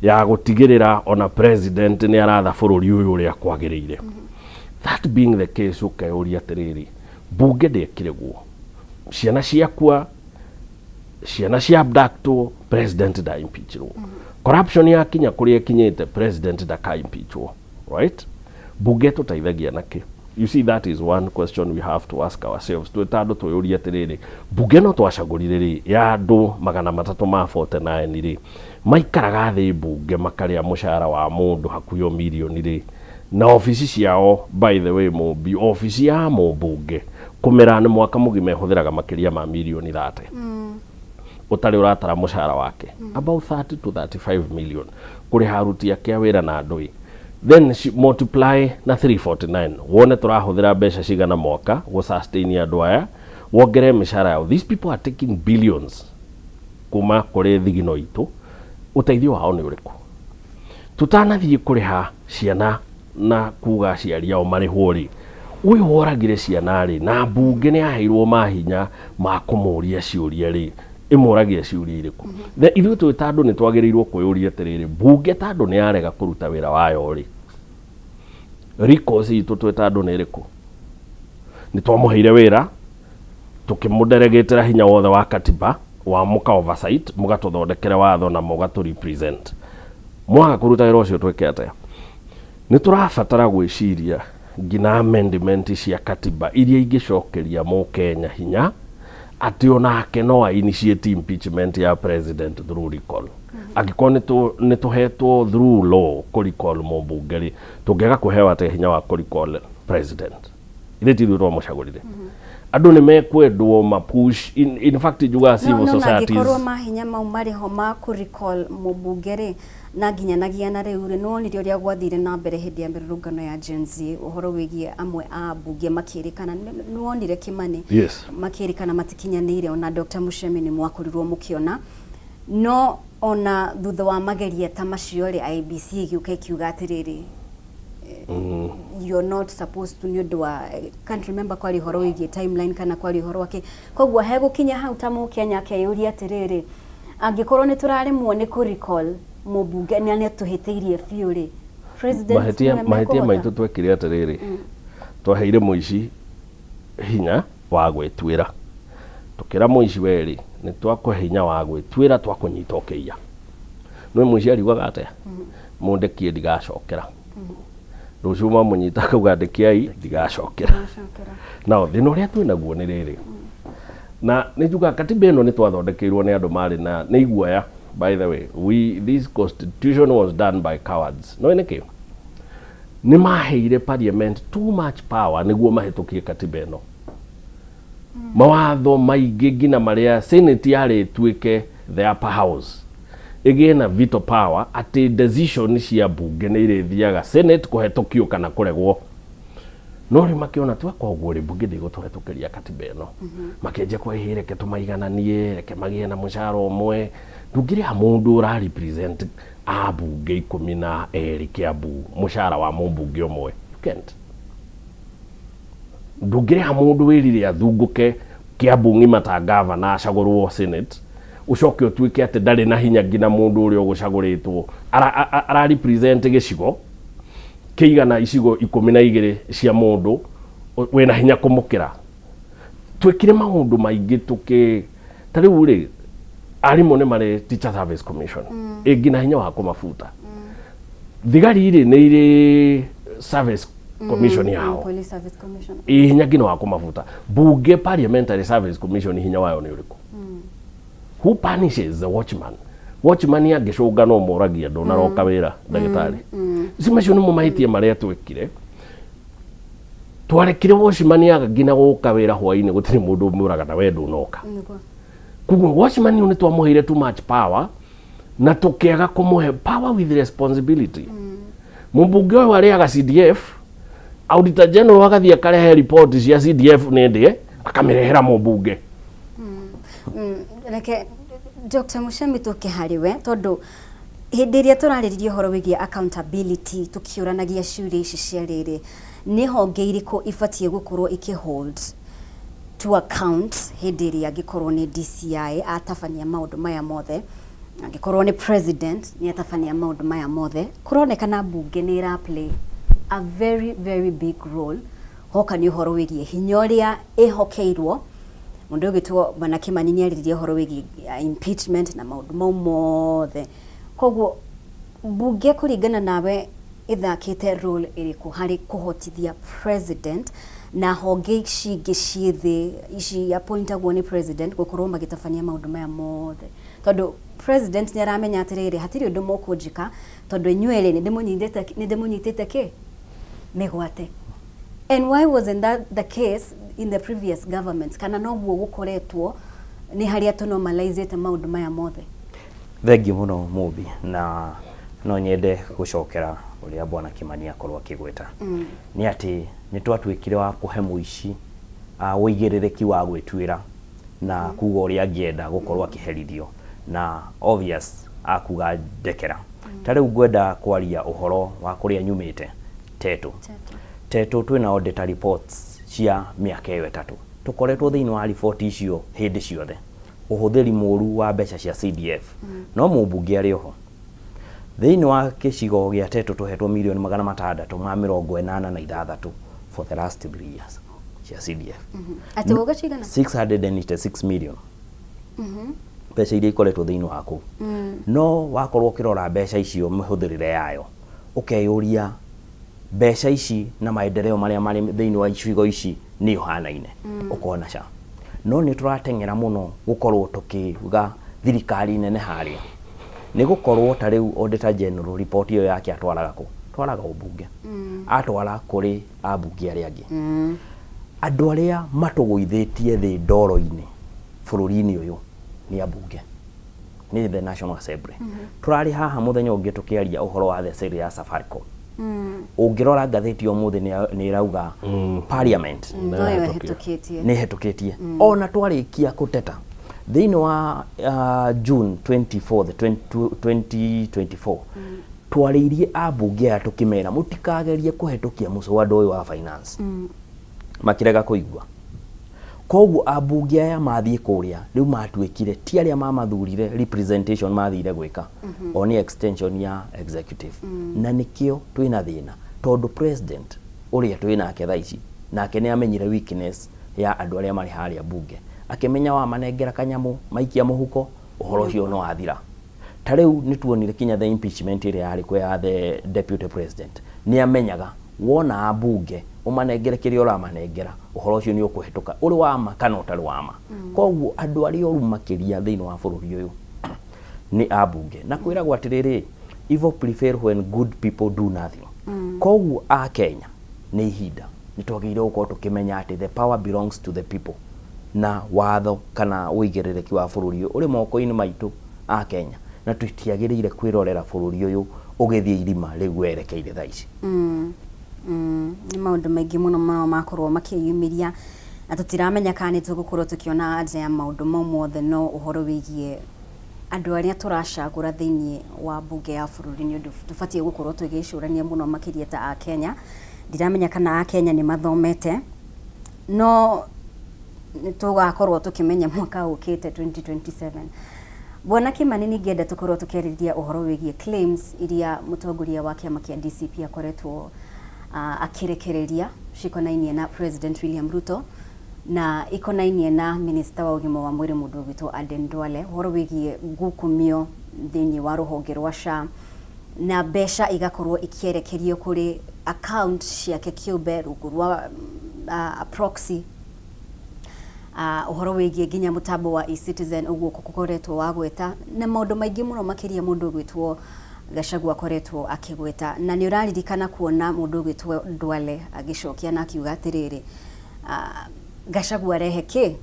Ya gũtigĩrĩra ona president nĩ aratha bũrũri ũyũ ũrĩa kwagĩrĩire. That being the case, ũkeyũria atĩrĩrĩ, mbunge ndĩekire guo, ciana ciakua, ciana cia abductwo, president nda impeachirwo, corruption yakinya kũrĩa ĩkinyĩte, president ndaka impeachwo, right? Mbunge ĩtũteithagia nakĩ? You see, that is one question we have to ask ourselves. Twĩ ta andũ twĩyũrie atĩrĩrĩ, mbunge ĩno twacagũrire rĩ, ya andũ 349 rĩ, maikaraga thĩ mbunge makarĩa mũcara wa mũndũ hakuhĩ o mirioni rĩ, na obici ciao, by the way, mũmbi obici ya mũmbunge kũmĩra nĩ mwaka mũgima ĩhũthĩraga makĩria ma mirioni 30, ũtarĩ ũratara mũcara wake, about 30 to 35 million kũrĩha aruti ake a wĩra na andũ ĩ. Then multiply na 349 wone tũrahũthĩra mbeca cigana mwaka gũ sustain andũ aya, wongerere mĩcara yao. These people are taking billions kuma kũrĩ thigino itũ. Ũteithio wao nĩ ũrĩkũ? Tũtanathiĩ kũrĩha ciana na kuga aciari ao marĩhwo rĩ, ũyũ woragire ciana rĩ, na mbunge nĩ yaheirwo mahinya ma kũmũria ciũria rĩ, ĩmũragia ciũria irĩkũ? The ithuĩ twĩ ta andũ nĩ twagĩrĩirwo kwĩyũria atĩrĩrĩ, mbunge ta andũ nĩ yarega kũruta wĩra wayo rĩ, recourse itũ twĩ ta andũ nĩ ĩrĩkũ? Nĩ twamũheire wĩra, tũkĩmũdelegĩtĩra hinya wothe wa katiba wa mũka oversight, mũgatũthondekere watho na mũgatũ represent. Mwaga kũruta wĩra ũcio, twĩke atĩa? Nĩ tũrabatara gwĩciria nginya amendment cia katiba iria ingĩcokeria mũkenya hinya atĩ onake no a initiate impeachment ya president through recall. Angĩkorwo nĩ tũhetwo through law kũ recall mũmbunge rĩ, tũngĩaga kũheo atĩa hinya wa kũ recall president? Ithe ti ithuĩ twamũcagũrire? Andũ nĩ mekwendwo ma push in fact njugaga civil no societies. Angĩkorwo mahinya mau marĩ ho ma kũ recall mũmbunge rĩ, na nginyanagia na rĩu rĩ, nĩwonire ũrĩa gwathire na mbere hĩndĩ ya mĩrũrũngano ya Gen Z, ũhoro wĩgiĩ amwe a ambunge makĩrĩkana, nĩwonire Kĩmani? Yes. Makĩrĩkana matikinyanĩire, ona Dr. Muchemi nĩ mwakorirwo mũkĩona. No ona thutha wa mageria ta macio rĩ, IEBC ĩgĩũka ĩkiuga atĩrĩrĩ, you're not supposed to, nĩ ũndũ wa, can't remember, kwari ũhoro wĩgiĩ timeline kana kwari ũhoro wake. Koguo hegũkinya hau ta mũkenya akeyũria atĩrĩrĩ, angĩkorwo nĩ tũraremwo nĩ kũ recall mũmbunge nĩ atũhĩtĩirie biũ rĩ, president mahĩtia nĩwe mahĩtia mekũhota? Maitũ twekire atĩrĩrĩ, twaheire mũici hinya wa gwĩtuĩra. Tũkĩra mũici, werĩ nĩ twakũhe hinya wa gwĩtuĩra, twakũnyita ũkĩiya. Nĩ mũici ariugaga atĩa? Mũndekie, ndigacokera. Rũciũ mamũnyita akauga, ndekiai, ndigacokera. Nao thĩna ũrĩa twĩ naguo nĩ rĩrĩ, na nĩ njugaga katiba ĩno nĩ twathondekeirwo nĩ andũ marĩ na nĩ iguoya. By the way, we this constitution was done by cowards. No nĩkĩ nĩ maheire parliament too much power nĩguo mahĩtũkie katiba ĩno? Mawatho maingĩ nginya marĩa senate yarĩ ĩtuĩke the upper house, ĩgĩe na veto power, atĩ decision cia mbunge nĩ irĩthiaga senate kũhetũkio kana kũregwo. No rĩu makĩona tweka ũguo rĩ, mbunge ndĩgũtũhetũkĩria katiba ĩno. Makĩanjia kwĩhĩ, reke tũmaigananie, reke magĩe na mũcara ũmwe. Ndũngĩrĩha mũndũ ũra represent ambunge 12 Kĩambu mũcara wa mũmbunge ũmwe. You can't. Ndũngĩrĩha mũndũ wĩrire athungũke Kĩambu ng'ima ta gavana acagũrwo senate, ũcoke ũtuĩke atĩ ndarĩ na hinya nginya mũndũ ũrĩa ũgũcagũrĩtwo ara represent gĩcigo kĩigana icigo 12 cia mũndũ wĩna hinya kũmũkĩra. Twĩkire maũndũ maingĩ tũkĩ ta rĩu rĩ, arimũ nĩ marĩ Teacher Service Commission, ĩ nginya hinya wa kũmabuta. Thigari rĩ, nĩ irĩ service commission yao. Police Service Commission. Ĩ hinya nginya wa kũmabuta. Bunge, Parliamentary Service Commission, hinya wayo nĩ ũrĩkũ? Who punishes the watchman? Watchman angĩcũnga no moragia, ndũnaroka wĩra, ndagĩtarĩ. Ici macio nĩmo mahĩtia marĩa twĩkire. Twarekire watchman aga nginya gũka wĩra hwainĩ, gũtirĩ mũndũ ũmũraga na we ndũnoka. Koguo watchman ũyũ nĩ twamũheire too much power na tũkĩaga kũmũhe power with responsibility. Mũmbunge ũyũ arĩaga CDF, auditor general agathiĩ akarehe report cia CDF nĩ ndĩe, akamĩrehera mũmbunge. Reke Dr. Muchemi tũke harĩ we, tondũ hĩndĩ ĩrĩa tũrarĩrĩria ũhoro wĩgiĩ accountability, tũkĩũranagia ciũria ici cia rĩrĩ, nĩ honge irĩkũ ibatiĩ gũkorwo ikĩ hold to account hĩndĩ ĩrĩa angĩkorwo nĩ DCI atabania maũndũ maya mothe. Angĩkorwo nĩ president nĩ atabania maũndũ maya mothe, kũronekana mbunge nĩ ĩra play a very very big role hoka nĩ ũhoro wĩgiĩ hinya ũrĩa ĩhokeirwo. Mũndũ ũgĩtwo Bwana Kĩmani nĩ arĩrĩria ũhoro wĩgiĩ impeachment na maũndũ mau mothe. Koguo mbunge kũringana nawe ĩthakĩte role ĩrĩkũ harĩ kũhotithia president na honge ici ingĩ ciĩ thĩ ici appointagwo nĩ president gũkorwo magĩtabania maũndũ maya mothe? Tondũ president nĩ aramenya atĩrĩrĩ, hatirĩ ũndũ mũkũnjĩka tondũ inyuĩ rĩ, nĩ ndĩmũnyitĩte kĩ mĩgwate. And why wasn't that the case in the previous government? Kana noguo gũkoretwo nĩ harĩa tũnormalizĩte maũndũ maya mothe? Thengiũ mũno Mũmbi, na no nyende gũcokera ũrĩa Bwana Kĩmani akorwo akĩgweta. Nĩ atĩ nĩ twatuĩkire wa kũhe mũici ũigĩrĩrĩki wa gwĩtuĩra na kuga ũrĩa angĩenda gũkorwo akĩherithio, na obvious akuga ndekera. Ta rĩu ngwenda kwaria ũhoro wa kũrĩa nyumĩte Tetu. Tetu twĩna auditor reports cia mĩaka ĩyo 3. Tũkoretwo thĩinĩ wa riboti icio hĩndĩ ciothe. Ũhũthĩri mũru wa mbeca cia CDF. No mũmbunge arĩ oho. Thĩinĩ wa gĩcigo gĩa Tetu tũhetwo mirioni 686 for the last 3 years cia CDF. Atĩ woga cigana? 686 million. Mbeca iria ikoretwo thĩinĩ wa kũu. No wakorwo ũkĩrora mbeca icio mĩhũthĩrĩre yayo, ũkeyũria mbeca ici na maendeleo marĩa marĩ thĩinĩ wa icigo ici nĩ ũhanaine. Ũkona ca. No nĩ tũrateng'era mũno gũkorwo tũkiuga thirikari nene harĩa. Nĩ gũkorwo ta rĩu Auditor General report ĩyo yake atwaraga kũ? Atwaraga ũmbunge. Atwara kũrĩ ambunge arĩa angĩ. Andũ arĩa matũgũithĩtie thĩ ndoro-inĩ bũrũri-inĩ ũyũ nĩ ambunge. Nĩ the National Assembly. Tũrarĩ haha mũthenya ũngĩ tũkĩaria ũhoro wa the sale ya Safaricom. Ũngĩrora ngathĩti ũmũthĩ nĩ ĩrauga Parliament No ĩhetũkĩtie. Nĩ ĩhetũkĩtie. Ona twarĩkia kũteta thĩinĩ wa June 24th 2024, twarĩirie ambunge aya tũkĩmera mũtikagerie kũhetũkia mũswada ũyũ wa finance. Makĩrega kũigua. Koguo ambunge aya mathiĩ kũrĩa rĩu matuĩkire ti arĩa mamathurire representation mathire gwĩka, o nĩ extension ya executive. Na nĩkĩo twĩna thĩna, tondũ president ũrĩa twĩ nake thaa ici nake nĩ amenyire weakness ya andũ arĩa marĩ harĩa bunge, akĩmenya wamanengera kanyamũ maikia mũhuko, ũhoro ũcio no wathira. Ta rĩu nĩ tuonire kinya the impeachment ĩrĩa yarĩ kuo ya the deputy president, nĩ amenyaga wona ambunge ũmanengere kĩrĩa ũramanengera, ũhoro ũcio nĩ ũkũhetũka ũrĩ wa ma kana ũtarĩ wa ma. Koguo andũ arĩa oru makĩria thĩinĩ wa bũrũri ũyũ nĩ ambunge, na kwĩragwo atĩrĩrĩ, evil prevail when good people do nothing. Koguo a Kenya nĩ ihinda nĩ twagĩrĩirwo gũkorwo tũkĩmenya atĩ the power belongs to the people, na watho kana ũigĩrĩrĩki wa bũrũri ũyũ ũrĩ moko-inĩ maitũ a Kenya, na tũtiagĩrĩire kwĩrorera bũrũri ũyũ ũgĩthiĩ irima rĩu werekeire thaa ici. Nĩ maũndũ maingĩ mũno mũno makorwo makĩyumĩria na tũtiramenya kana nĩ tũgũkorwo tũkĩona anja ya maũndũ mau mothe, no ũhoro wĩgiĩ andũ arĩa tũracagũra thĩinĩ wa mbunge ya bũrũri nĩ ũndũ tũbatiĩ gũkorwo tũgĩcũrania mũno makĩria ta Akenya. Ndiramenya kana Akenya nĩ mathomete, no nĩ tũgakorwo tũkĩmenya mwaka ũkĩte 2027. Bwana Kĩmani, ningĩenda tũkorwo tũkĩarĩrĩria ũhoro wĩgiĩ claims iria mũtongoria wa kĩama kĩa DCP akoretwo akĩrekereria cikonainie na President William Ruto na ikonainie na minister wa ũgima wa mwĩrĩ mũndũ ũgwĩtwo Aden Duale, ũhoro wĩgiĩ ngukumio thĩinĩ wa rũhonge rwa SHA na mbeca igakorwo ikĩerekerio kũrĩ account ciake kĩũmbe rungu rwa proxy, ũhoro wĩgiĩ nginya mũtambo wa eCitizen ũguo ũkoretwo wa gweta na maũndũ maingĩ mũno makĩria mũndũ ũgwĩtwo Gachagua akoretwo akĩgweta. Na nĩ ũraririkana kuona mũndũ ũgwĩtwo Duale agĩcokia na akiuga atĩrĩrĩ, Gachagua arehe kĩ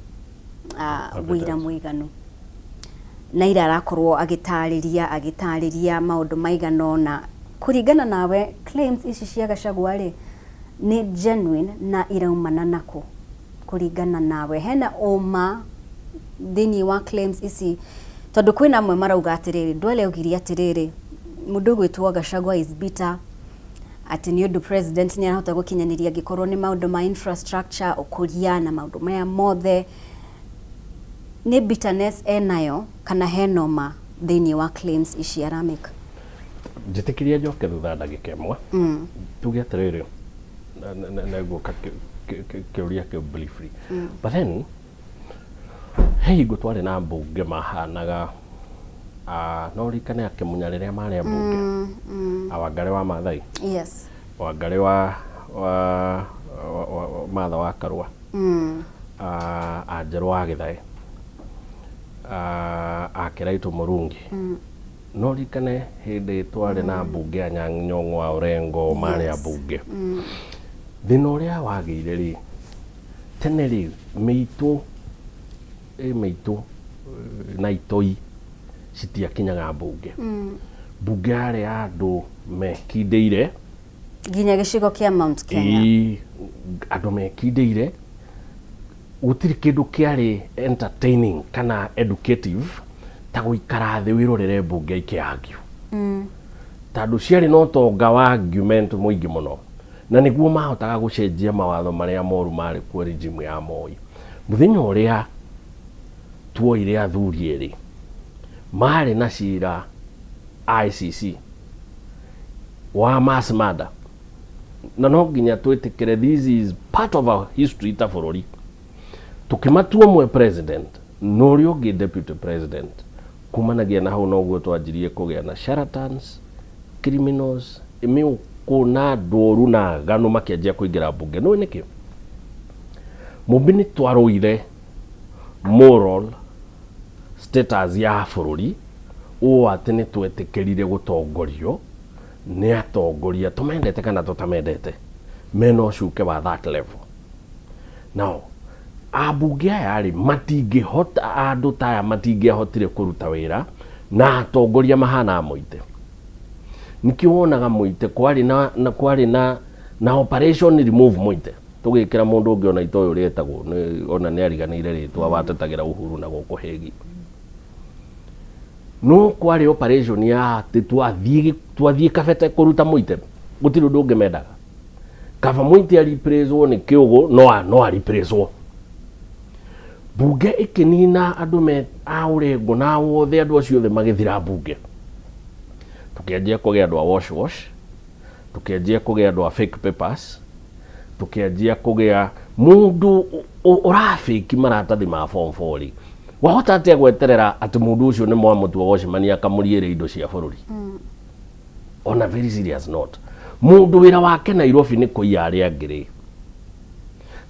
wĩira mũiganu, na ira arakorwo agĩtarĩria maũndũ maigana ũna. Kũringana nawe, claims ici cia Gachagua rĩ, nĩ genuine na iraumana nakũ? Kũringana nawe, hena ũma thĩinĩ wa claims ici? Tondũ kwĩna amwe marauga atĩrĩrĩ, Duale augire atĩrĩrĩ, mũndũ ũgwĩtwo Gachagua is bitter atĩ nĩ ũndũ president nĩ arahota gũkinyanĩria angĩkorwo nĩ maũndũ ma infrastructure, ũkũria na maũndũ maya mothe. Nĩ bitterness enayo kana hena ũma Thĩinĩ wa claims ici aramake. Njĩtĩkĩria njoke thutha ndagĩka ĩmwe. Tuge atĩrĩrĩ, nĩngũka kĩũria kĩu briefly. But then he hingo twarĩ na mbunge mahanaga, no ririkane akĩmunya rĩrĩa marĩ ambunge, Wangarĩ wa Maathai, Wangarĩ wa Martha wa Karua, Anjerũ wa Gĩthaĩ, Akĩraitũ Mũrungi. No ririkane hĩndĩ twarĩ na mbunge Anyang'ĩ Nyong'o wa Orengo marĩ ambunge. Thĩna ũrĩa wagĩire rĩ, tene rĩ, mĩitũ ĩ mĩitũ na itoi citiakinyaga mbunge. Mbunge yarĩ ya andũ mekindĩire. Nginya gĩcigo kĩa Mount Kenya. Ĩĩ, andũ mekindĩire. Gũtirĩ kĩndũ kĩarĩ entertaining kana educative ta gũikara thĩ wĩrorere mbunge ikĩargue, tondũ ciarĩ na ũtonga wa argument mũingĩ mũno, na nĩguo mahotaga gũcenjia mawatho marĩa moru marĩ kuo regime ya Moi. Mũthenya ũrĩa tuoire athuri erĩ marĩ na cira ICC wa mass murder, na no nginya twĩtĩkĩre this is part of our history ta bũrũri, tũkĩmatua ũmwe president na ũrĩa ũngĩ deputy president. Kumanagia na hau noguo twanjirie kũgĩa na charlatans, criminals, mĩũkũ na andũ oru na aganu makĩanjia kũingĩra mbunge. Nĩũĩ nĩkĩ? Mũmbi, nĩ twarũire moral status ya bũrũri ũũ atĩ nĩ twetĩkĩrire gũtongorio nĩ atongoria tũmendete kana tũtamendete mena ũcuke wa that level. Now ambunge aya rĩ, matingĩhota, andũ ta aya matingĩahotire kũruta wĩra na atongoria mahana Mũite. Nĩkĩo wonaga Mũite kwarĩ na kwarĩ na operation remove Mũite, tũgĩkĩra mũndũ ũngĩ ona itoĩ ũrĩa etagwo, ona nĩ ariganĩire rĩtwa, watetagĩra Uhuru na gũkũ Hegi. No kwarĩ operation ya atĩ twathiĩ kabete kũruta Mũite, gũtirĩ ũndũ ũngĩ mendaga. Kaba Mũite ariprĩzwo nĩ kĩũgũ, no ariprĩzwo. Mbunge ĩkĩnina andũ me a ũrengo na wothe, andũ acio othe magĩthira mbunge. Tũkĩanjia kũgĩa andũ a wash wash, tũkĩanjia kũgĩa andũ a fake papers, tũkĩanjia kũgĩa mũndũ ũrafake maratathi ma form 4 rĩ, wahota atĩa gweterera atĩ mũndũ ũcio nĩ mwamũtua watchman akamũriĩre indo cia bũrũri? On a very serious note, mũndũ wĩra wake Nairobi nĩ kũiya arĩa angĩ rĩ,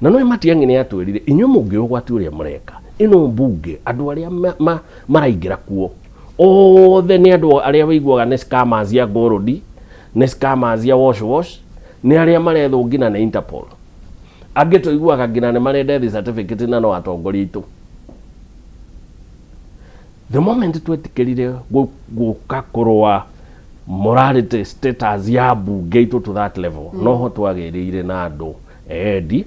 na no Matiang'i nĩ atwĩrire, inyuĩ mũngĩ ũgwati ũrĩa mũreka ĩno mbunge, andũ arĩa maraingĩra kuo othe nĩ andũ arĩa wĩiguaga nĩ scammers ya gold, nĩ scammers ya wash wash, nĩ arĩa marethwo nginya nĩ Interpol, angĩ tũiguaga nginya nĩ marĩ death certificate, na no atongoria aitũ. The moment twetĩkĩrire gũka kũrũa morality status ya mbunge itũ to that level, noho twagĩrĩire na andũ endi.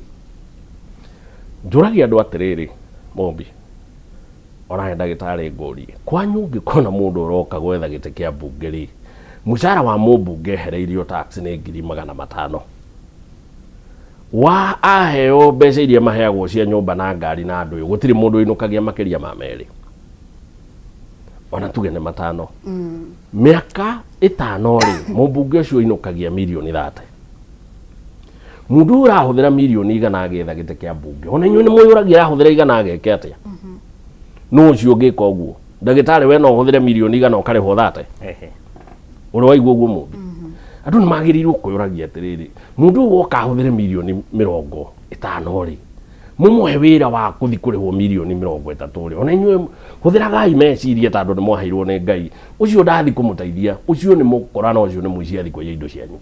Njũragia andũ atĩrĩrĩ, Mũmbi, onawe ndagĩtarĩ, ngũrie, kwanyu ũngĩkona mũndũ ũroka gwetha gĩtĩ kĩa mbunge rĩ, mũcara wa mũmbunge ehereirio tax nĩ 500,000, wa aheo mbeca iria maheagwo cia nyũmba na ngari na andũ, gũtirĩ mũndũ ũinũkagia makĩria ma merĩ, ona tuge nĩ 5. Mĩaka 5 rĩ, mũmbunge ũcio ũinũkagia mirioni 30. Mũndũ ũyũ ũrahũthĩra mirioni 100 agĩetha gĩtĩ kĩa mbunge, ona inyuĩ nĩ mwĩyũragia arahũthĩra 100 ageke atĩa? Nũ ũcio ũngĩka ũguo? Ndagĩtarĩ, we no ũhũthĩre mirioni 100 ũkarĩhwo 30? Ehe. Ũrĩa waigua ũguo, mũmbi, andũ nĩ magĩrĩirwo kwĩyũragia atĩrĩrĩ, mũndũ ũyũ woka ahũthĩre mirioni 50 rĩ, mũmũhe wĩra wa kũthi kũrĩhwo mirioni 30 rĩ, ona inyuĩ hũthĩragai meciria ta andũ nĩ mwaheirwo nĩ Ngai. Ũcio ndathi kũmũteithia, ũcio nĩ mũkora, na ũcio nĩ mũici athi kũiya indo cianyu,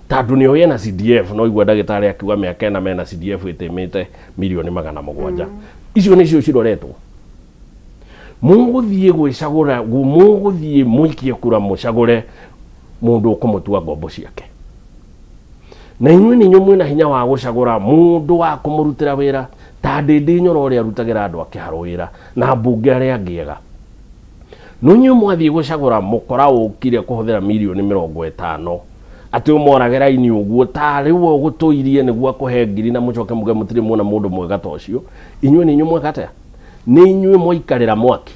tondũ nĩ oĩ ena CDF. No igua ndagĩtarĩ akiuga mĩaka 4 mena CDF ĩtĩmĩte mirioni 700. Icio nĩcio ciroretwo. Mũgũthiĩ gwĩcagũra, mũgũthiĩ mũikie kura, mũcagũre mũndũ ũkũmũtua ngombo ciake, na inyuĩ nĩ inyuĩ mwĩna hinya wa gũcagũra mũndũ wa kũmũrutĩra wĩra ta Ndĩndĩ Nyoro ũrĩa arutagĩra andũ a Kĩharũ wĩra na mbunge arĩa angĩ ega. No inyuĩ mwathiĩ gũcagũra mũkora ũkire kũhũthĩra mirioni 50 atĩ ũmorage raini ũguo tarĩ we ũgũtũirie nĩguo akũhe ngiri, na mũcoke muge mũtirĩ muona mũndũ mwega ta ũcio. Inyuĩ nĩ inyuĩ mweka atĩa? Nĩ inyuĩ mwaikarĩra mwaki.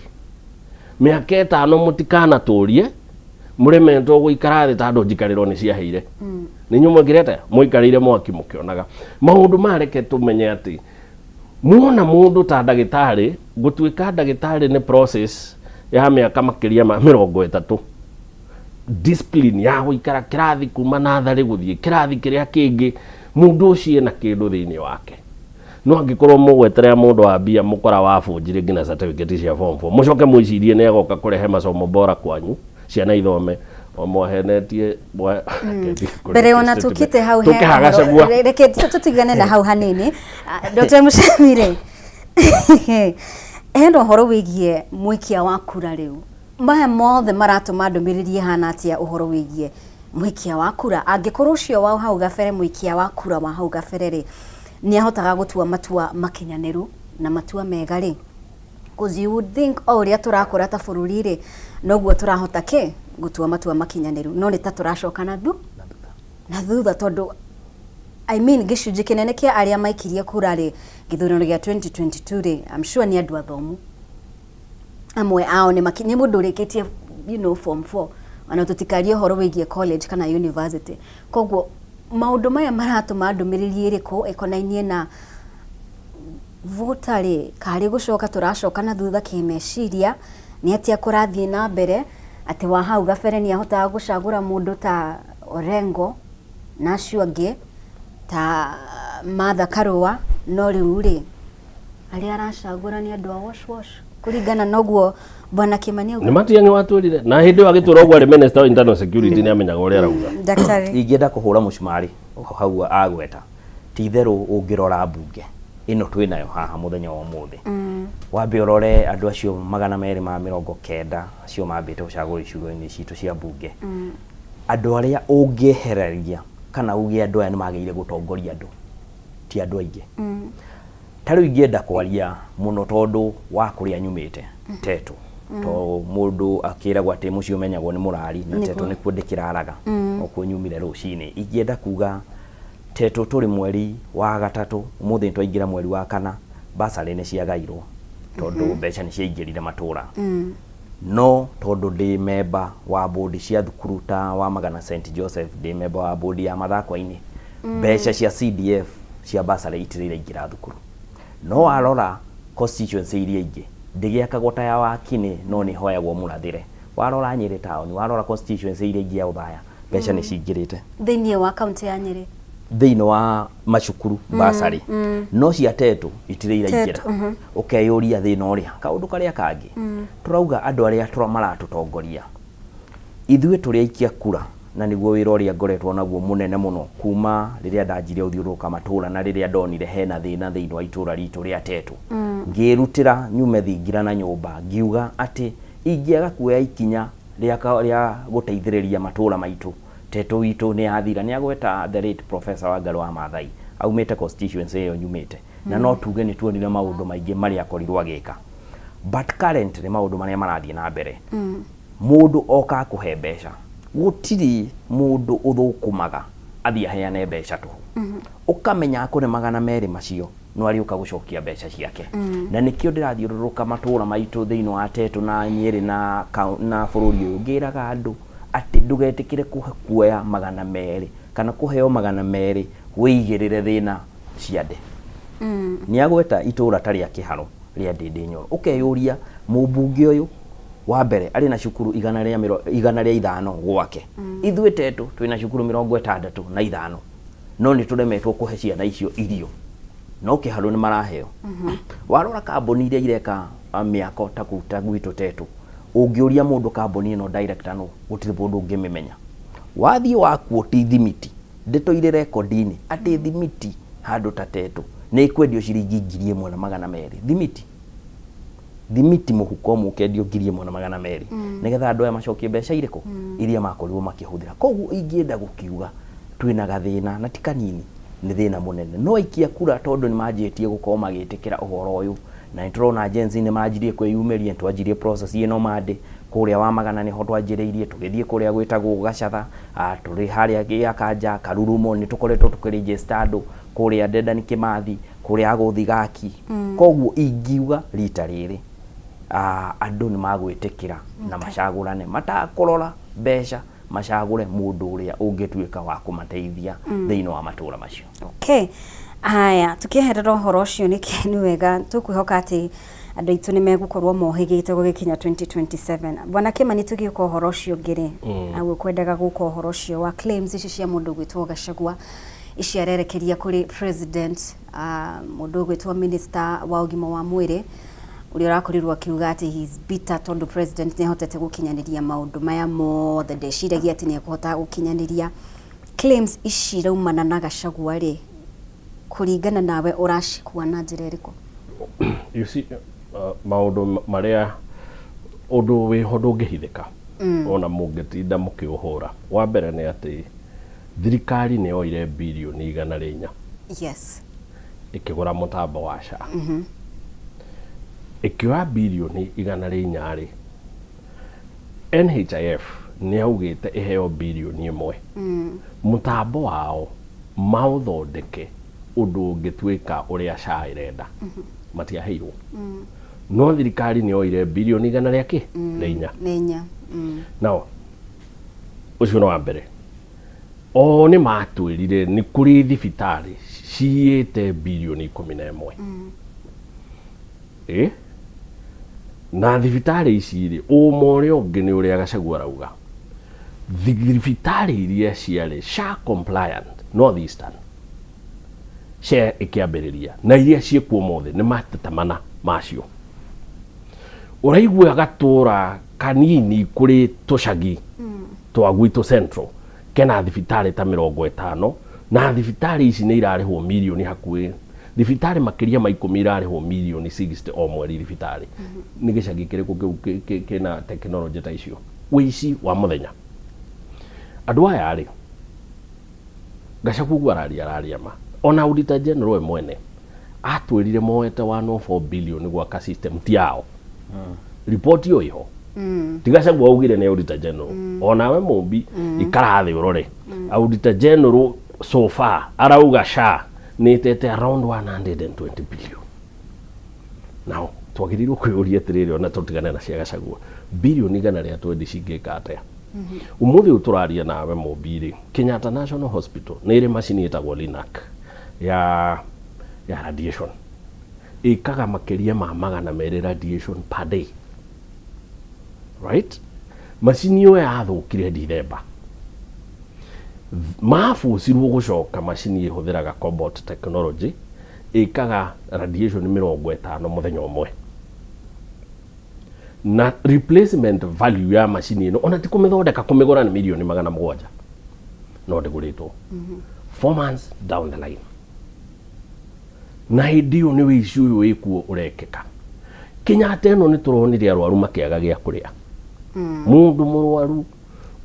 Mĩaka ĩtano mũtikanatũrie mũremetwo gũikara thĩ tondũ njikarĩro nĩ ciaheire. Nĩ inyuĩ mwekire atĩa? Mũikarĩire mwaki mũkĩonaga maũndũ maya. Reke tũmenye atĩ muona mũndũ ta ndagĩtarĩ, gũtuĩka ndagĩtarĩ nĩ process ya mĩaka makĩria ma 30, discipline ya gũikara kĩrathi kuma natharĩ gũthiĩ kĩrathi kĩrĩa kĩngĩ. Mũndũ ũcio ena kĩndũ thĩinĩ wake, no angĩkorwo mũgweterera mũndũ wa mbia mũkora wa bunjire nginya certificate cia form 4, mũcoke mwĩcirie nĩ agoka kũrehe masomo bora kwanyu, ciana ithome o mwahenetie. Mbere ona tukite hau he Tũke hagacagua. Reke tũtigane na hau hanini. Ah, Dr. Mucamire, hena ũhoro wĩgiĩ mũikia wa kura. Rĩu maya mothe maratũma ndũmĩrĩri ĩhana atĩa ũhoro wĩgiĩ mũikia wa kura? Angĩkorwo ũcio wa hau gabere, mũikia wa kura wa hau gabere rĩ, nĩ ahotaga gũtua matua makinyanĩru na matua mega rĩ, 'cause you would think o ũrĩa tũrakũra ta bũrũri rĩ, noguo tũrahota kĩ gũtua matua makinyanĩru, no nĩ ta tũracoka na thutha, tondũ I mean, gĩcunjĩ kĩnene kĩa arĩa maikirie kura rĩ gĩthurano gĩa 2022 rĩ, I'm sure nĩ andũ athomu. Amwe ao nĩ nĩ mũndũ ũrĩkĩtie form 4, ona tũtikarie ũhoro wĩgiĩ college kana university. Koguo maũndũ maya maratũma ndũmĩrĩri ĩrĩkũ ĩkonainie na voter rĩ, karĩ gũcoka tũracoka na thutha kĩmeciria? Nĩ atĩa kũrathiĩ na mbere atĩ wa hau gabere nĩ ahotaga gũcagũra mũndũ ta Orengo na acio angĩ ta Martha Karũa, no rĩu rĩ, arĩa aracagũra nĩ andũ a wash wash, kũringana na ũguo Bwana Kimani auga? Nĩ Matiang'i watwĩrire na hĩndĩ ĩyo agĩtwĩra ũguo arĩ minister wa internal security, nĩ amenyaga ũrĩa arauga. Daktari. Ingĩenda kũhũra mũcumarĩ hau agweta. Ti itherũ, ũngĩrora mbunge ĩno twĩ nayo haha mũthenya wa ũmũthĩ, wambe ũrore andũ acio 290 acio mambĩte gũcagũrwo icigo-inĩ citũ cia mbunge, andũ arĩa ũngĩehereria kana uge andũ aya nĩ magĩrĩire gũtongoria andũ ti andũ aingĩ. Ta rĩu ingĩenda kwaria mũno tondũ wa kũrĩa nyumĩte Tetu, to mũndũ akĩragwo atĩ mũciĩ ũmenyagwo nĩ mũrari na Tetu nĩkuo ndĩkĩraraga, o kuo nyumire rũcinĩ. Ingĩenda kuga Tetu tũrĩ mweri wa gatatũ, ũmũthĩ nĩ twaingĩra mweri wa kana, basarĩ nĩ ciagairwo tondũ mbeca nĩ ciaingĩrire matũra. No tondũ ndĩ memba wa bũndi cia thukuru ta wa Magana St Joseph, ndĩ memba wa bũndi ya mathako-inĩ, mbeca cia CDF cia basarĩ itirĩ iraingĩra thukuru. No warora constituency iria ingĩ ndĩgĩakagwo ta ya Wakini, no nĩ hoyagwo mũrathĩre. Warora Nyĩrĩ town, warora constituency iria ingĩ ya Othaya, mbeca nĩ cingĩrĩte thĩinĩ wa kaunti ya Nyĩrĩ, thĩinĩ wa macukuru basarĩ, no cia Tetu itirĩ iraingĩra. Tetu. Ũkeyũria thĩna ũrĩa kaũndũ karĩa kangĩ tũrauga andũ arĩa maratũtongoria, ithuĩ tũrĩ aikia kura, na nĩguo wĩra ũrĩa ngoretwo naguo mũnene mũno kuma rĩrĩa ndanjirie gũthiũrũrũka matũra na rĩrĩa ndonire hena thĩna thĩinĩ wa itũra ritũ rĩa Tetu, ngĩrutĩra nyume thingira na nyũmba ngiuga atĩ ingĩaga kuoya ikinya rĩa gũteithĩrĩria matũra maitũ, Tetu witũ nĩ yathira. Nĩ agweta the late Professor Wangarĩ wa Maathai, aumĩte constituency ĩyo nyumĩte, na no tuge nĩ tuonire maũndũ maingĩ marĩa akorirwo agĩka, but currently maũndũ marĩa marathiĩ na mbere, mũndũ oka akũhe mbeca, gũtirĩ mũndũ ũthũkũmaga athiĩ aheane mbeca tũhũ. Ũkamenya akũne 200 macio no arĩũka gũcokia mbeca ciake. Na nĩkĩo ndĩrathiũrũrũka matũra maitũ thĩinĩ wa Tetu na Nyĩrĩ na bũrũri ũyũ ngĩraga andũ atĩ ndũgetĩkĩre kuoya 200 kana kũheo 200 wĩigĩrĩre thĩna ciande. Nĩ agweta itũra ta rĩa Kĩharo rĩa Ndĩndĩ Nyoro, ũkeyũria mũmbunge ũyũ wa mbere arĩ na cukuru 105 gwake. Ithuĩ Tetu twĩna cukuru 65, no nĩ tũremetwo kũhe ciana icio irio, no Kĩharo nĩ maraheo. Warora kambuni iria ireka mĩako ta kũu ta gwitũ Tetu, ũngĩũria mũndũ kambuni ĩno director no gũtirĩ mũndũ ũngĩmĩmenya. Wathiĩ wakuoti thimiti, ndeto irĩ rekondi-inĩ atĩ thimiti handũ ta Tetu nĩ ĩkwendio ciringi 1200. Thimiti mũhuko ũmwe ũkendio 1200, nĩgetha andũ aya macokie mbeca irĩkũ iria makorirwo makĩhũthĩra. Koguo ingĩenda gũkiuga twĩna gathĩna na ti kanini, nĩ thĩna mũnene, no aikia kura tondũ nĩ manjĩtie gũkorwo magĩtĩkĩra ũhoro ũyũ, na nĩ tũrona Gen Z nĩ manjirie kwĩyumĩria. Nĩ twanjirie process ĩno Monday kũrĩa wa Magana, nĩho twanjĩrĩirie, tũgĩthiĩ kũrĩa gwĩtagwo Gacatha, tũrĩ harĩa Gĩakanja Karurumo, nĩ tũkoretwo tũkĩregister andũ kũrĩa Dedan Kimathi, kũrĩa Agũthi Gaki. Koguo ingiuga rita rĩrĩ Andũ nĩ magwĩtĩkĩra na macagũrane matakũrora mbeca, macagũre mũndũ ũrĩa ũngĩtuĩka wa kũmateithia thĩinĩ wa matũra macio. Okay. Haya, tukieherera ũhoro ũcio nĩ nĩ wega tũkwĩhoka atĩ andũ aitũ nĩ megũkorwo mohĩgĩte gũgĩkinya 2027. Bwana Kĩmani, tũgĩũka ũhoro ũcio ũngĩ rĩ, au ũkwendaga gũka ũhoro ũcio wa claims ici cia mũndũ ũgwĩtwo Gachagua, ici arerekeria kũrĩ president, mũndũ ũgwĩtwo minister wa ũgima wa mwĩrĩ, ũrĩa ũrakorirwo akiuga atĩ he is bitter tondũ president nĩ ahotete gũkinyanĩria maũndũ maya mothe, ndeciragia atĩ nĩ ekũhota gũkinyanĩria. Claims ici iraumana na Gachagua rĩ, kũringana nawe ũracikua na njĩra ĩrĩkũ? You see, maũndũ marĩa ũndũ wĩho ndũngĩhithĩka ona mũngĩtinda mũkĩũhũra. Wa mbere nĩ atĩ thirikari nĩ yoire birioni 104 ĩkĩgũra mũtambo wa SHA. Ĩkĩoya birioni 104 rĩ, NHIF nĩ yaugĩte ĩheo birioni 1, mũtambo wao maũthondeke ũndũ ũngĩtuĩka ũrĩa SHA ĩrenda. Matiaheirwo, no thirikari nĩ yoire birioni igana rĩa kĩ rĩa inya. Nĩ inya. Nao ũcio nĩ wa mbere. O nĩ matwĩrire nĩ kũrĩ thibitarĩ ciyĩte birioni 11. Ĩ na thibitarĩ ici rĩ, ũma ũrĩa ũngĩ nĩ ũrĩa Gachagua arauga, thibitarĩ iria ciarĩ SHA compliant North Eastern, SHA ĩkĩambĩrĩria na iria ciĩkuo mothe nĩ mateta mana macio. Ũraigua gatũra kanini kũrĩ tũcagi twa gwitũ Central kena thibitarĩ ta 50, na thibitarĩ ici nĩ irarĩhwo mirioni hakuhĩ, thibitarĩ makĩria ma 10 irarĩhwo mirioni 60 o mweri. Thibitarĩ nĩ gĩcagi kĩrĩkũ kĩu kĩna tekinoronjĩ ta icio? Ũici wa mũthenya. Andũ aya rĩ, Gachagua ũguo araria ma. Ona Auditor General we mwene atwĩrire moete 104 billion gwaka system ti yao. Ripoti ĩyo ĩho. Ti Gachagua augire, nĩ Auditor General. Onawe Mũmbi, ikara thĩ ũrore Auditor General. So far arauga SHA nĩ ĩtete around 120 billion. Now twagĩrĩirwo kwĩyũria atĩrĩrĩ, ona tũtigane na cia Gachagua, birioni 120 cingĩka atĩa? Ũmũthĩ ũyũ tũraria nawe Mũmbi rĩ, Kenyatta National Hospital nĩ ĩrĩ macini ĩtagwo Linac ya radiation, ĩkaga makĩria ma 200 radiation per day, right? Macini ĩyo yathũkire Dithemba, mabucirwo gũcoka macini ĩhũthĩraga cobalt technology, ĩkaga radiation 50 mũthenya ũmwe. Na replacement value ya macini ĩno, ona ti kũmĩthondeka, kũmĩgũra, nĩ mirioni 700, no ndĩgũrĩtwo. 4 months down the line, na hĩndĩ ĩyo nĩ wĩici ũyũ wĩkuo ũrekĩka. Kenyatta ĩno nĩ tũronire arwaru makĩaga gĩa kũrĩa. Mũndũ mũrwaru,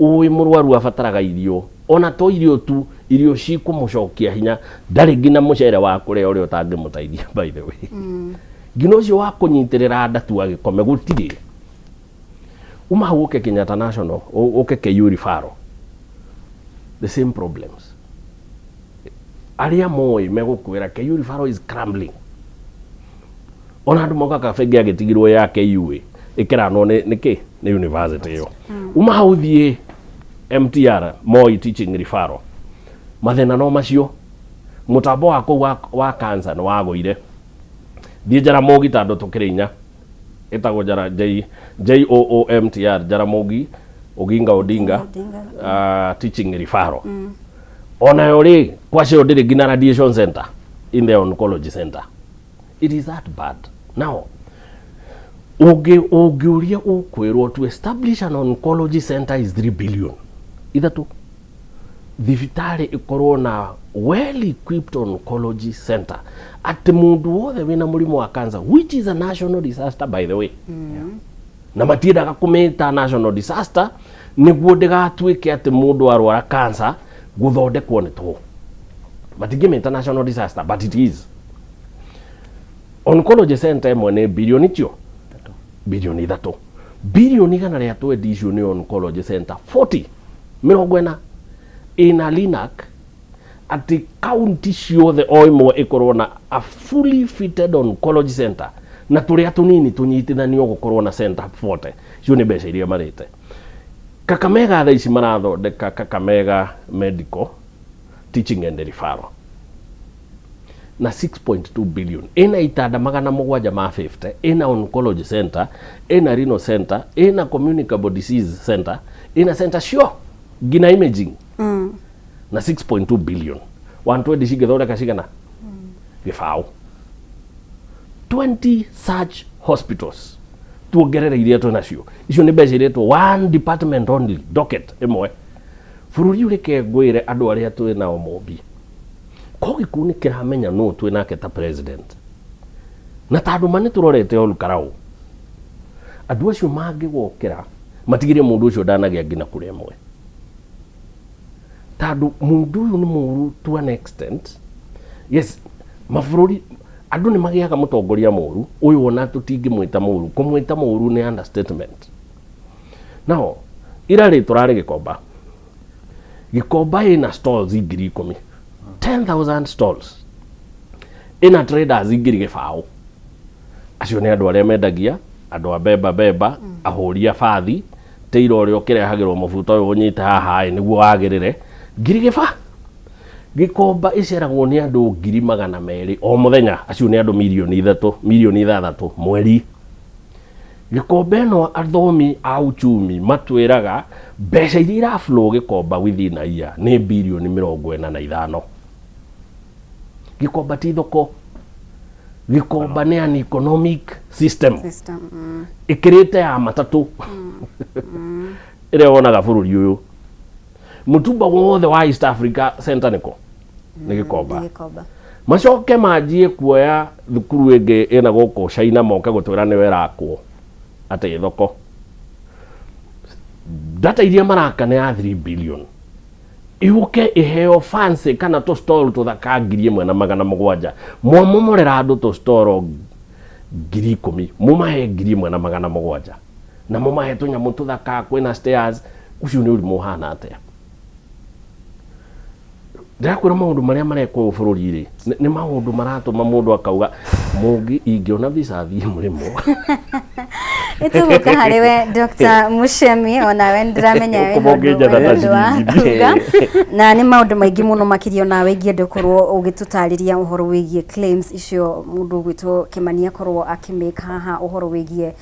ũĩ mũrwaru abataraga irio, ona to irio tu, irio cikũmũcokia hinya. Ndarĩ nginya mũcere wa kũrĩa ũrĩa ũtangĩmũteithia, by the way, nginya ũcio wa kũnyitĩrĩra nda tu agĩkome gũtirĩ. Uma hau ũke Kenyatta National, ũke KU Referral, the same problems. Arĩa moĩ megũkwĩra KU Referral is crumbling. Ona andũ mokaga bengi agĩtigirwo ya KU ĩkĩranwo nĩ kĩ nĩ university ĩyo. Uma hau thiĩ MTR, Moi Teaching Referral, mathĩna no macio. Mũtambo wa kũu wa cancer nĩ wagũire. Thiĩ Jaramogi, tondũ tũkĩrĩ inya ĩtagwo Jara J JOOMTR, Jaramogi Oginga Odinga Teaching Referral, onayo rĩ kwacio ndĩrĩ nginya radiation center in the oncology center. It is that bad. Now ũngĩũria ũkwĩrwo to establish an oncology center is 3 billion, ithatũ, thibitarĩ ĩkorwo na well equipped oncology center, atĩ mũndũ wothe wĩna mũrimũ wa cancer, which is a national disaster, by the way, na matiendaga kũmĩta national disaster nĩguo ndĩgatuĩke atĩ mũndũ arwara cancer gũthondekwo nĩ tũhũ. Matingĩmĩta national disaster, but it is. Oncology center ĩmwe nĩ birioni tio birioni 3, birioni 120 icio nĩ oncology center 40, 40, ĩna Linac, atĩ kaunti ciothe o ĩmwe ĩkorwo na a fully fitted oncology center. Na tũrĩa tũnini tũnyitithanio gũkorwo na center 40. Icio nĩ mbeca iria marĩte. Kakamega thaa ici marathondeka Kakamega Medical Teaching and Referral na 6.2 billion. Ĩna itanda 750, ĩna oncology center, ĩna renal center, ĩna communicable disease center, ĩna center cio nginya imaging na 6.2 billion. 120 cingĩthondeka cigana? Gĩbaũ. 20 such hospitals tuongerere iria twĩ nacio. Icio nĩ mbeca iretwo one department only, docket ĩmwe. Bũrũri ũreke ngwĩre, andũ arĩa twĩ nao Mũmbi ko gĩkuũ nĩ kĩramenya nũ twĩ nake ta president, na tondũ ma nĩ tũrorete Ol Kalou, andũ acio mangĩgokĩra matigĩre mũndũ ũcio ndanagĩa nginya kũrĩa ĩmwe, tondũ mũndũ ũyũ nĩ mũru to an extent. Yes, mabũrũri andũ nĩ magĩaga mũtongoria mũru. Ũyũ ona tũtingĩmwĩta mũru, kũmwĩta mũru nĩ understatement. Now ira rĩ tũrarĩ Gĩkomba. Gĩkomba ĩna stalls 10,000, 10,000 stalls, ĩna traders 20,000. Acio nĩ andũ arĩa mendagia, andũ a beba beba, ahũri a bathi, tĩira ũrĩa ũkĩrehagĩrwo mũbuto ũyũ ũnyite haha ĩ nĩguo wagĩrĩre ngiri gĩba. Gĩkomba ĩceragwo nĩ andũ 200,000 o mũthenya. Acio nĩ andũ 3 mirioni, 6 mirioni mweri. Gĩkomba ĩno, athomi a uchumi matwĩraga mbeca iria iraflow Gĩkomba within a year nĩ 45 birioni. Gĩkomba ti thoko. Gĩkomba nĩ an economic system. System. Ĩkĩrĩte ya matatũ ĩrĩa wonaga bũrũri ũyũ. Mũtumba wothe wa East Africa center nĩko nĩ Gĩkomba. Nĩ Gĩkomba. Macoke manjie kuoya thukuru ĩngĩ ĩna gũkũ China, moke gũtwĩra nĩyo ĩrakwo atĩ thoko. Data iria maraka nĩ ya 3 billion, yũke ĩheo fancy kana tũ stall tũthaka 1,700. Mwamomorera andũ tũ stall 10,000, mũmahe 1,700 na mũmahe tũnyamũ tũthaka kwĩna stairs. Ũcio nĩ ũrimũ ũhana atĩa? Ndĩrakwĩra maũndũ marĩa marekwo ũyũ bũrũri-rĩ, nĩ maũndũ maratũma mũndũ akauga mũngĩ ingĩona visa thiĩ mũrĩmo. Nĩtũgũka harĩ we, Dr. Muchemi, onawe nĩndĩramenya wĩna Ũkũma ũndũ ũngĩnjetha ta wĩna ũndũ wa ciringi. kuga, na nĩ maũndũ maingĩ mũno makĩria onawe ingĩenda ũkorwo ũgĩtũtarĩria ũhoro wĩgiĩ claims icio mũndũ ũgwĩtwo Kĩmani akorwo akĩmĩka haha, ũhoro wĩgiĩ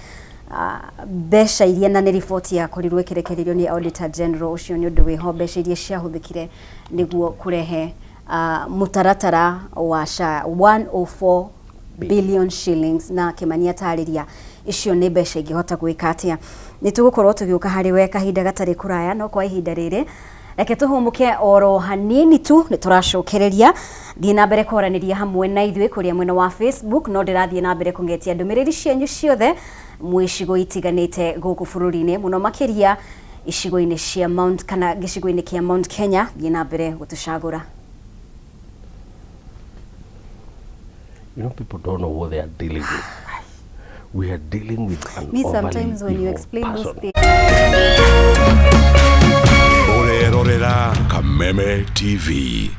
mbeca iria, na nĩ riboti yakorirwo ĩkĩrekererio nĩ Auditor General. Ũcio nĩ ũndũ wĩho, mbeca iria ciahũthĩkire nĩguo kũrehe mũtaratara wa SHA, 104 billion shillings, na Kĩmani atarĩria icio nĩ mbeca ingĩhota gwĩka atĩa. Nĩ tũgũkorwo tũgĩũka harĩ we kahinda gatarĩ kũraya, no kwa ihinda rĩrĩ reke tũhũmũke oro hanini tu, nĩ tũracokereria. Thiĩ na mbere kwaranĩria hamwe na ithuĩ kũrĩa mwena wa Facebook, no ndĩrathiĩ na mbere kũngetia ndũmĩrĩri cianyu ciothe mwĩ icigo itiganĩte gũkũ bũrũri-inĩ, mũno makĩria icigo-inĩ cia Mount kana gĩcigo-inĩ kĩa Mount Kenya. Thiĩ na mbere gũtũcagũra. You know, people don't know what they are dealing with. We are dealing with an Me overly sometimes when you evil explain those person. things. Ũrerorera Kameme TV.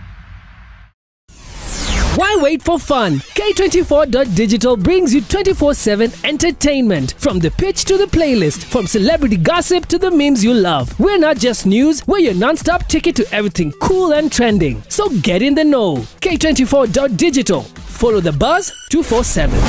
Why wait for fun? K24.digital brings you 24/7 entertainment, from the pitch to the playlist, from celebrity gossip to the memes you love. We're not just news, we're your non stop ticket to everything cool and trending. So get in the know. K24.digital. Follow the buzz 247.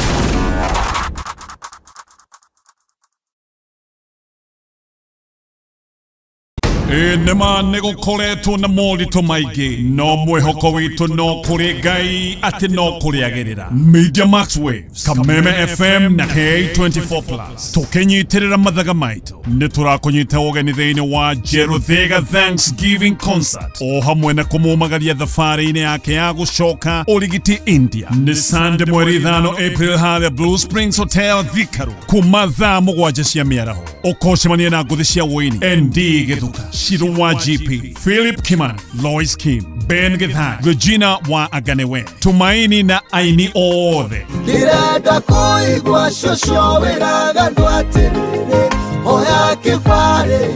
Ĩ nĩma nĩ gũkoretwo na moritũ maingĩ, no mwĩhoko witũ no kũrĩ Ngai atĩ no kũrĩagĩrĩra. Media Max Waves, Kameme FM na K24 Plus tũkĩnyitĩrĩra mathaga maitũ nĩ tũrakũnyita ũgeni thĩinĩ wa Jeruthiga Thanksgiving Concert, o hamwe na kũmũmagaria thabarĩ-inĩ yake ya gũcoka ũrigiti India. Nĩ Sunday 5 April harĩa Blue Springs Hotel, Thika Road, kuma thaa 7 cia mĩaraho. Ũkocemania na ngũthi cia wũini ND Gĩthuka, Shiro wa GP, Philip Kimani, Lois Kim, Ben Githai, Regina wa Aganewe, Tumaini na aini othe. Ndĩrenda kũigua cũcũ wĩraga andũ atĩrĩrĩ, oya kĩbarĩ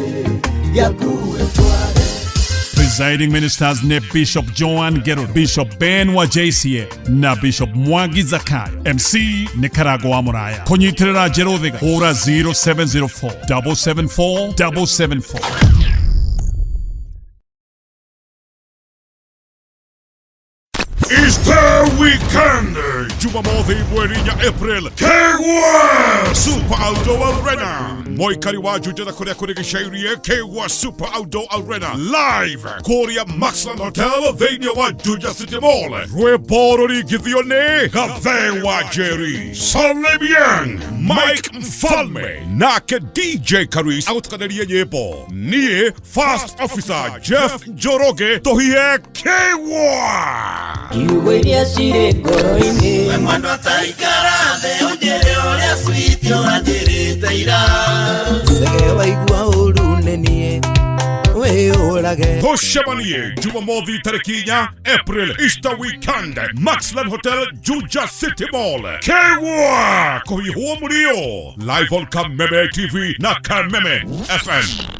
gĩaku wĩtware. Presented Presiding ministers nĩ Bishop Joan Gerald, Bishop Ben wa JCA na Bishop Mwangi Zakayo. MC nĩ Karango wa Mũraya. Kũnyitĩrĩra Njerũ Thiga hũra 0704 774 774. Easter Weekend Jumamothi mweri inya April Kegwa Super Outdoor Arena Moikari wa Juja na kuria kurigiceirie Kegwa Super Outdoor Arena live kuria Maxland Hotel thĩinĩ wa Juja City Mall. Rwĩmbo rũringithio nĩ Gathe wa Jerry Salim Mike Mfalme nake DJ Karis agũtukanĩrie nyĩmbo. Niĩ First Officer Jeff Njoroge tũhihe Kegwa. Kiugo iria cirĩ ngoro-inĩ. We mwendwa taikara thĩ ũnjĩre ũrĩa sweet ũranjĩrĩte ira. Cege waigua ũru nĩ niĩ wĩyũrage. Tucemanie Jumamothi tarĩki 4 April Easter weekend Maxland Hotel Juja City Mall. Kegwa kũhihwo mũrio live on Kameme TV na Kameme FM.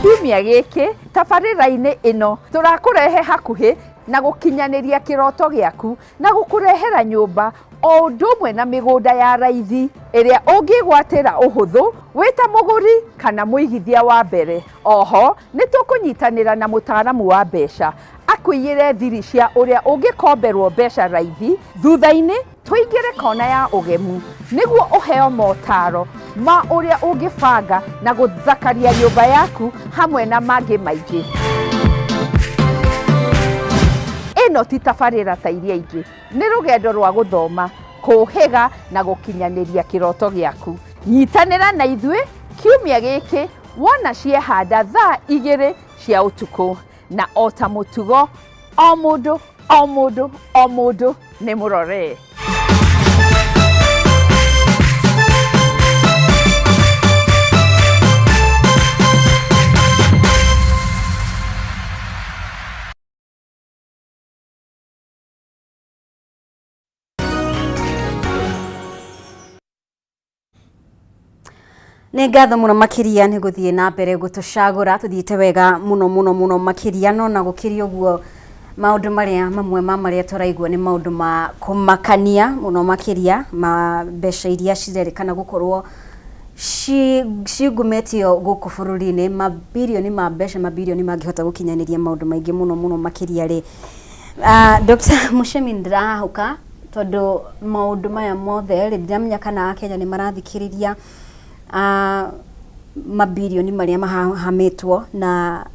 Kiumia gĩkĩ tabarĩra-inĩ ĩno tũrakũrehe hakuhĩ na gũkinyanĩria kĩroto gĩaku na gũkũrehera nyũmba o ũndũ ũmwe na mĩgũnda ya raithi ĩrĩa ũngĩgwatĩra ũhũthũ wĩ ta mũgũri kana mũigithia wa mbere. Oho nĩ tũkũnyitanĩra na mũtaaramu wa mbeca akũigĩre thiri cia ũrĩa ũngĩkomberwo mbeca raithi. Thutha-inĩ tũingĩre kona ya ũgemu nĩguo ũheo motaro ma ũrĩa ũngĩbanga na gũthakaria nyũmba yaku hamwe na mangĩ maingĩ. Ĩno ti tabarĩra ta iria ingĩ, nĩ rũgendo rwa gũthoma, kũũhĩga na gũkinyanĩria kĩroto gĩaku. Nyitanĩra na ithuĩ kiumia gĩkĩ wona ciehanda thaa 2 cia ũtukũ, na o ta mũtugo o mũndũ o mũndũ o mũndũ nĩ mũrore. Nĩ ngatho mũno makĩria nĩ gũthiĩ na mbere gũtũcagũra tũthiĩte wega mũno mũno mũno makĩria no na gũkĩria ũguo maũndũ marĩa mamwe ma marĩa tũraigua nĩ maũndũ ma kũmakania mũno makĩria ma mbeca iria cirerĩkana gũkorwo cingumĩtio gũkũ bũrũri-inĩ, mabirioni ma mbeca, mabirioni mangĩhota gũkinyanĩria maũndũ maingĩ mũno mũno makĩria rĩ. Dr. Muchemi, ndĩrahũka tondũ maũndũ maya mothe rĩ, ndiramenya kana Akenya nĩ marathikĩrĩria mabirioni marĩa mahahamĩtwo na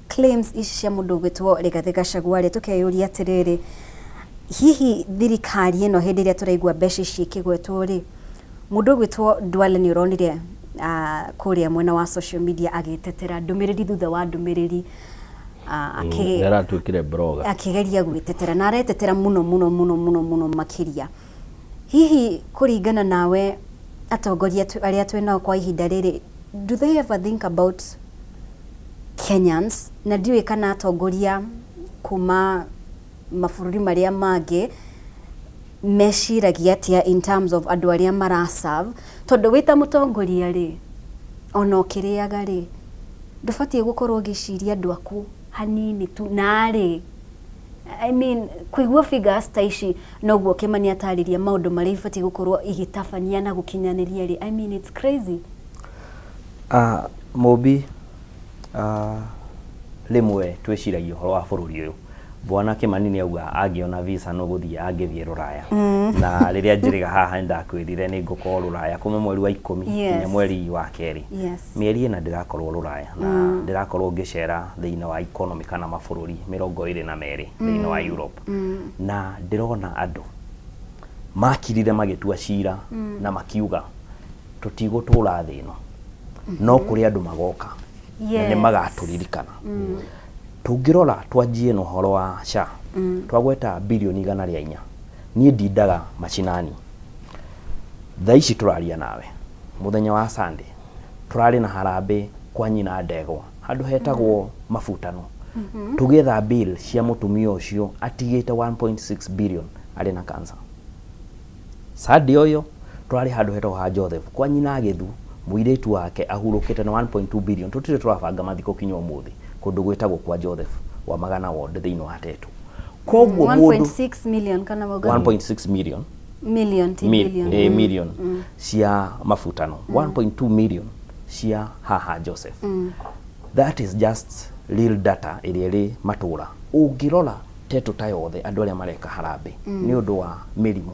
claims ici cia mũndũ ũgwĩtwo Rigathĩ Gachagua rĩ, tũkeyũria atĩrĩrĩ, hihi thirikari ĩno hĩndĩ ĩrĩa tũraigua mbeca ici ikĩgwetwo rĩ, mũndũ ũgwĩtwo Duale nĩ ũronire kũrĩa mwena wa social media agĩtetera ndũmĩrĩri thutha wa ndũmĩrĩri, Nĩaratuĩkire blogger. Akĩgeria gwĩtetera na aretetera mũno mũno mũno mũno mũno makĩria. Hihi kũringana nawe atongoria arĩa twĩ nao kwa ihinda rĩrĩ, do they ever think about Kenyans? Na ndiũĩ kana atongoria kuma mabũrũri marĩa mangĩ meciragia atĩa in terms of andũ arĩa maraserve, tondũ wĩ ta mũtongoria rĩ, ona ũkĩrĩaga rĩ, ndũbatiĩ gũkorwo ũgĩciria andũ aku hanini tu narĩ. I mean, kũigua figures ta ici noguo Kĩmani atarĩria maũndũ marĩa ibatiĩ gũkorwo igĩtabania na gũkinyanĩria rĩ, I mean, it's crazy. Mũmbi, rĩmwe twĩciragia ũhoro wa bũrũri ũyũ. Bwana Kĩmani nĩ auga angĩona visa no gũthiĩ angĩthiĩ rũraya. Na rĩrĩa njĩrĩga haha nĩndakwĩrire nĩ ngũkorwo rũraya kuma mweri wa 10 nginya mweri wa 2. Mĩeri 4 ndĩrakorwo rũraya na ndĩrakorwo ngĩcera thĩinĩ wa economy kana mabũrũri 22 thĩinĩ wa Europe. Na ndĩrona andũ makirire magĩtua cira na makiuga tũtigũtũra thĩ ĩno, no kũrĩ andũ magoka na nĩ magatũririkana. Tũngĩrora twanjie na ũhoro wa SHA, twagweta birioni 104. Niĩ ndindaga macinani. Thaa ici tũraria nawe mũthenya wa Sunday tũrarĩ na harambĩ kwa nyina ndegwa handũ hetagwo mabutano. Tũgĩetha bill cia mũtumia ũcio atigĩte 1.6 billion arĩ na cancer. Sunday ũyũ tũrarĩ handũ hetagwo ha Joseph kwa nyina Gĩthu, mũirĩtu wake ahurũkĩte na 1.2 billion. Tũtirĩ tũrabanga mathiko kinya ũmũthĩ kũndũ gwĩtagwo kwa Joseph wa Magana Ward thĩinĩ wa Tetu. Koguo mũndũ 1.6 million kana wauga 1.6 million. Million ti billion. Million cia mabutano, 1.2 million cia haha Joseph. That is just real data ĩrĩa ĩrĩ matũra. Ũngĩrora Tetu ta yothe, andũ arĩa mareka harambĩ nĩ ũndũ wa mĩrimũ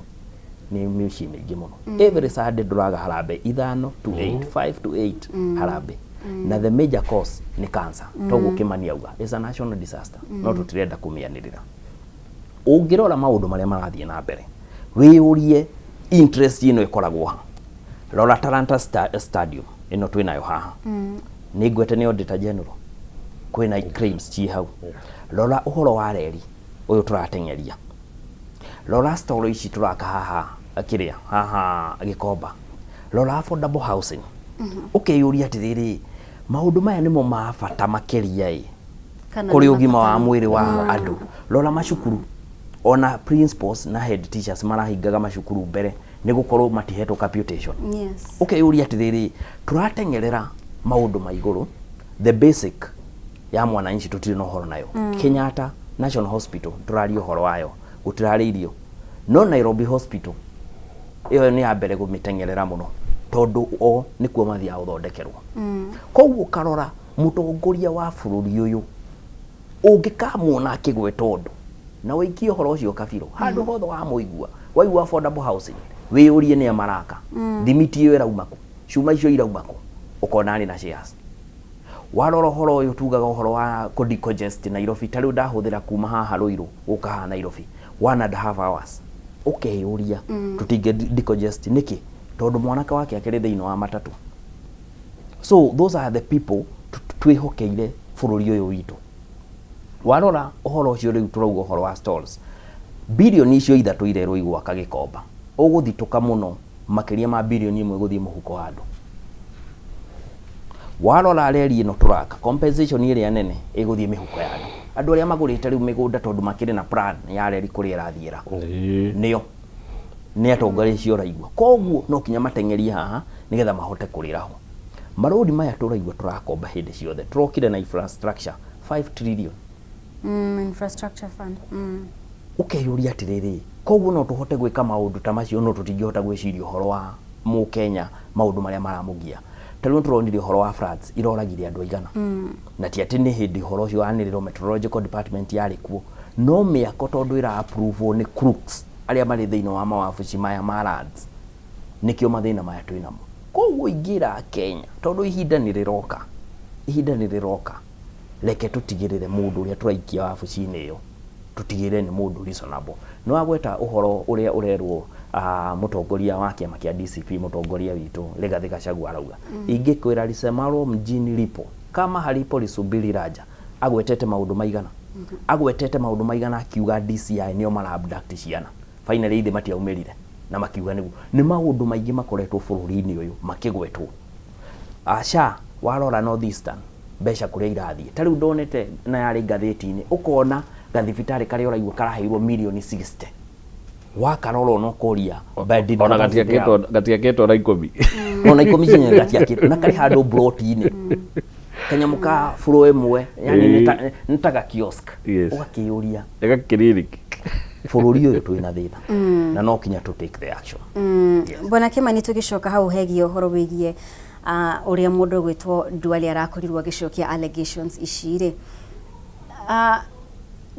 nĩ mĩciĩ mĩingĩ mũno. Every Sunday ndũraga harambĩ 5 to 8, 5 to 8 harambĩ, na the major cause nĩ cancer. Toguo Kĩmani auga is a national disaster, no tũtirenda kũmĩanĩrĩra. Ũngĩrora maũndũ marĩa marathiĩ na mbere, wĩyũrie interest ĩno ĩkoragwo ha. Rora Talanta Stadium ĩno twĩnayo haha, nĩ ngwete nĩ Auditor General, kwĩna claims ci hau. Rora ũhoro wa reri ũyũ tũrateng'eria, rora storo ici tũraka haha kĩrĩa haha Gĩkomba, rora affordable housing. Ũkeyũria atĩrĩrĩ, maũndũ maya nĩmo ma bata makĩria ĩ Kana kũrĩ nĩ ũgima wa mabataro. Mwĩrĩ wa andũ. Rora macukuru, ona principals na head teachers marahingaga macukuru mbere nĩ gũkorwo matihetwo capitation. Ũkeyũria atĩrĩrĩ, tũrateng'erera maũndũ ma igũrũ, the basic ya mwananchi tũtirĩ na ũhoro nayo. Kenyatta National Hospital tũraria ũhoro wayo gũtirarĩ irio, no Nairobi Hospital ĩyo nĩ ya mbere kũmĩteng'erera mũno tondũ o nĩkuo mathiaga gũthondekerwo. Koguo ũkarora mũtongoria wa bũrũri ũyũ, ũngĩkamuona akĩgweta ũndũ na ũikie ũhoro ũcio kabirũ handũ hothe wamũigua, waigua affordable housing, wĩyũrie nĩa maraka, thimiti ĩyo ĩrauma kũ, cuma icio irauma kũ, ũkona arĩ na shares. Warora ũhoro ũyũ tugaga ũhoro wa kũ decongest Nairobi, ta rĩu ndahũthĩra kuma haha Ruiru gũka haha Nairobi 1.5 hours, ũkeyũria tũtingĩ decongest nĩkĩ, tondũ mwanake wake akĩrĩ thĩinĩ wa matatũ. So those are the people twĩhokeire bũrũri ũyũ witũ. Warora ũhoro ũcio rĩu tũrauga ũhoro wa stalls, bilioni icio 3 irerwo igwaka Gĩkomba, ũgũthitũka mũno makĩria ma bilioni 1 gũthiĩ mũhuko wa andũ. Warora reri ĩno tũraka, compensation ĩrĩa nene ĩgũthiĩ mĩhuko ya andũ, andũ arĩa magũrĩte rĩu mĩgũnda tondũ makĩrĩ na plan ya reri kũrĩa ĩrathiĩra, nĩo nĩ atongoria acio ũraigua. Koguo no kinya mateng'erie haha nĩgetha mahote kũrĩra ho. Marũri maya tũraigua tũrakomba hĩndĩ ciothe, tũrokire na infrastructure 5 trillion. Infrastructure fund. Ũkeyũria atĩrĩrĩ, koguo no tũhote gwĩka maũndũ ta macio, no tũtingĩhota gwĩciria ũhoro wa mũkenya, maũndũ marĩa maramũgia. Ta rĩu nĩtũronire ũhoro wa floods iroragire andũ aigana, na ti atĩ nĩ hĩndĩ ũhoro ũcio wanĩrĩrwo meteorological department yarĩ kuo, no mĩako tondũ ĩra approve nĩ crooks arĩa marĩ thĩinĩ wa mawabici maya ma lands, nĩkĩo mathĩna maya twĩ namo. Koguo ingĩra Kenya, tondũ ihinda nĩ rĩroka, ihinda nĩ rĩroka, reke tũtigĩrĩre mũndũ ũrĩa tũraikia wabici-inĩ ĩyo, tũtigĩrĩre nĩ mũndũ reasonable. Nĩ wagweta ũhoro ũrĩa ũrerwo mũtongoria wa kĩama kĩa DCP, mũtongoria witũ Rigathĩ Gachagua arauga, ingĩkwĩra lisemalo mjini lipo kama halipo lisubiri laja. Agwetete maũndũ maigana, agwetete maũndũ maigana, akiuga DCI nĩo mara abduct ciana. Finally ithe matiaumĩrire na makiuga nĩguo. Nĩ maũndũ maingĩ makoretwo bũrũri-inĩ ũyũ makĩgwetwo. Aca warora North Eastern, mbeca kũrĩa irathiĩ, ta rĩu ndonete na yarĩ ngathĩti-inĩ, ũkona gathibitarĩ karĩa ũraigua karaheirwo mirioni 60, wakarora ona ũkoria bed Ona capacity yao. gatiakĩtwo, gatiakĩtwo na 10. Ona 10 cienyewe gatiakĩtwo, na karĩ handũ broti-inĩ kanyamũ ka floor 1, yani nĩ ta ga kiosk. Ũgakĩyũria Gakĩriniki. Bũrũri ũyũ twĩna thĩna na no kinya to take the action. Bwana Kimani, tũgĩcoka hau hegiĩ ũhoro wĩgiĩ ũrĩa mũndũ ũgwĩtwo Duale arakorirwo agĩcokia allegations ici rĩ,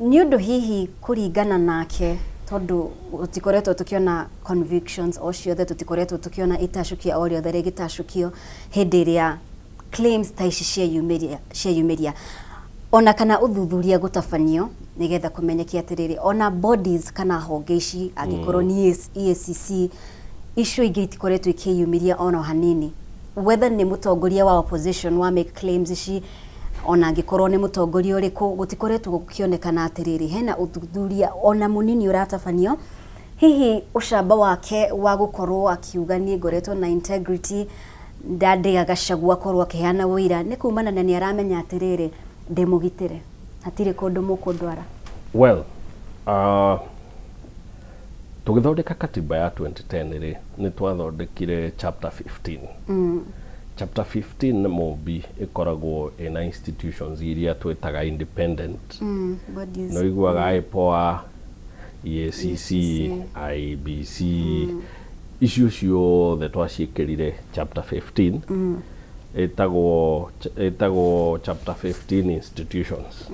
nĩ ũndũ hihi kũringana nake, tondũ tũtikoretwo tũkĩona convictions o ciothe, tũtikoretwo tũkĩona itacũkia o rĩothe rĩgĩtacũkio hĩndĩ ĩrĩa claims ta ici cieyumĩria cieyumĩria, ona kana ũthuthuria gũtabanio nĩgetha kũmenyeke atĩrĩrĩ, ona bodies kana honge ici, angĩkorwo nĩ EACC, icio ingĩ itikoretwo ikĩyumĩria ona hanini, whether nĩ mũtongoria wa opposition wa make claims ici, ona angĩkorwo nĩ mũtongoria ũrĩkũ, gũtikoretwo gũkĩonekana atĩrĩrĩ hena ũthuthuria ona mũnini ũratabanio. Hihi ũcamba wake wa gũkorwo akiuga niĩ ngoretwo na integrity, ndandĩga Gachagua akorwo akĩheana ũira, nĩ kumana na nĩ aramenya atĩrĩrĩ, ndĩ mũgitĩre? Hatirĩ kũndũ mũkũndwara. Well, tũgĩthondeka katiba ya 2010 rĩ, nĩ twathondekire chapter 15. Chapter 15 Mũmbi ĩkoragwo ĩna institutions iria twĩtaga independent. Bodies. Nĩ ũiguaga IPOA, EACC, IEBC, icio ciothe twaciĩkĩrire chapter 15. Ĩtagwo chapter 15 institutions.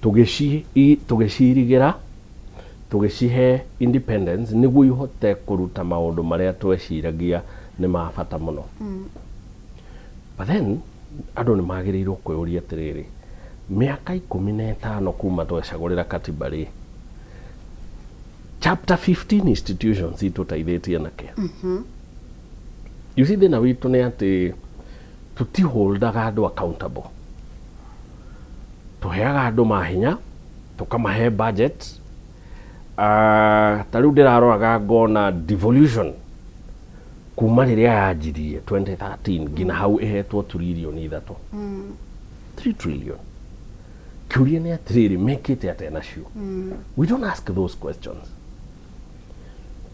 Tũgĩcirigĩra, tũgĩcihe independence nĩguo ihote kũruta maũndũ marĩa tweciragia nĩ ma bata mũno. But then andũ nĩ magĩrĩirwo kwĩyũria atĩrĩrĩ, mĩaka 15 kuma twecagũrĩra katiba rĩ, chapter 15 institutions itũteithĩtie nakĩ? You see, thĩna witũ nĩ atĩ tũtiholdaga andũ accountable. Tũheaga andũ mahinya, tũkamahe budget. Ta rĩu ndĩraroraga ngona devolution kuma rĩrĩa yanjirie 2013 nginya hau ĩhetwo 3 trillion. 3 trillion. Kĩũria nĩ atĩrĩrĩ, mekĩte atĩa nacio? We don't ask those questions.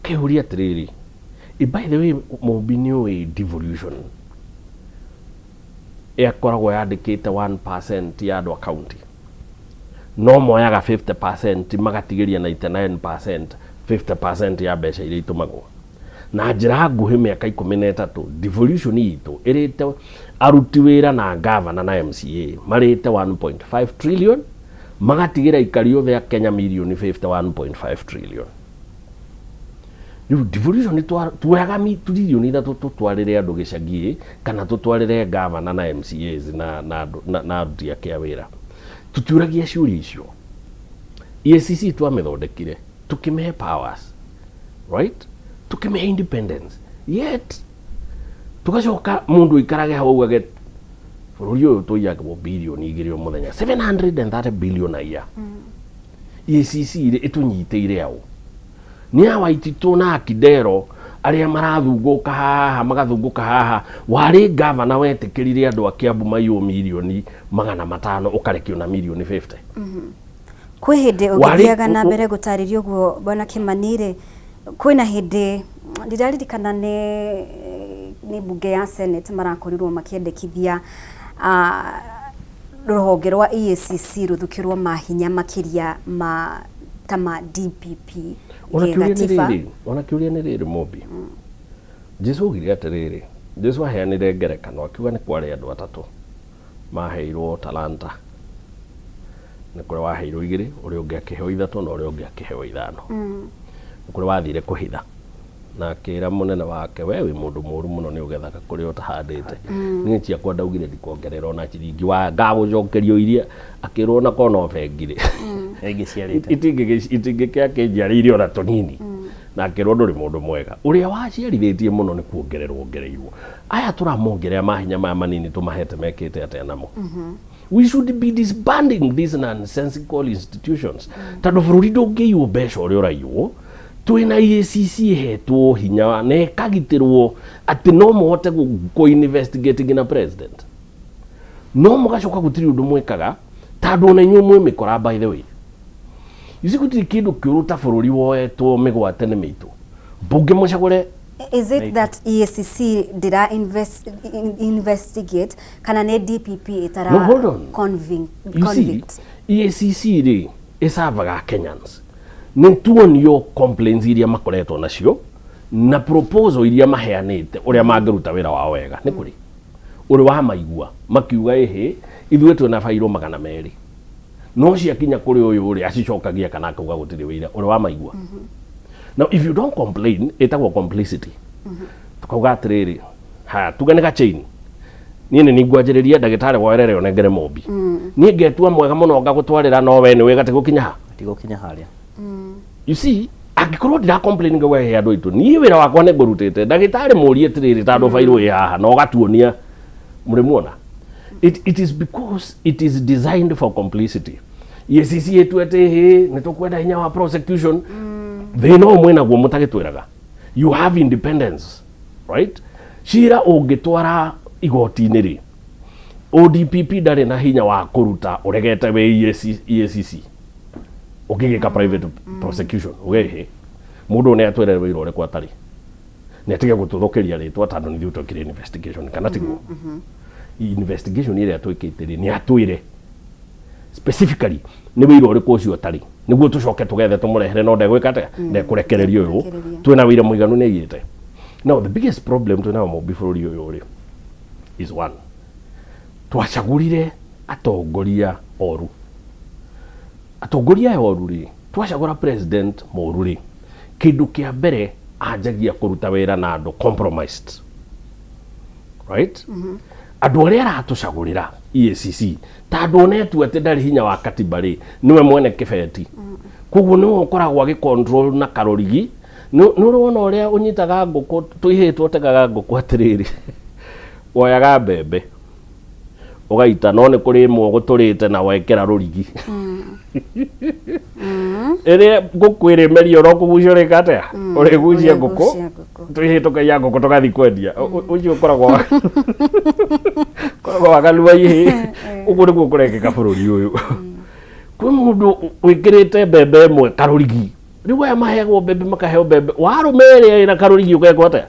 Kĩũria atĩrĩrĩ, by the way, Mũmbi, nĩ ũĩ devolution ĩkoragwo yandĩkĩte 1% ya andũ a county, no moyaga 50% magatigĩria 99% 50% ya mbeca iria itũmagwo. Na njĩra nguhĩ, mĩaka 13 devolution itũ ĩrĩte aruti wĩra na gavana na MCA marĩte 1.5 trillion, magatigĩra aikari othe a Kenya mirioni 51.5 trillion. Rĩu devolution tuoyaga 3 trillion tũtwarĩre andũ gĩcagi kana tũtwarĩre gavana na MCAs na aruti ake a wĩra. Tũtiũragia ciũria icio. EACC twamĩthondekire tukĩmĩhe powers, right, tukĩmĩhe independence, yet tugacoka mũndũ aikarage hau augage bũrũri ũyũ tũiyagwo 2 birioni o mũthenya, 730 billion a year. EACC rĩ, ĩtũnyitĩire aũ? Nĩ a Waititũ na Akidero arĩa marathungũka haha, magathungũka haha. Warĩ gavana wetĩkĩrire andũ a Kiambu maiywo 500 mirioni ũkarekio na 50 mirioni. Kwĩ hĩndĩ ũngĩthiaga na mbere gũtarĩria ũguo, bwana Kĩmani rĩ, kwĩna hĩndĩ ndiraririkana nĩ mbunge ya Senate marakorirwo makĩendekithia rũhonge rwa EACC rũthukĩrwo mahinya makĩria ma ta ma DPP Ona kĩũria nĩ gĩgatiba. Rĩrĩ, ona kĩũria nĩ rĩrĩ, Mũmbi, Jesu augire atĩrĩrĩ, Jesu aheanire ngerekano akiuga nĩ kwarĩ andũ atatũ maheirwo talanta. Nĩ kũrĩ waheirwo igĩrĩ, ũrĩa ũngĩ akĩheo ithatũ, na ũrĩa ũngĩ akĩheo ithano. Nĩ kũrĩ wathire kũhitha na akĩra mũnene wake, "We wĩ mũndũ mũru mũno, nĩ ũgethaga kũrĩa ũtahandĩte. Niĩ ciakwa ndaugire ndikongerera ona ciringi wa ngagũcokerio iria." Akĩrwo ona korwo no bengi rĩ, Ĩngĩciarĩte. Itingĩkĩakĩnjiarĩire ona tũnini. Na akĩrwo, "Ndũrĩ mũndũ mwega." Ũrĩa waciarithĩtie mũno nĩ kuongererwo ongereirwo. Aya tũramongerera mahinya maya manini tũmahete, mekĩte atĩa namo? We should be disbanding these nonsensical institutions, tondũ bũrũri ndũngĩiywo mbeca ũrĩa ũraiywo. Twĩna EACC ĩhetwo hinya na ĩkagitĩrwo atĩ no mũhote kũ investigate nginya president, no mũgacoka gũtirĩ ũndũ mwĩkaga, tondũ ona inyuĩ mwĩ mĩkora. By the way, you see, gũtirĩ kĩndũ kĩũru ta bũrũri woetwo mĩgwate nĩ mĩitũ mbunge mũcagũre. Is it that EACC ndĩra investigate kana nĩ DPP ĩtara No, hold on. convict? You see, Convict? EACC rĩ, ĩcavaga Kenyans. Nĩ tuonio complaints iria makoretwo nacio na proposal iria maheanĩte ũrĩa mangĩruta wĩra wao wega. Nĩ kũrĩ ũrĩ wa maigua makiuga, "Ĩhĩ, ithuĩ twĩna bairũ 200," no ciakinya kũrĩ ũyũ ũrĩ acicokagia kana akauga gũtirĩ wĩira. Ũrĩ wa maigua? Now, if you don't complain, ĩtagwo complicity. Tukauga atĩrĩrĩ, haya, tuge nĩ gachain, niĩ nĩ ningwanjĩrĩria ndagĩtarĩ woerere ũnengere Mũmbi. Niĩ ngetua mwega mũno ngagũtwarĩra, no we nĩ wĩga tigũkinya ha. Tigũkinya harĩa. You see, angĩkorwo ndira complain ngauga, "He andũ aitũ, niĩ wĩra wakwa nĩ ngũrutĩte, ndagĩtarĩ mũrie atĩrĩrĩ, tondũ bairũ ĩ haha," na ũgatuonia mũrĩmuona. It is because it is designed for complicity. EACC ĩtu atĩ hĩ nĩ tũkwenda hinya wa prosecution. Thĩna ũyũ mwĩnaguo mũtagĩtwĩraga, you have independence, right? Cira ũngĩtwara igoti-inĩ rĩ, ODPP ndarĩ na hinya wa kũruta ũregete wĩ EACC ũkĩgĩka private prosecution ũgehe mũndũ ũyũ nĩ atwĩre wĩra ũrĩkũ atarĩ nĩ atige gũtũthũkĩria rĩtwa tondũ nĩ ithuĩ twekire investigation kana tiguo? Investigation ĩrĩa twĩkĩte rĩ, nĩ atwĩre specifically nĩ wĩra ũrĩkũ ũcio ũtarĩ nĩguo tũcoke tũgethe tũmũrehere no ndegwĩka atĩa, ndekũrekererio ũyũ twĩna wĩra mũiganu nĩ aiyĩte. Now the biggest problem twĩnayo Mũmbi bũrũri ũyũ rĩ is one, twacagũrire atongoria oru. Atongoria aya oru rĩ, twacagũra president mũru rĩ, kĩndũ kĩa mbere anjagia kũruta wĩra na andũ compromised, right? Andũ arĩa aratũcagũrĩra EACC, ta andũ onetu atĩ ndarĩ hinya wa katiba rĩ, nĩwe mwene kĩbeti, koguo nĩwe ũkoragwo agĩ control na karũrigi. Nĩ ũrona ũrĩa ũnyitaga ngũkũ tũihĩtwo, ũtegaga ngũkũ atĩrĩrĩ, woyaga mbembe ũgaita, no nĩ kũrĩ ĩmwe ũgũtũrĩte na wekĩra rũrigi ĩrĩa ngũkũ ĩrĩmeria no kũgucia ũrĩka atĩa, ũrĩgucia ngũkũ tũihĩ tũkaiya ngũkũ tũgathiĩ kwendia. Ũcio ũkoragwo waganu wa ihĩ. Ũguo nĩguo kũrekĩka bũrũri ũyũ. Kwĩ mũndũ wĩkĩrĩte mbembe ĩmwe karũrigi, rĩu aya maheagwo mbembe, makaheo mbembe warũme ĩrĩa ĩna karũrigi, ũgekwo atĩa?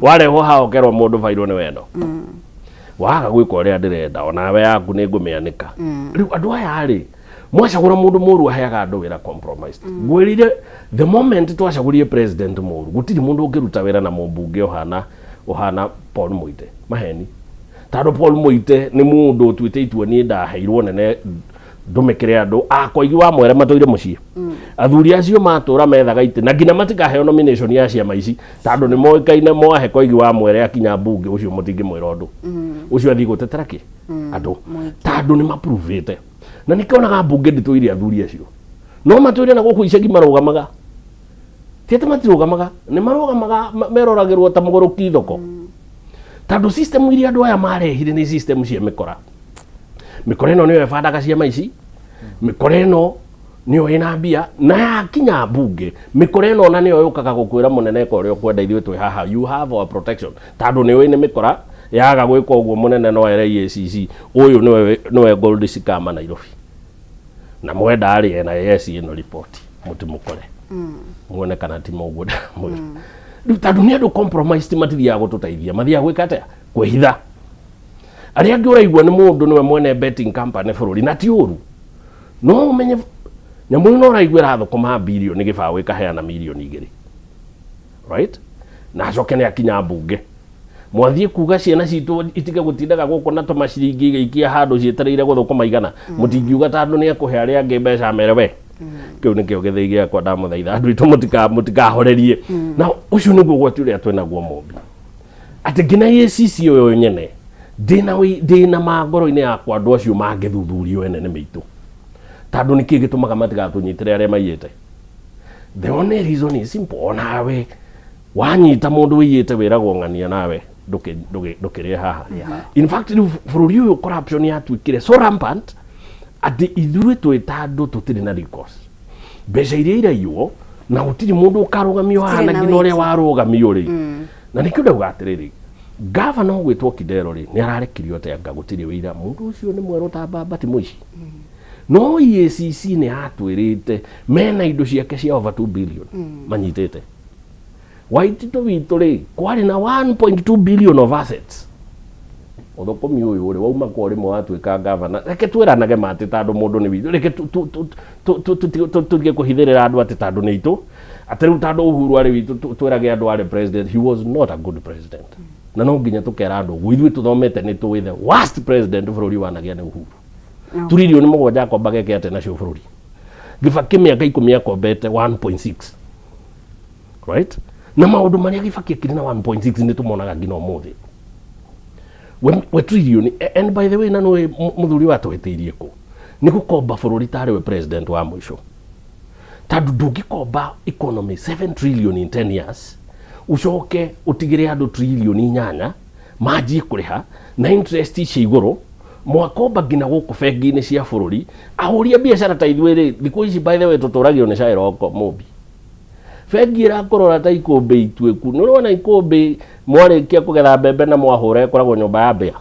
Warehwo haha ũkerwo mũndũ bairwo nĩ wendo, waga gwĩka ũrĩa ndĩrenda onawe yaku nĩ ngũmĩanĩka. Rĩu andũ aya rĩ, mwacagũra mũndũ mũru aheaga andũ wĩra compromised. Ngwĩrire the moment twacagũrire president mũru, gũtirĩ mũndũ ũngĩruta wĩra na mũmbunge ũhana Paul Muite maheni, tondũ Paul Muite nĩ mũndũ ũtuĩte itua niĩ ndaheirwo nene ndũmĩkĩre andũ akwa igi wa mwere matũire mũciĩ. Athuri acio matũra methaga itĩ na nginya matikaheo nomination ya ciama ici tondũ nĩ moĩkaine mwahe Koigi wa Mwere akinya mbunge ũcio mũtingĩmwĩra ũndũ ũcio athiĩ gũtetera kĩ andũ tondũ nĩ mapruvĩte. Na nĩkĩonaga mbunge ndĩtũire athuri acio no matũire na gũkũ icagi marũgamaga, ti atĩ matirũgamaga, nĩ marũgamaga, meroragĩrwo ta mũgũrũki thoko tondũ system iria andũ aya marehire nĩ system cia mĩkora. Mĩkora ĩno nĩyo ĩbandaga ciama ici, mĩkora ĩno nĩyo ĩna mbia na yakinya mbunge, mĩkora ĩno ona nĩyo yũkaga gũkwĩra mũnene eka ũrĩa ũkwenda, ithuĩ twĩ haha, you have our protection, tondũ nĩ ũĩ nĩ mĩkora yaga gwĩka ũguo mũnene no ere EACC ũyũ nĩwe gold scammer Nairobi na mwenda rĩ NIS ĩno riboti mũtimũkore muone kana ti mũguo ndĩramwĩra. Rĩu tondũ nĩ andũ compromised, matithiaga gũtũteithia, mathiaga gwĩka atĩa? Kwĩhitha. Arĩa angĩ ũraigua nĩ mũndũ nĩwe mwene betting company bũrũri, na ti ũru, no ũmenye nyamũ ĩno ũraigua ĩrathũkũma birioni gĩbaũ ĩkaheana mirioni 2, right? Na acoke nĩ akinya mbunge mwathiĩ kuga ciana citũ itige gũtindaga gũkũ na tũmaciringi igĩikia handũ cietereire gũthũkũma igana, mũtingiuga tondũ nĩ ekũhe arĩa angĩ mbeca mere we kĩu nĩkĩo gĩthĩi gĩakwa. Ndamũthaitha andũ aitũ mũtikahorerie na ũcio nĩguo ũgwati ũrĩa twĩnaguo Mũmbi, atĩ nginya EACC ũyũ nyene ndĩna ma ngoro-inĩ yakwa andũ acio mangĩthuthurio ene nĩ mĩitũ, tondũ nĩkĩ gĩtũmaga matigatũnyitĩre arĩa maiyĩte? The only reason is simple, onawe wanyita mũndũ wĩiyĩte wĩragwo ng'ania nawe ndũkĩrĩe haha. In fact, rĩu bũrũri ũyũ corruption yatuĩkire so rampant atĩ ithuĩ twĩ ta andũ tũtirĩ na recourse. Mbeca iria iraiywo na gũtirĩ mũndũ ũkarũgamio haha Gũtirĩ na na nginya ũrĩa wĩki. warũgamio rĩ, na nĩkĩo ndauga atĩrĩrĩ, gavana ũgwĩtwo Kidero rĩ, nĩ ararekirio atĩa? Nga gũtirĩ wĩira mũndũ ũcio nĩ mwerũ ta mbamba ti mũici, no EACC nĩ yatwĩrĩte mena indo ciake cia over 2 billion manyitĩte. Waititũ witũ rĩ, kwarĩ na 1.2 billion of assets. Ũthũkũmi ũyũ rĩ, wauma kwa rĩmwe watuĩka gavana, reke twĩranage ma atĩ tondũ mũndũ nĩ witũ, reke tũtige kũhithĩrĩra andũ atĩ tondũ nĩ itũ, atĩ rĩu tondũ Uhuru arĩ witũ twĩrage andũ arĩ president. He was not a good president, na no nginya tũkera andũ ũguo. Ithuĩ tũthomete nĩ tũĩ the worst president bũrũri wanagĩa nĩ Uhuru. Turirioni 7 akombaga eke atĩa nacio bũrũri? Gĩbakĩ mĩaka 10 akombete 1.6, right? Na maũndũ marĩa Gĩbakĩ ekire na 1.6 nĩ tũmonaga nginya ũmũthĩ. We tririoni, and by the way, na nĩ mũthuri watũhĩtĩirie kũ nĩ gũkomba bũrũri tarĩ we president wa mũico, tondũ ndũngĩkomba economy 7 trillion in 10 years ũcoke ũtigĩre andũ tririoni 8 manjie kũrĩha na interest cia igũrũ. Mwakomba nginya gũkũ bengi-inĩ cia bũrũri, ahũri a biacara ta ithuĩ rĩ, thikũ ici by the way tũtũragio nĩ cairoko mũmbi. Bengi ĩrakũrora ta ikũmbĩ ituĩku. Nĩ ũrona ikũmbĩ mwarĩkia kũgetha mbembe na mwahũra ĩkoragwo nyũmba ya mbĩa.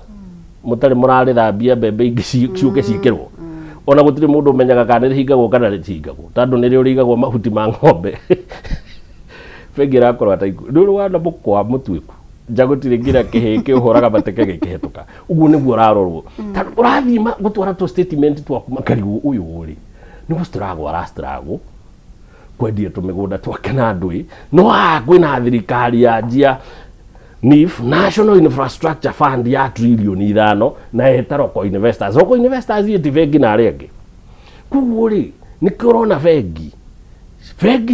Mũtarĩ mũrarĩthambia mbembe ingĩ ciũke ciĩkĩrwo. Ona gũtirĩ mũndũ ũmenyaga kana nĩrĩhingagwo kana rĩtihingagwo, tondũ nĩrĩo rĩigagwo mahuti ma ng'ombe. Bengi ĩrakorwo ata nĩ ũrĩ wana mũkwa mũtuĩku nja gũtirĩ nginya kĩhĩĩ kĩũhũraga mateke gĩkĩhetũka. Ũguo nĩguo ũrarorwo, tondũ ũrathiĩ gũtwara tũ statement twaku makarigwo ũyũ rĩ nĩ gũ struggle ara struggle kwendia tũmĩgũnda twake na andũ ĩ no haha kwĩna thirikari yanjia NIF, National Infrastructure Fund ya tririoni 5 na eta local investors. Local investors ĩ ti bengi na arĩa angĩ. Koguo rĩ nĩkĩo ũrona bengi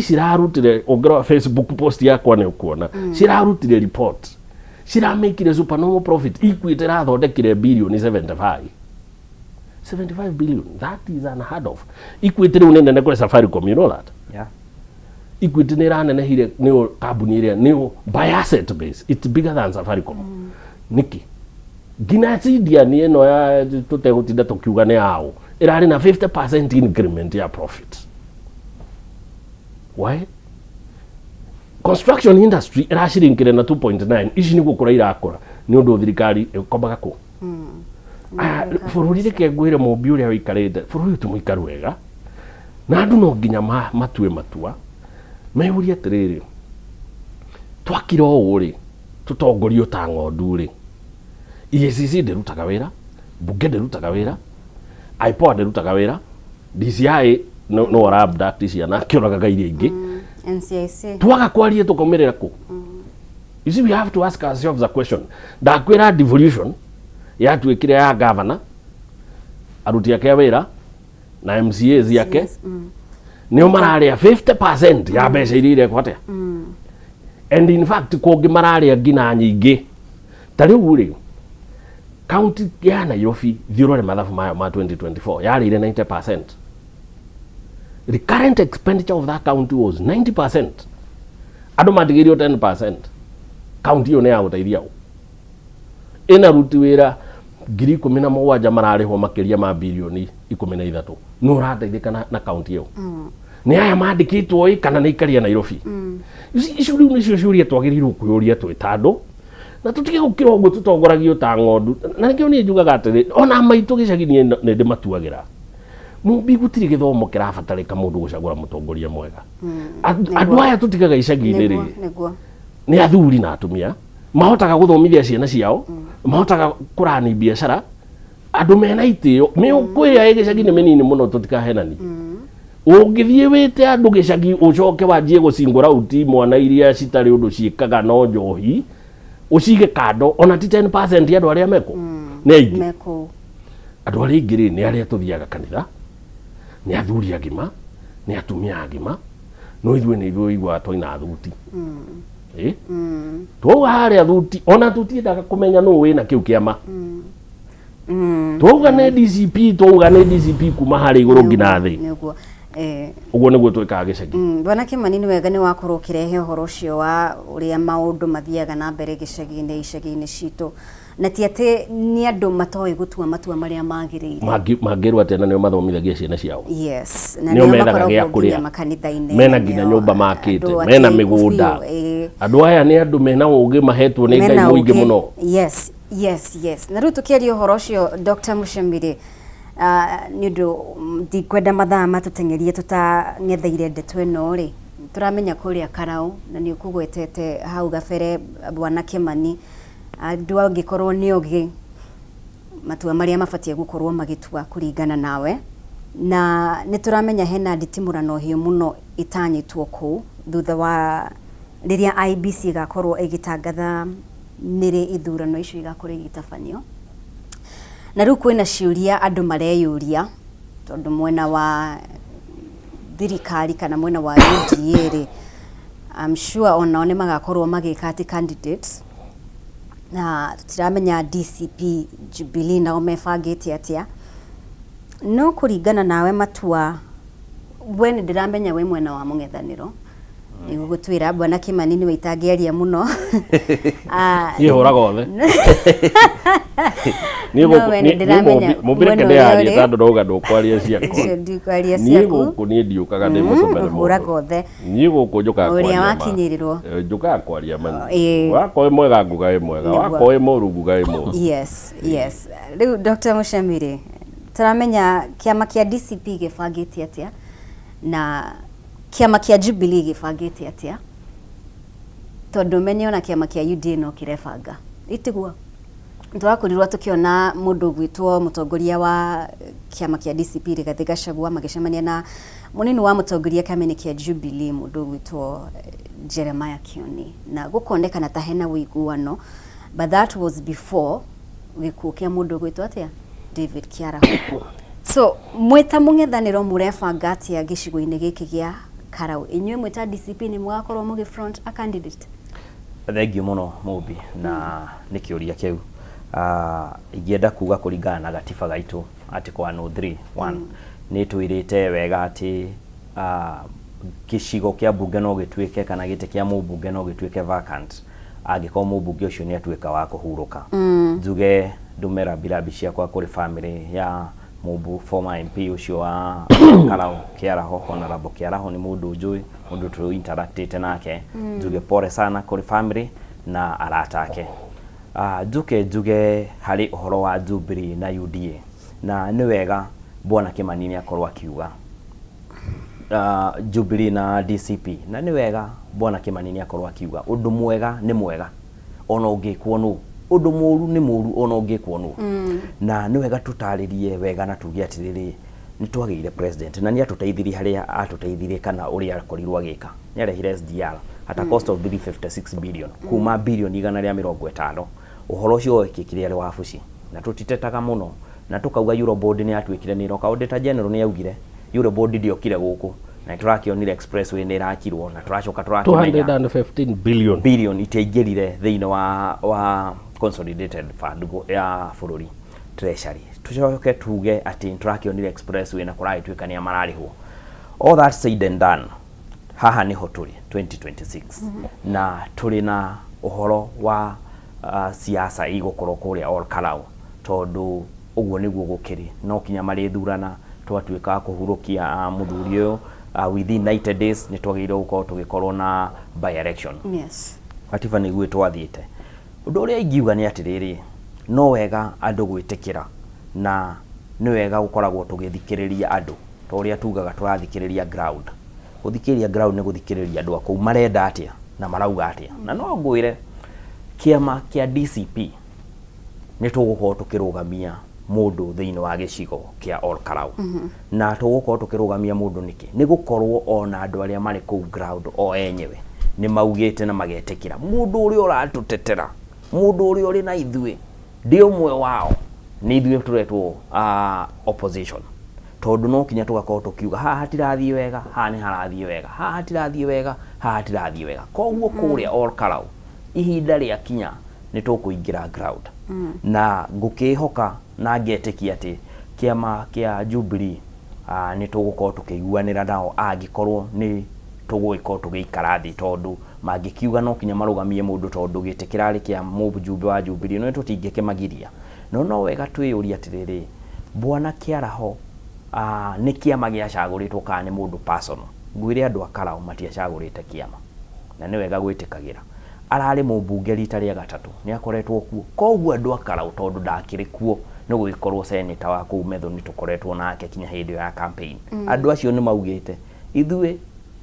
cirarutire, ũngĩrora Facebook post yakwa nĩ ũkuona, cirarutire report ciramĩkire supernormal profit. Equity ĩrathondekire birioni 75, 75 billion. That is unheard of. Equity rĩu nĩ nene kũrĩ Safaricom, you know that? Yeah. Equity nĩ ĩranenehire, nĩyo kambuni ĩrĩa nĩyo by asset base it's bigger than Safaricom. Nĩkĩ nginya Sidian ĩno ya tũtegũtinda tũkiuga nĩ yao ĩrarĩ na 50% increment ya profit? Why construction industry ĩracirinkire na 2.9? Ici nĩ gũkũra irakũra nĩ ũndũ thirikari ĩkomaga kũ. Aya, bũrũri reke ngwĩre, mũmbi ũrĩa wĩikarĩte bũrũri ũyũ ti mũikaru wega, na andũ no nginya matue matua meyũrie atĩrĩrĩ, twakira ũũ rĩ, tũtongorio ta ng'ondu rĩ, EACC ndĩrutaga wĩra, mbunge ndĩrutaga wĩra, IPOA ndĩrutaga wĩra, DCI no ara abduct ciana akĩũragaga iria ingĩ. NCIC. Twaga kwaria tũkaumĩrĩra kũ? You see, we have to ask ourselves a question. Ndakwĩra devolution yatuĩkire ya governor, aruti ake a wĩra na MCAs yake nĩo mararĩa 50% ya mbeca iria irekwo atĩa. And in fact kũngĩ mararĩa nginya nyingĩ. Ta rĩu rĩ, county ya Nairobi, thiĩ ũrore mathabu mayo ma 2024, yarĩire 90%. Recurrent expenditure of that county was 90%. Andũ matigĩirio 10%. County ĩyo nĩ ya gũteithia ũ? Ĩna ruti wĩra 17,000 mararĩhwo makĩria ma birioni 13. Nĩ ũrateithĩka na county ĩyo? Nĩ aya mandĩkĩtwo ĩ kana nĩ ikaria Nairobi? You see, icio rĩu nĩcio ciũria twagĩrĩirwo kwĩyũria twĩ ta andũ, na tũtige gũkĩra ũguo tũtongoragio ta ng'ondu. Na nĩkĩo niĩ njugaga atĩrĩ, ona maitũ gĩcagi niĩ nĩ ndĩmatuagĩra mũmbi, gũtirĩ gĩthomo kĩrabatarĩka mũndũ gũcagũra mũtongoria mwega. Andũ aya tũtigaga icagi-inĩ rĩ, nĩ athuri na atumia mahotaga gũthomithia ciana ciao, mahotaga kũrani biacara, andũ mena itĩo. Mĩũkũ ĩrĩa ĩ gĩcagi nĩ mĩnini mũno, tũtikahenani. Ũngĩthiĩ wĩte andũ gĩcagi ũcoke wanjie gũcingũra uti mwana iria citarĩ ũndũ ciĩkaga no njohi ũcige kando, ona ti 10% ya andũ arĩa meko nĩ aingĩ. Mekũ. Andũ arĩa aingĩ rĩ, nĩ arĩa tũthiaga kanitha, nĩ athuri agima, nĩ atumia agima, no ithuĩ nĩ ithuĩ ũiguaga twaina thuti. Ĩ twauga harĩa thuti, ona tũtiendaga kũmenya nũ wĩna kĩu kĩama. Twauga nĩ DCP, twauga nĩ DCP kuma harĩa igũrũ nginya thĩ. Nĩguo. Ũguo nĩguo twĩkaga gĩcagi. Bwana Kimani, nĩ wega nĩ wakorwo ũkĩrehe ũhoro ũcio wa ũrĩa maũndũ mathiaga na mbere gĩcagi-inĩ, icagi-inĩ citũ, na ti atĩ nĩ andũ matoĩ gũtua matua marĩa magĩrĩire. Mangĩrwo atĩa na nĩo mathomithagia ciana ciao? Yes, na nĩo nĩo methaga gĩa makoragwo nginya kũrĩa, makanitha-inĩ, mena na nginya nĩo nyũmba makĩte, andũ mena atĩĩku mĩgũnda. biũ, ĩĩ. Andũ aya nĩ andũ mena ũgĩ mahetwo nĩ Ngai Mena mũingĩ ũũgĩ. mũno. Yes, na rĩu tũkĩaria ũhoro ũcio, Dr. Mushemiri, nĩ ũndũ ndikwenda mathaa matũteng'erie tũtang'etheire ndeto ĩno rĩ, tũramenya kũrĩa Karau, na nĩ ũkũgwetete hau gabere, Bwana Kimani, andũ angĩkorwo nĩ ogĩ matua marĩa mabatiĩ gũkorwo magĩtua kũringana nawe, na nĩ tũramenya hena nditimũrano hiũ mũno ĩtanyĩtwo kũu thutha wa rĩrĩa IEBC ĩgakorwo ĩgĩtangatha nĩrĩ ithurano icio igakorwo igĩtabanio. Na rĩu kwĩna ciũria andũ mareyũria, tondũ mwena wa thirikari kana mwena wa UDA rĩ, I'm sure onao nĩ magakorwo magĩka atĩ candidates, na tũtiramenya DCP, Jubilee nao mebangĩte atĩa. No kũringana nawe matua, we nĩ ndĩramenya wĩ mwena wa mũng'ethanĩro. Nĩ gũgũtwĩra Bwana Kĩmani nĩwe itangĩaria mũno. Ah, Niĩ hũraga othe. Niĩ No gũkũ- we niĩ- nĩ ndĩramenya niĩ mũmbi- mũmbĩreke mwena ũrĩa ndĩyarie ũrĩ. tondũ ndauga ndũkwaria ciakwa. Ũcio ndikwaria Niĩ ciaku. gũkũ niĩ ndiũkaga ndĩ mũtũmere Hũraga mũndũ. othe. Niĩ gũkũ njũkaga Ũrĩa kwaria ma. wakinyĩrĩrwo. Eh, njũkaga kwaria ma. Ĩĩ. Wakwa wĩ mwega nguga wĩ mwega, Nĩguo. wakwa wĩ mũru nguga wĩ mũru. Yes, yes. Rĩu Dr. Mũcemi rĩ, tũramenya kĩama kĩa DCP gĩbangĩte atĩa na kĩama kĩa Jubilee gĩbangĩte atĩa, tondũ menye ona kĩama kĩa UDA no kĩrebanga, itiguo? Tũrakorirwo tũkĩona mũndũ ũgwĩtwo mũtongoria wa kĩama kĩa DCP Rigathĩ Gachagua magĩcemania na mũnini wa mũtongoria kĩama-inĩ kĩa Jubilee mũndũ ũgwĩtwo Jeremiah Kioni, na gũkonekana ta hena ũiguano, but that was before gĩkuũ kĩa mũndũ ũgwĩtwo atĩa David Kĩaraho. So mwĩta mũng'ethanĩro mũrebanga atĩa gĩcigo-inĩ gĩkĩ gĩa Karau? Inyuĩ mwĩta DCP nĩ mũgakorwo mũgĩ front a candidate? Thengiũ mũno Mũmbi na nĩ kĩũria kĩu. Ingĩenda kuga kũringana na gatiba gaitũ article 103 1 nĩ twĩrĩte wega atĩ gĩcigo kĩa mbunge no gĩtuĩke kana gĩtĩ kĩa mũmbunge no gĩtuĩke vacant angĩkorwo mũmbunge ũcio nĩ atuĩka wa kũhurũka. Njuge ndume rambirambi ciakwa kũrĩ family ya mũmbu former MP ũcio wa Karau Kĩaraho, Honorable Kĩaraho nĩ mũndũ njũĩ, mũndũ tũ interactĩte nake. Njuge pole sana kũrĩ family na arata ake. Njuke njuge harĩ ũhoro wa Jubilee na UDA, na nĩ wega Bwana Kĩmani nĩ akorwo akiuga Jubilee na DCP, na nĩ wega Bwana Kĩmani nĩ akorwo akiuga ũndũ mwega nĩ mwega ona ũngĩkwo nũ, ũndũ mũru nĩ mũru ona ũngĩkwo nũ. Na nĩ wega tũtarĩrie wega na tuge atĩrĩrĩ, nĩ twagĩire president na nĩ atũteithirie harĩa atũteithirie kana ũrĩa akorirwo agĩka. Nĩ arehire SGR at a cost of 356 billion, kuma bilioni 150. Ũhoro ũcio wekĩkire arĩ wabuci na tũtitetaga mũno na tũkauga Eurobond nĩ yatuĩkire nĩ ĩroka. Auditor General nĩ augire Eurobond ndĩokire gũkũ, na nĩ tũrakĩonire expressway nĩ ĩrakirwo na tũracoka tũrakĩmenya 215 billion billion itiaingĩrire thĩinĩ wa consolidated fund ya bũrũri treasury. Tũcoke tuge atĩ nĩtũrakĩonire expressway na kũragĩtuĩka nĩa mararĩhwo. All that said and done, haha nĩho tũrĩ 2026 na tũrĩ na ũhoro wa siasa igũkorwo kũrĩa Ol Kalou, tondũ ũguo nĩguo gũkĩrĩ, no kinya marĩthurana twatuĩka a kũhurũkia mũthuri ũyũ within 90 days nĩ twagĩrĩirwo gũkorwo tũgĩkorwo na by election. Yes. Katiba nĩguo ĩtwathĩte. Ũndũ ũrĩa ingiuga nĩ atĩrĩrĩ, no wega andũ gwĩtĩkĩra na nĩ wega gũkoragwo tũgĩthikĩrĩria andũ, ta ũrĩa tugaga tũrathikĩrĩria ground. Gũthikĩrĩria ground nĩ gũthikĩrĩria andũ a kũu marenda atĩa na marauga atĩa. Na no ngwĩre kĩama kĩa DCP nĩ tũgũkorwo tũkĩrũgamia mũndũ thĩinĩ wa gĩcigo kĩa Ol Kalou. Na tũgũkorwo tũkĩrũgamia mũndũ nĩkĩ? Nĩ gũkorwo ona andũ arĩa marĩ kũu ground o enyewe nĩ maugĩte na magetĩkĩra mũndũ ũrĩa ũratũtetera, mũndũ ũrĩa ũrĩ na ithuĩ, ndĩ ũmwe wao, nĩ ithuĩ tũretwo opposition. Tondũ no kinya tũgakorwo tũkiuga haha hatirathiĩ wega, haha nĩ harathiĩ wega, haha hatirathiĩ wega, haha hatirathiĩ wega. Koguo kũrĩa Ol Kalou ihinda rĩakinya nĩ tũkũingĩra ground. Na ngũkĩhoka na ngetĩkia atĩ kĩama kĩa Jubilee nĩ tũgũkorwo tũkĩiguanĩra nao angĩkorwo nĩ tũgũgĩkorwo tũgĩikara thĩ, tondũ mangĩkiuga no kinya marũgamie mũndũ tondũ gĩtĩ kĩrarĩ kĩa mũjumbe wa Jubilee, no tũtingĩkĩmagiria. No no wega twĩyũrie atĩrĩrĩ, Bwana Kĩaraho nĩ kĩama gĩacagũrĩtwo kana nĩ mũndũ personal? Ngwĩre andũ a Karau matiacagũrĩte kĩama, na nĩ wega gwĩtĩkagĩra. Ararĩ mũmbunge rita rĩa gatatũ, nĩ akoretwo kuo. Koguo andũ a Karau tondũ ndakĩrĩ kuo nĩ gũgĩkorwo senator wa kũu Methu nĩ tũkoretwo nake kinya hĩndĩ ĩyo ya campaign. Andũ acio nĩ maugĩte ithuĩ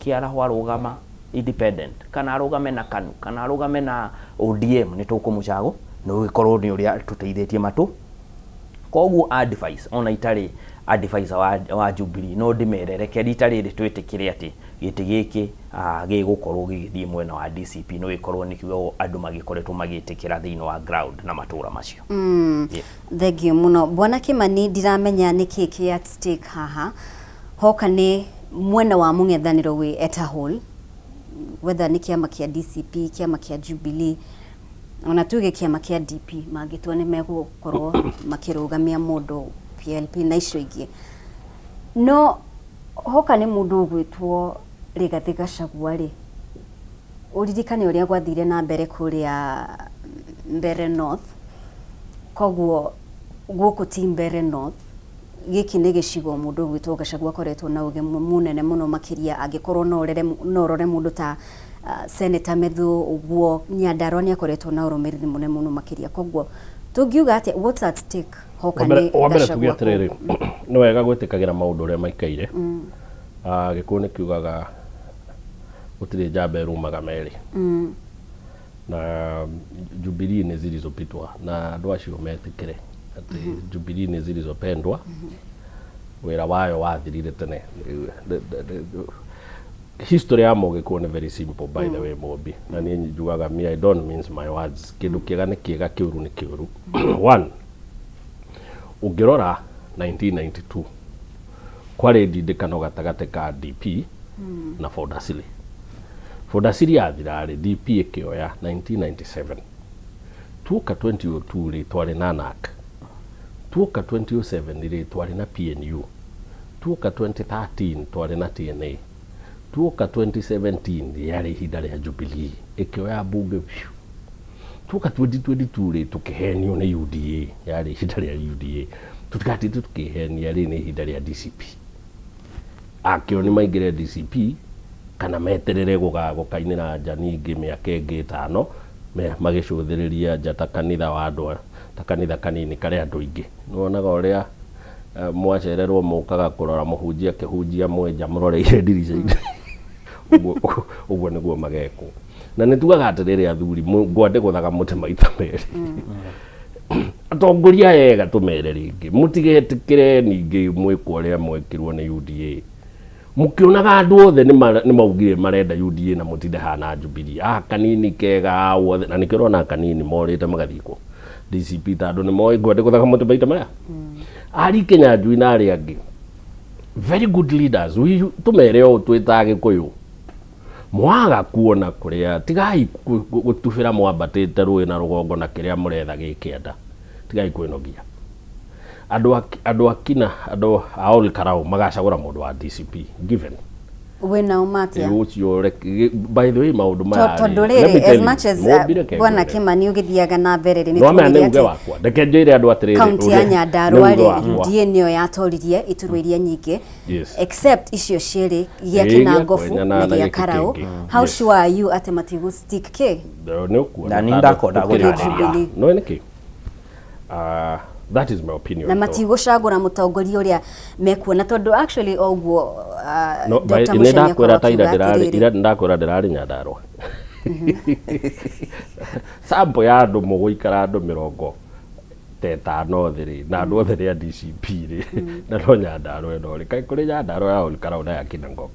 Kĩaraho arũgama independent kana arũgame na KANU kana arũgame na ODM nĩ tũkũmũcagũ, nĩ gũgĩkorwo nĩ ũrĩa tũteithĩtie matũ. Koguo advice ona itarĩ advisor wa Jubilee no ndĩmere reke rita rĩrĩ twĩtĩkĩre atĩ gĩtĩ gĩkĩ gĩgũkorwo gĩgĩthiĩ mwena wa DCP, no gĩkorwo nĩkĩo andũ magĩkoretwo magĩtĩkĩra thĩinĩ wa ground na matũra macio. Yeah. Thengiũ mũno Bwana Kĩmani, ndiramenya nĩkĩ kĩ at stake haha, hoka nĩ mwena wa mũng'ethanĩro wĩ at a whole, whether nĩ kĩama kĩa DCP, kĩama kĩa Jubilee, ona tuge kĩama kĩa DP mangĩtua nĩ megũkorwo makĩrũgamia mũndũ PLP na icio ingĩ, no hoka nĩ mũndũ ũgwĩtwo Rigathĩ Gachagua rĩ, Ũririkane ũrĩa gwathire na mbere kũrĩa Mbere North, koguo gũkũ ti Mbere North, gĩkĩ nĩ gĩcigo mũndũ ũgwĩtwo Gachagua akoretwo na ũge mũnene mũno makĩria angĩkorwo no ũrere no ũrore mũndũ ta Senator Methu ũguo Nyandarua nĩ akoretwo na ũrũmĩrĩri mũnene mũno makĩria, koguo tũngiuga atĩa, what's at stake hoka nĩ Wa mbere tuge Gachagua? Atĩrĩrĩ, nĩ wega gwĩtĩkagĩra maũndũ ũrĩa maikaire. Gĩkũyũ nĩ kiugaga gũtirĩ njamba ĩrumaga merĩ. Na Jubilee nĩ zilizopitwa, na andũ acio metĩkĩre atĩ Jubilee nĩ zilizopendwa, wĩra wayo wathirire tene. History ya Mũgĩkũyũ nĩ very simple, by the way, Mũmbi, na niĩ njugaga, me, I don't mince my words, kĩndũ kĩega nĩ kĩega, kĩũru nĩ kĩũru. One, ũngĩrora 1992 kwarĩ ndindĩkano gatagatĩ ka DP na Ford Asili. Ford Asili yathira rĩ, DP ĩkĩoya 1997. Tuoka 2002 rĩ, twarĩ na NARC. Tuoka 2007 rĩ, twarĩ na PNU. Tuoka 2013 twarĩ na TNA. Tuoka 2017 rĩarĩ ihinda rĩa Jubilee ĩkĩoya mbunge biũ. Tuoka 2022 rĩ, tũkĩhenio nĩ UDA, yarĩ ihinda rĩa UDA. Tũtigatinde tũkĩhenia, rĩ nĩ ihinda rĩa DCP. Akĩo nĩ maingĩre DCP kana meterere gũkainĩra nja ningĩ mĩaka ĩngĩ 5 magĩcũthĩrĩria nja ta kanitha wa andũ ta kanitha kanini karĩ andũ aingĩ. Nĩwonaga ũrĩa mwacererwo mũkaga kũrora mũhunjia akĩhunjia mwĩ nja mũroreire ndirica-inĩ. Ũguo nĩguo magekwo. Na nĩ tugaga atĩrĩrĩ, athuri, ngwa ndĩgũthaga mũtĩ maita merĩ. Atongoria aya ega tũmere rĩngĩ, mũtigetĩkĩre ningĩ mwĩkwo ũrĩa mwekirwo nĩ UDA. Mũkĩonaga andũ othe nĩ maugire marenda UDA na mũtinde haha na Jubilee. Ah, kanini kega wothe, na nĩkĩo ũrona kanini morĩte magathiĩ kũ DCP, tondũ nĩ moĩ ngwa ndĩgũthaga mũtĩ maita marĩa. Ari Kinyanjui na arĩa angĩ, very good leaders, tũmere ũũ twĩ ta Agĩkũyũ, mwaga kuona kũrĩa, tigai gũtubĩra mwambatĩte rũĩ na rũgongo na kĩrĩa mũretha gĩ kĩanda, tigai kwĩnogia. Andũ akina andũ a Ol Kalou magacagũra mũndũ wa DCP given. Wĩna ũma atĩa? Ũcio by the way, maũndũ maya Tondũ rĩrĩ, as much as bwana Kimani ũgĩthiaga na mbere rĩ, nĩ no maya tũgire nĩ uge atĩ wakwa, reke njĩre andũ atĩrĩrĩ, kaunti ya Nyandarua nĩ uge rĩ, wakwa. UDA nĩyo yatoririe iturwa iria nyingĩ except icio cierĩ, gĩa Ĩĩ, gĩa Kinangobu Kwenya na na gĩa gĩkĩ Karau. kĩngĩ. How sure are you atĩ matigũ stick kĩ Nĩ ũkuona Na nĩ tondũ ndakonda gũtirĩ gũtarĩria. Jubilee. No nĩkĩ? That is my opinion. Na matigũcagũra mũtongoria ũrĩa mekuona, tondũ actually o ũguo No, Dr. nĩ Muchemi ndakwĩra akorwo ta ira akiuga ndĩrarĩ atĩrĩrĩ ira ndakwĩra ndĩrarĩ Nyandarua. Sample ya andũ mũgũikara andũ 50 thĩ rĩ, na andũ othe nĩ a DCP rĩ, na no Nyandarua ĩno rĩ, kaĩ kũrĩ Nyandarua ya Ol Kalou na ya Kinangop?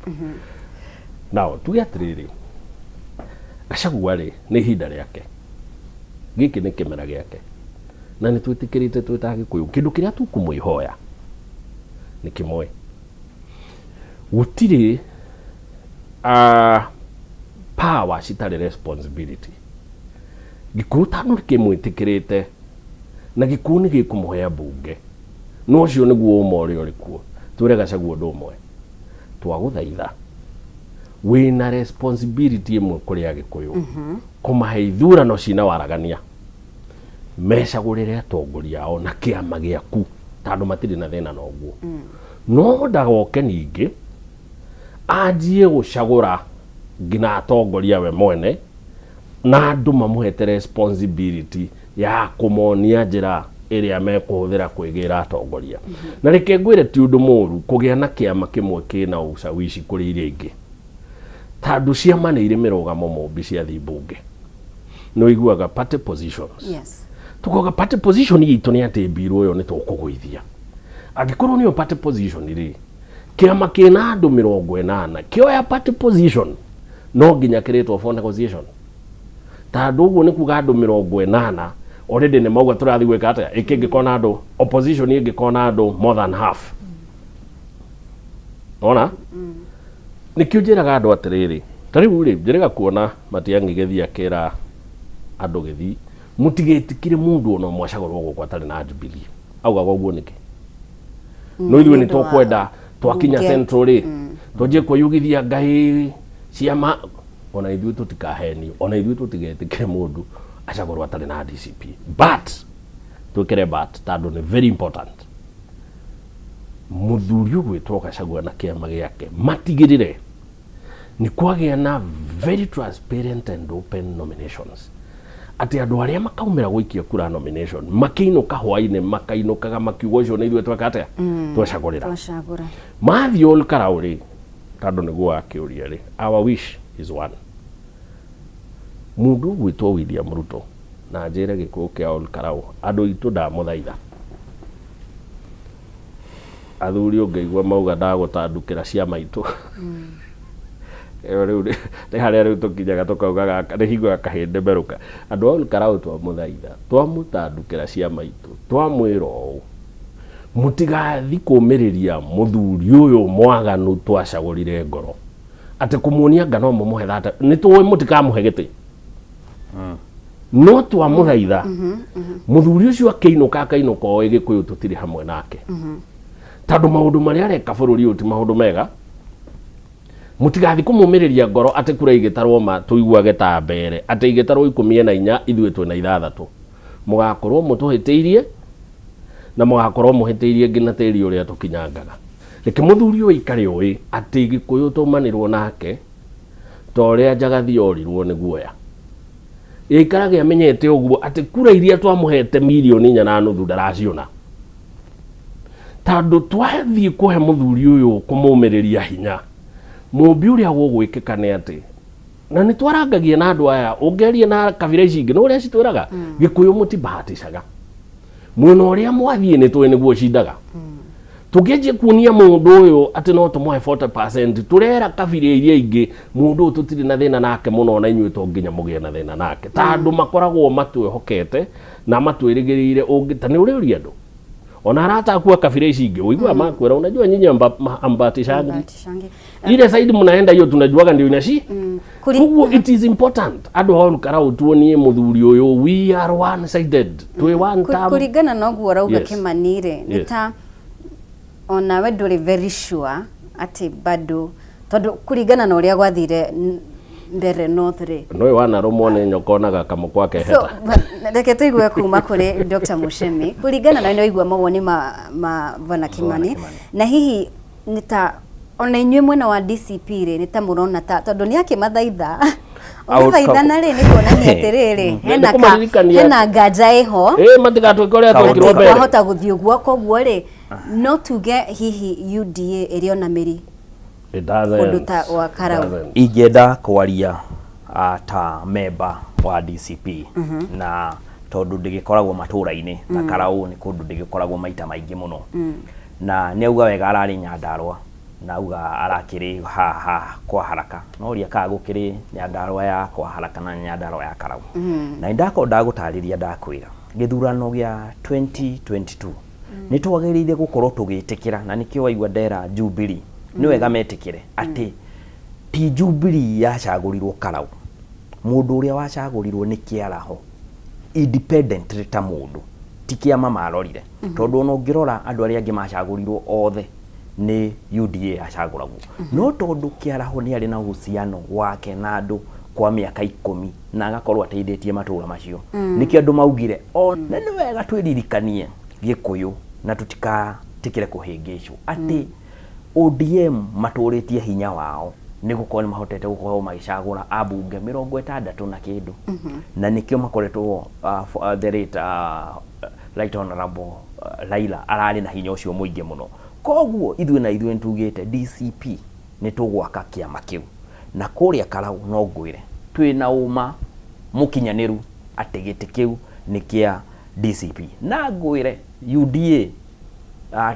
Now tuge atĩrĩrĩ, Gachagua rĩ, nĩ ihinda rĩake, gĩkĩ nĩ kĩmera gĩake, na nĩ twĩtĩkĩrĩte twĩ ta Agĩkũyũ. Kĩndũ kĩrĩa tũkũmwĩhoya nĩ kĩmwe, gũtirĩ power citarĩ responsibility. Gĩkũyũ tondũ kĩmwĩtĩkĩrĩte na gĩkũyũ nĩ gĩkũmũhe mbunge, no ũcio nĩguo ũma ũrĩa ũrĩ kuo. Twĩre Gachagua ũndũ ũmwe, twagũthaitha, wĩna responsibility ĩmwe kũrĩ Agĩkũyũ, kũmahe ithurano cina waragania, mecagũrĩre atongoria ao na kĩama gĩaku, tondũ matirĩ na thĩna na ũguo. No ndagoke ningĩ anjie gũcagũra nginya atongoria we mwene na andũ mamũhete responsibility ya kũmonia njĩra ĩrĩa mekũhũthĩra kwĩgĩra atongoria. Na reke ngwĩre, ti ũndũ mũru kũgĩa na kĩama kĩmwe kĩna ushawishi kũrĩ iria ingĩ, tondũ ciama nĩ irĩ mĩrũgamo mũmbi ciathiĩ mbunge. Nĩ ũiguaga party positions? Tukauga party position itũ nĩ atĩ mbirũ ĩyo nĩ tũkũgũithia. Angĩkorwo nĩyo party position rĩ, kĩama kĩna andũ 80 kĩoya party position, no nginya kĩrĩtwo for negotiation, tondũ ũguo nĩ kuga andũ 80 already nĩ mauga tũrathiĩ gwĩka atĩa. Ĩkĩngĩkorwo na andũ, opposition ĩngĩkorwo na andũ more than half, ona nĩkĩo njĩraga andũ atĩrĩrĩ, ta rĩu rĩ, njĩrĩga kuona Matiang'i gĩthiĩ akĩra andũ gĩthiĩ, mũtigetikire mũndũ ona ũmwe acagũrwo gũkũ atarĩ na Jubilee. Augaga ũguo nĩkĩ? No ithuĩ nĩ Nĩ ũndũ wa tũkwenda twakinya mbunge. Central rĩ, twanjie kwĩyugithia ngai ciama. Ona ithuĩ tũtikahenio, ona ithuĩ tũtigetĩkĩre mũndũ acagũrwo atarĩ na DCP. But twĩkĩre but tondũ nĩ very important. Mũthuri ũgwĩtwo Gachagua na kĩama gĩake matigĩrĩre nĩ kwagĩa na very transparent and open nominations, atĩ andũ arĩa makaumĩra gũikia kura nomination makĩinũka hwainĩ makainũkaga makiuga ũcio nĩ ithuĩ tweka atĩa, twacagũrĩra. Twacagũra. Mathiĩ Ol Kalou rĩ, tondũ nĩguo wakĩũria rĩ, our wish is one. Mũndũ ũgwĩtwo William Ruto na njĩre gĩkũyũ kĩa Ol Kalou, andũ aitũ ndamũthaitha, athuri ũngĩigua mauga ndagũtandukĩra cia maitũ ĩyo rĩu nĩ harĩa rĩu tũkinyaga tũkauga gaka nĩ hingo ya kahĩndĩ merũka. Andũ a Ol Kalou twamũthaitha, twamũtandukĩra cia maitũ, twamwĩra ũũ, mũtigathi kũmĩrĩria mũthuri ũyũ mwaganu twacagũrire ngoro atĩ kũmuonia anga no mũmũhe thata. Nĩ tũĩ mũtikamũhe gĩtĩ, no twamũthaitha mũthuri ũcio akĩinũka akainũka oĩ gĩkũyũ tũtirĩ hamwe nake, tondũ maũndũ marĩa areka bũrũri ũyũ ti maũndũ mega. Mũtigathi kũmũmĩrĩria ngoro atĩ kura igĩtarwo ma tũiguage ta mbere atĩ igĩtarwo 14 ithuĩ twĩna 6. Mũgakorwo mũtũhĩtĩirie na mũgakorwo mũhĩtĩirie nginya tĩri ũrĩa tũkinyangaga. Reke mũthuri ũyũ aikare ũĩ atĩ gĩkũyũ tũmanĩrwo nake ta ũrĩa njagathi orirwo nĩ guoya. Ĩikarage amenyete ũguo atĩ kura iria twamũhete 4.5 million ndaraciona, tondũ twathiĩ kũhe mũthuri ũyũ kũmũmĩrĩria hinya mũmbi ũrĩa gũgwĩkĩka nĩ atĩ na nĩ twarangagia na andũ aya. Ũngĩaria na kabira ici ingĩ nĩ ũrĩa citwĩraga gĩkũyũ mũtibahatishaga mwena ũrĩa mwathiĩ nĩ tũĩ nĩguo ũcindaga. Tũngĩanjia kuonia mũndũ ũyũ atĩ no tũmũhe 40%, tũrera kabira iria ingĩ mũndũ ũyũ tũtirĩ na thĩna nake mũno, na inyuĩ to nginya mũgĩe na thĩna nake, tondũ makoragwo matwĩhokete na matwĩrĩgĩrĩire. Ũngĩ ta nĩ ũrĩũria andũ ona arata aku a kabira ici ingĩ ũiguaga makwĩra, unajua nyinyi hambahatishangi. Hambahatishangi. Ile side mnaenda hiyo tunajuaga ndio inashi. Koguo it is important andũ a Ol Kalou tuonie mũthuri ũyũ we are one sided, twĩ one term. Kũringana na ũguo ũrauga, Kĩmani rĩ, nĩ ta onawe ndũrĩ very sure atĩ bado, tondũ kũringana na ũrĩa gwathire mbere North rĩ. No wanarũmwo nĩ nyoka onaga kamũkwa So keheta. Reke tũigue kuma kũrĩ Dr. Mushemi. Kũringana na nĩ waigua mawoni ma Bwana Kimani, na hihi nĩ ta ona inyuĩ mwena wa DCP rĩ, nĩ ta mũrona ta tondũ nĩ akĩmathaitha ũgĩthaithana rĩ, nĩ kuonania atĩrĩrĩ hena Nĩ kũmaririkania. Hena nganja ĩho Ĩ matigatuĩke ũrĩa twekirwo atĩ mbere. kwahota gũthiĩ ũguo. Koguo rĩ, no tuge hihi UDA ĩrĩ ona mĩri It doesn't. kũndũ ta wa Karau? Doesn't. Ingĩenda kwaria ta member wa DCP na tondũ ndĩgĩkoragwo matũra-inĩ na Karau nĩ kũndũ ndĩgĩkoragwo maita maingĩ mũno, na nĩ auga wega ararĩ Nyandarua na auga arakĩrĩ haha kwa haraka no ria kana gũkĩrĩ Nyandarua ya kwa haraka na Nyandarua ya Karau. Na nĩ ndakorwo ndagũtarĩria, ndakwĩra gĩthurano gĩa 2022 nĩ twagĩrĩire gũkorwo tũgĩtĩkĩra, na nĩkĩo waigua ndera Jubilee nĩ wega metĩkĩre atĩ ti Jubilee yacagũrirwo Karau. Mũndũ ũrĩa wacagũrirwo nĩ Kĩaraho independently ta mũndũ, ti kĩama marorire, tondũ ona ũngĩrora andũ arĩa angĩ macagũrirwo othe nĩ UDA yacagũragwo, no tondũ Kĩaraho nĩ arĩ na uhusiano wake na andũ kwa mĩaka 10 na agakorwo ateithĩtie matũra macio, nĩkĩo andũ maugire o na nĩ wega twĩririkanie Gĩkũyũ na tũtigatĩkĩre kũhĩngĩcwo atĩ ODM matũrĩtie hinya wao nĩ gũkorwo nĩ mahotete gũkorwo magĩcagũra ambunge 60 na kĩndũ, na nĩkĩo makoretwo the late right honorable Raila ararĩ na hinya ũcio mũingĩ mũno. Koguo ithuĩ na ithuĩ nĩtugĩte DCP nĩ tũgwaka kĩama kĩu na kũrĩa Karau no ngwĩre twĩna ũma mũkinyanĩru atĩ gĩtĩ kĩu nĩ kĩa DCP, na ngwĩre UDA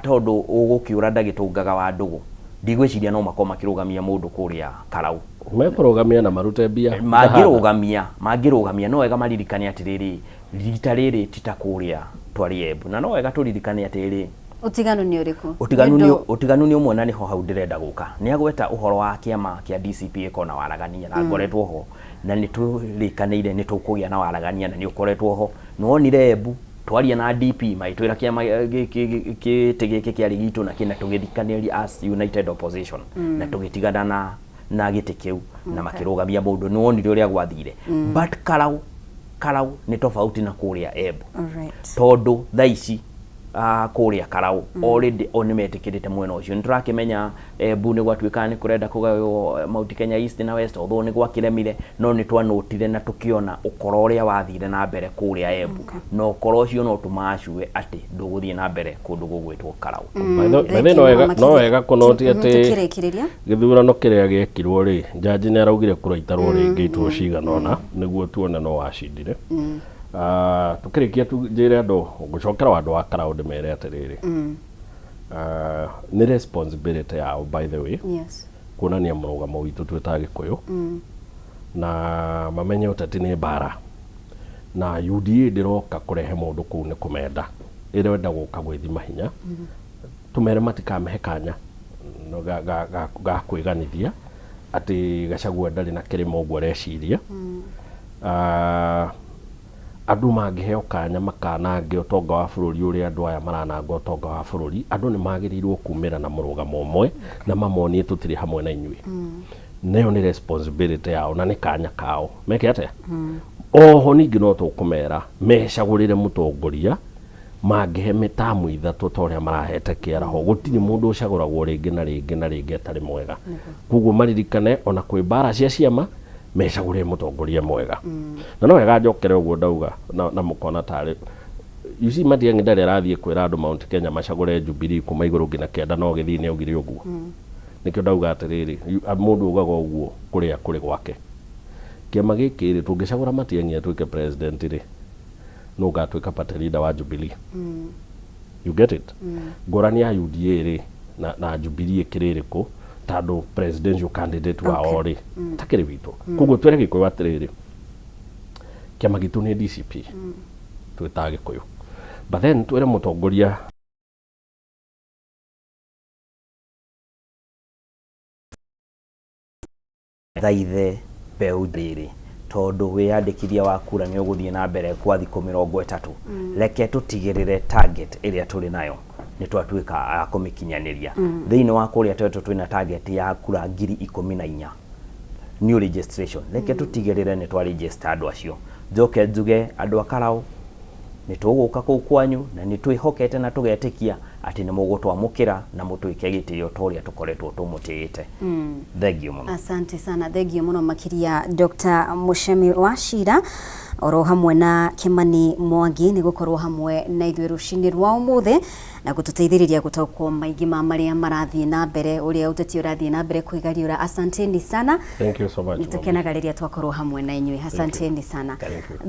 tondũ ũgũkĩũra ndagĩtũngaga wa ndũgũ, ndigwĩciria no makorwo makĩrũgamia mũndũ kũrĩa Karau. Mekũrũgamia na marute mbia. Mangĩrũgamia no wega maririkane atĩrĩrĩ, rita rĩrĩ ti ta kũrĩa twarĩ Embu, na no wega tũririkane atĩrĩrĩ. Ũtiganu nĩ ũrĩkũ? Ũtiganu nĩ ũtiganu nĩ ũmwe, na nĩho hau ndĩrenda gũka. Nĩ agweta ũhoro wa kĩama kĩa DCP ĩkorwo na waragania, na ngoretwo ho na nĩ tũrĩkanĩire nĩ tũkũgĩa na waragania na nĩ ũkoretwo ho. Nĩ wonire Embu twaria na DP magĩtwĩra kĩama gĩkĩ gĩtĩ gĩkĩ kĩarĩ gitũ na kĩna tũgĩthikanĩria as united opposition na tũgĩtigana na na gĩtĩ kĩu na makĩrũgamia mũndũ. Nĩ wonire ũrĩa gwathire. But Karau, Karau nĩ tofauti na kũrĩa Embu, tondũ thaa ici kũrĩa Karau already o nĩ metĩkĩrĩte mwena ũcio. Nĩ tũrakĩmenya Embu nĩ gwatuĩkaga nĩ kũrenda kũgaywo Mount Kenya East na West, although nĩ gwakĩremire, no nĩ twanotire na tũkĩona ũkora ũrĩa wathire na mbere kũrĩa Embu, na ũkora ũcio no tũmacue atĩ ndũgũthiĩ na mbere kũndũ gũgwĩtwo Karau. By the way, no wega kũnoti atĩ Tukĩrĩkĩrĩria. Gĩthurano kĩrĩa gĩekirwo rĩ, jaji nĩ araugire kũraitarwo rĩngĩ iturwa cigana ũna nĩguo tuone no wacindire. Tukĩrĩkia tu njĩre andũ, ngũcokera andũ a Karau ndĩmere atĩrĩrĩ, nĩ responsibility yao, by the way, kuonania mũrũgamo witũ twĩ ta Gĩkũyũ, na mamenye ũteti nĩ mbara, na UDA ndĩroka kũrehe mũndũ kũu nĩ kũmenda, ĩrenda gũka gwĩthima hinya. Tũmere matikamehe kanya no ga kwĩganithia atĩ Gachagua ndarĩ na kĩrĩma ũguo areciria. Andũ mangĩheo kanya makanange ũtonga wa bũrũri ũrĩa andũ aya marananga ũtonga wa bũrũri, andũ nĩ magĩrĩirwo kumĩra na mũrũgamo ũmwe na mamonie tũtirĩ hamwe na inyuĩ. Nayo nĩ responsibility yao na nĩ kanya kao meke atĩa. Oho ningĩ no tũkũmera mecagũrĩre mũtongoria mangĩhe mĩtamu 3 ta ũrĩa marahete kĩaraho. Gũtirĩ mũndũ ũcagũragwo rĩngĩ na rĩngĩ na rĩngĩ atarĩ mwega. Koguo maririkane ona kwĩ mbara cia ciama, mecagũrĩre mũtongoria mwega. Na no wega njokere ũguo ndauga na mũkona tarĩ, you see, Matiang'i ndarĩ arathiĩ kwĩra andũ Mount Kenya macagũre Jubilee kuma igũrũ nginya kĩanda, no gĩthiĩ nĩ augire ũguo. Nĩkĩo ndauga atĩrĩrĩ, mũndũ ugaga ũguo kũrĩa kũrĩ gwake. Kĩama gĩkĩ rĩ, tũngĩcagũra Matiang'i atuĩke president rĩ, no ũgatuĩka party leader wa Jubilee. You get it? Ngũrani ya UDA rĩ na Jubilee ĩkĩrĩ ĩrĩkũ, tondũ presidential candidate wao rĩ takĩrĩ witũ? Koguo twĩre Gĩkũyũ atĩrĩrĩ, kĩama gitũ nĩ DCP twĩ ta Gĩkũyũ, but then twĩre mũtongoria Thaithe mbeũ rĩrĩ, tondũ wĩyandĩkithia wa kura nĩ ũgũthiĩ na mbere kwa thikũ 30, reke tũtigĩrĩre target ĩrĩa tũrĩ nayo nĩ twatuĩka a kũmĩkinyanĩria. Thĩinĩ wa kũrĩa Tetũ twĩna target ya kura 14,000 new registration. Reke tũtigĩrĩre nĩ twa register andũ acio. Njoke njuge andũ a Karau, nĩ tũgũka kũu kwanyu na nĩ twĩhokete na tũgetĩkia atĩ nĩ mũgũtwamũkĩra na mũtwĩke gĩtĩo ta ũrĩa tũkoretwo tũmũtĩĩte. Thengiũ mũno. Asante sana, thengio mũno makĩria Dr. Muchemi wa Cira oro hamwe na Kimani Mwangi nĩ gũkorwo hamwe na ithuĩ rũcinĩ rwa ũmũthĩ na gũtũteithĩrĩria gũtaũkwo maingĩ ma marĩa marathiĩ na mbere, ũrĩa ũteti ũrathiĩ na mbere kwĩgariũra. Asanteni sana. Thank you so much. Nĩ tũkenaga rĩrĩa twakorwo hamwe na inyuĩ. Asanteni sana,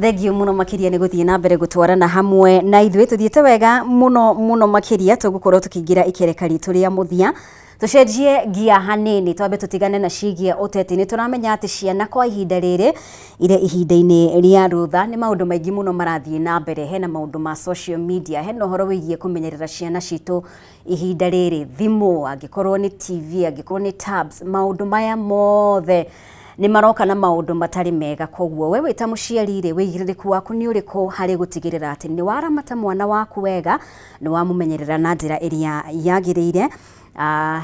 thengio mũno makĩria nĩ gũthiĩ na mbere gũtwarana hamwe na ithuĩ. Tũthiĩte wega mũno mũno makĩria. Tũgũkorwo tũkĩingĩra ikereka ritũ rĩa mũthia, tũcenjie ngia hanini, twambe tũtigane na ciĩgiĩ ũteti. Nĩ tũramenya atĩ ciana kwa ihinda rĩrĩ irĩ ihinda-inĩ rĩa rũtha, nĩ maũndũ maingĩ mũno marathiĩ na mbere. Hena maũndũ ma social media, hena ũhoro wĩgiĩ kũmenyerera ciana citũ ihinda rĩrĩ, thimũ, angĩkorwo nĩ TV, angĩkorwo nĩ tabs, maũndũ maya mothe nĩ maroka na maũndũ matarĩ mega. Koguo we wĩ ta mũciari rĩ, wĩigĩrĩrĩku waku nĩ ũrĩkũ harĩ gũtigĩrĩra atĩ nĩ waramata mwana waku wega, nĩ wamũmenyerera na njĩra ĩrĩa yagĩrĩire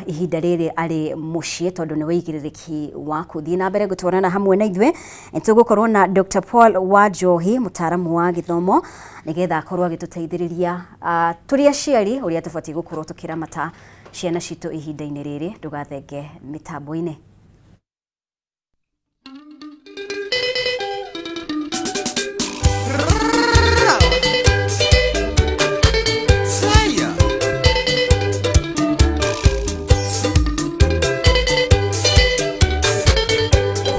ihinda rĩrĩ arĩ mũciĩ, tondũ nĩ wĩigĩrĩrĩki waku. Thiĩ na mbere gũtwarana hamwe na ithuĩ. Nĩ tũgũkorwo na Dr. Paul Wanjohi, mũtaaramu wa gĩthomo, nĩgetha akorwo agĩtũteithĩrĩria tũrĩ aciari ũrĩa tũbatiĩ gũkorwo tũkĩramata ciana citũ ihinda-inĩ rĩrĩ. Ndũgathenge mĩtambo-inĩ. Saya.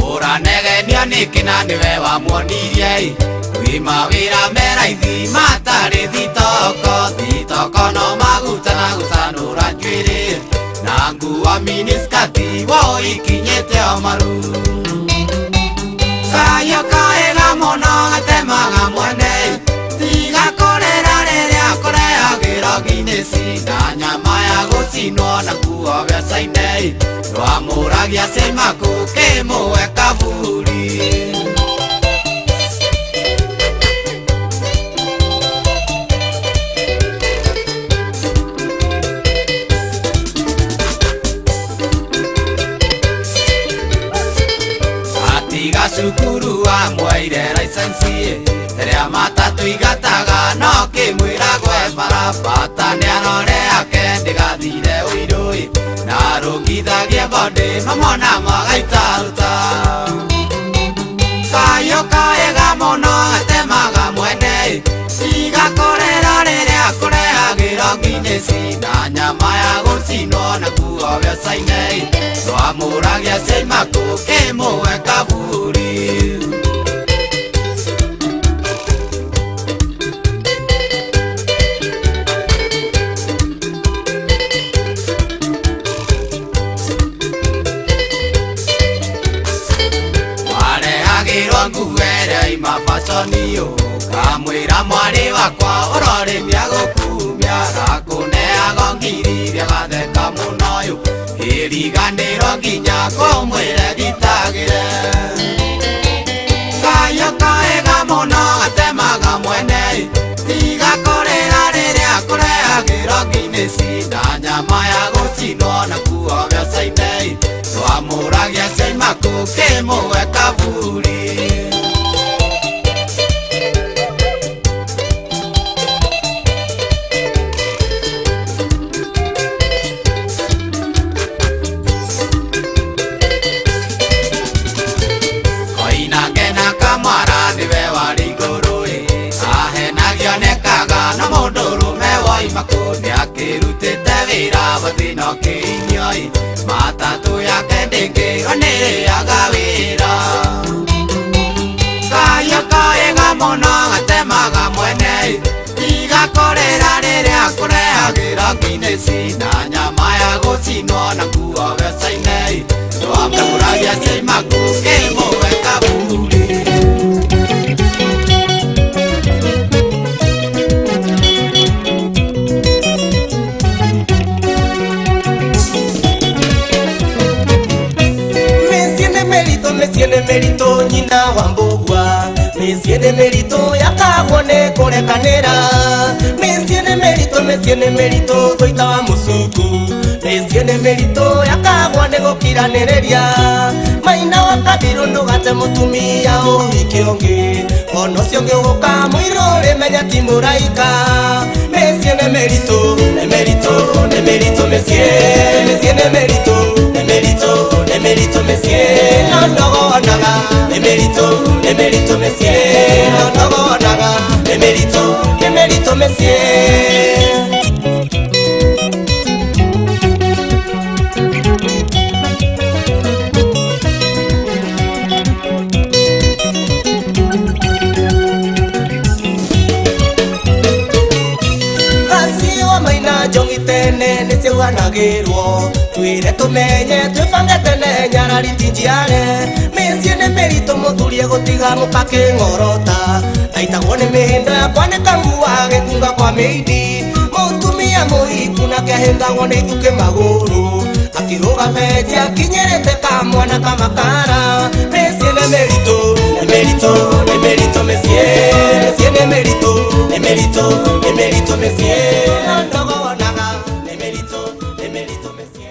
Ũranegenia nĩkĩ na nĩwe wamuonirie kwĩ mawĩra me raithi matarĩ thitoko thitoko, no maguta na gũcanũra njuĩrĩ na nguo miniskati wo ikinyĩte o maru. Kayũ kaĩga mũno gatemaga mwene. Tiga kũrĩra rĩrĩa kũrehagĩra Guinness na nyama ya gũcinwo na kuo mbeca-inĩ ndwamũragia cimaku kĩmũhe kaburi. Bata nĩarore ake ndĩgathire ũirũ-ĩ na rũngithagie bondĩ mamona magaitaruta Kayo kaega mũno gatemaga mwene Tigakorera rĩrĩa kũrehagĩrwo nginĩci na nyama ya gũcinwo na kuo mbeca-inĩ Twamũragia ciaimakũ kĩmũwe kaburi. Warehagĩrwo nguo ĩrĩa ima baconiũ kamwĩra mwarĩ wakwa ũrorĩmia gũkumia gakũneago ngiri iria gatheka mũno yũ ĩriganĩrwo nginya kũmwĩre gitagĩre Kayo kaega mũno gatemaga mwene tiga kũrĩra rĩrĩa kũrehagĩrwo nginĩci na nyama ya gũcinwo na kuo mbeca-inĩ Twamũragia ciaimakũ kĩmũwe kaburi. Koinange na kamwara nĩwe warĩ igũrũ-ĩ ahenagio nĩkaga na mũndũrũme woimakũ nĩakĩrutĩte wĩra bathĩna ũkĩinio-ĩ matatũ yake ndĩngĩrwo nĩrĩaga wĩra Kayo kaega mũno gatemaga mwene tiga kũrĩra rĩrĩa kũrehagĩrwo nginĩci na nyama ya gũcinwo na kuo mbeca-inĩ Twamũragia ciaimakũ kĩmũwe kaburi. Mĩciĩ nĩ mĩritũ, mĩciĩ nĩ mĩritũ nyina wa mbũgua mĩciĩ nĩ mĩritũ yakagwo nĩ kũrekanĩra mĩciĩ nĩ mĩritũ, mĩciĩ nĩ mĩritũ thũita wa mũcungu mĩciĩ nĩ mĩritũ yakagwo nĩ gũkiranĩrĩria maina wa kabirũ ndũgate mũtumia ũhiki ũngĩ ona ũcio ũngĩ ũgũka mũirũ rĩmenya ti mũraika mĩciĩ nĩ mĩritũ, nĩ mĩritũ, nĩ mĩritũ mĩciĩ mĩciĩ nĩ mĩritũ, nĩ mĩritũ, nĩ mĩritũ mĩciĩ no ndogonaga nĩ mĩritũ, nĩ mĩritũ mĩciĩ no ndogonaga nĩ mĩritũ, nĩ mĩritũ mĩciĩ. Gaciwa maina njongi tene nĩciauhanagĩrwo twĩre tũmenye twĩbange tene nyarari ti njiare mĩciĩ nĩ mĩritũ mũthuri egũtiga mũka kĩng'orota aitagwo nĩ mĩhĩndo ya kwanĩka nguo agĩkunga kwa mĩindi mũtumia mũhiku nake ahĩngagwo nĩ ithukĩ magũrũ akĩrũga benji akinyĩrĩte kamwana kamakara mĩciĩ nĩ mĩritũ, nĩ mĩritũ, nĩ mĩritũ mĩciĩ mĩciĩ nĩ mĩritũ, nĩ mĩritũ, nĩ mĩritũ mĩciĩ no ndogonaga nĩ mĩritũ, nĩ mĩritũ mĩciĩ.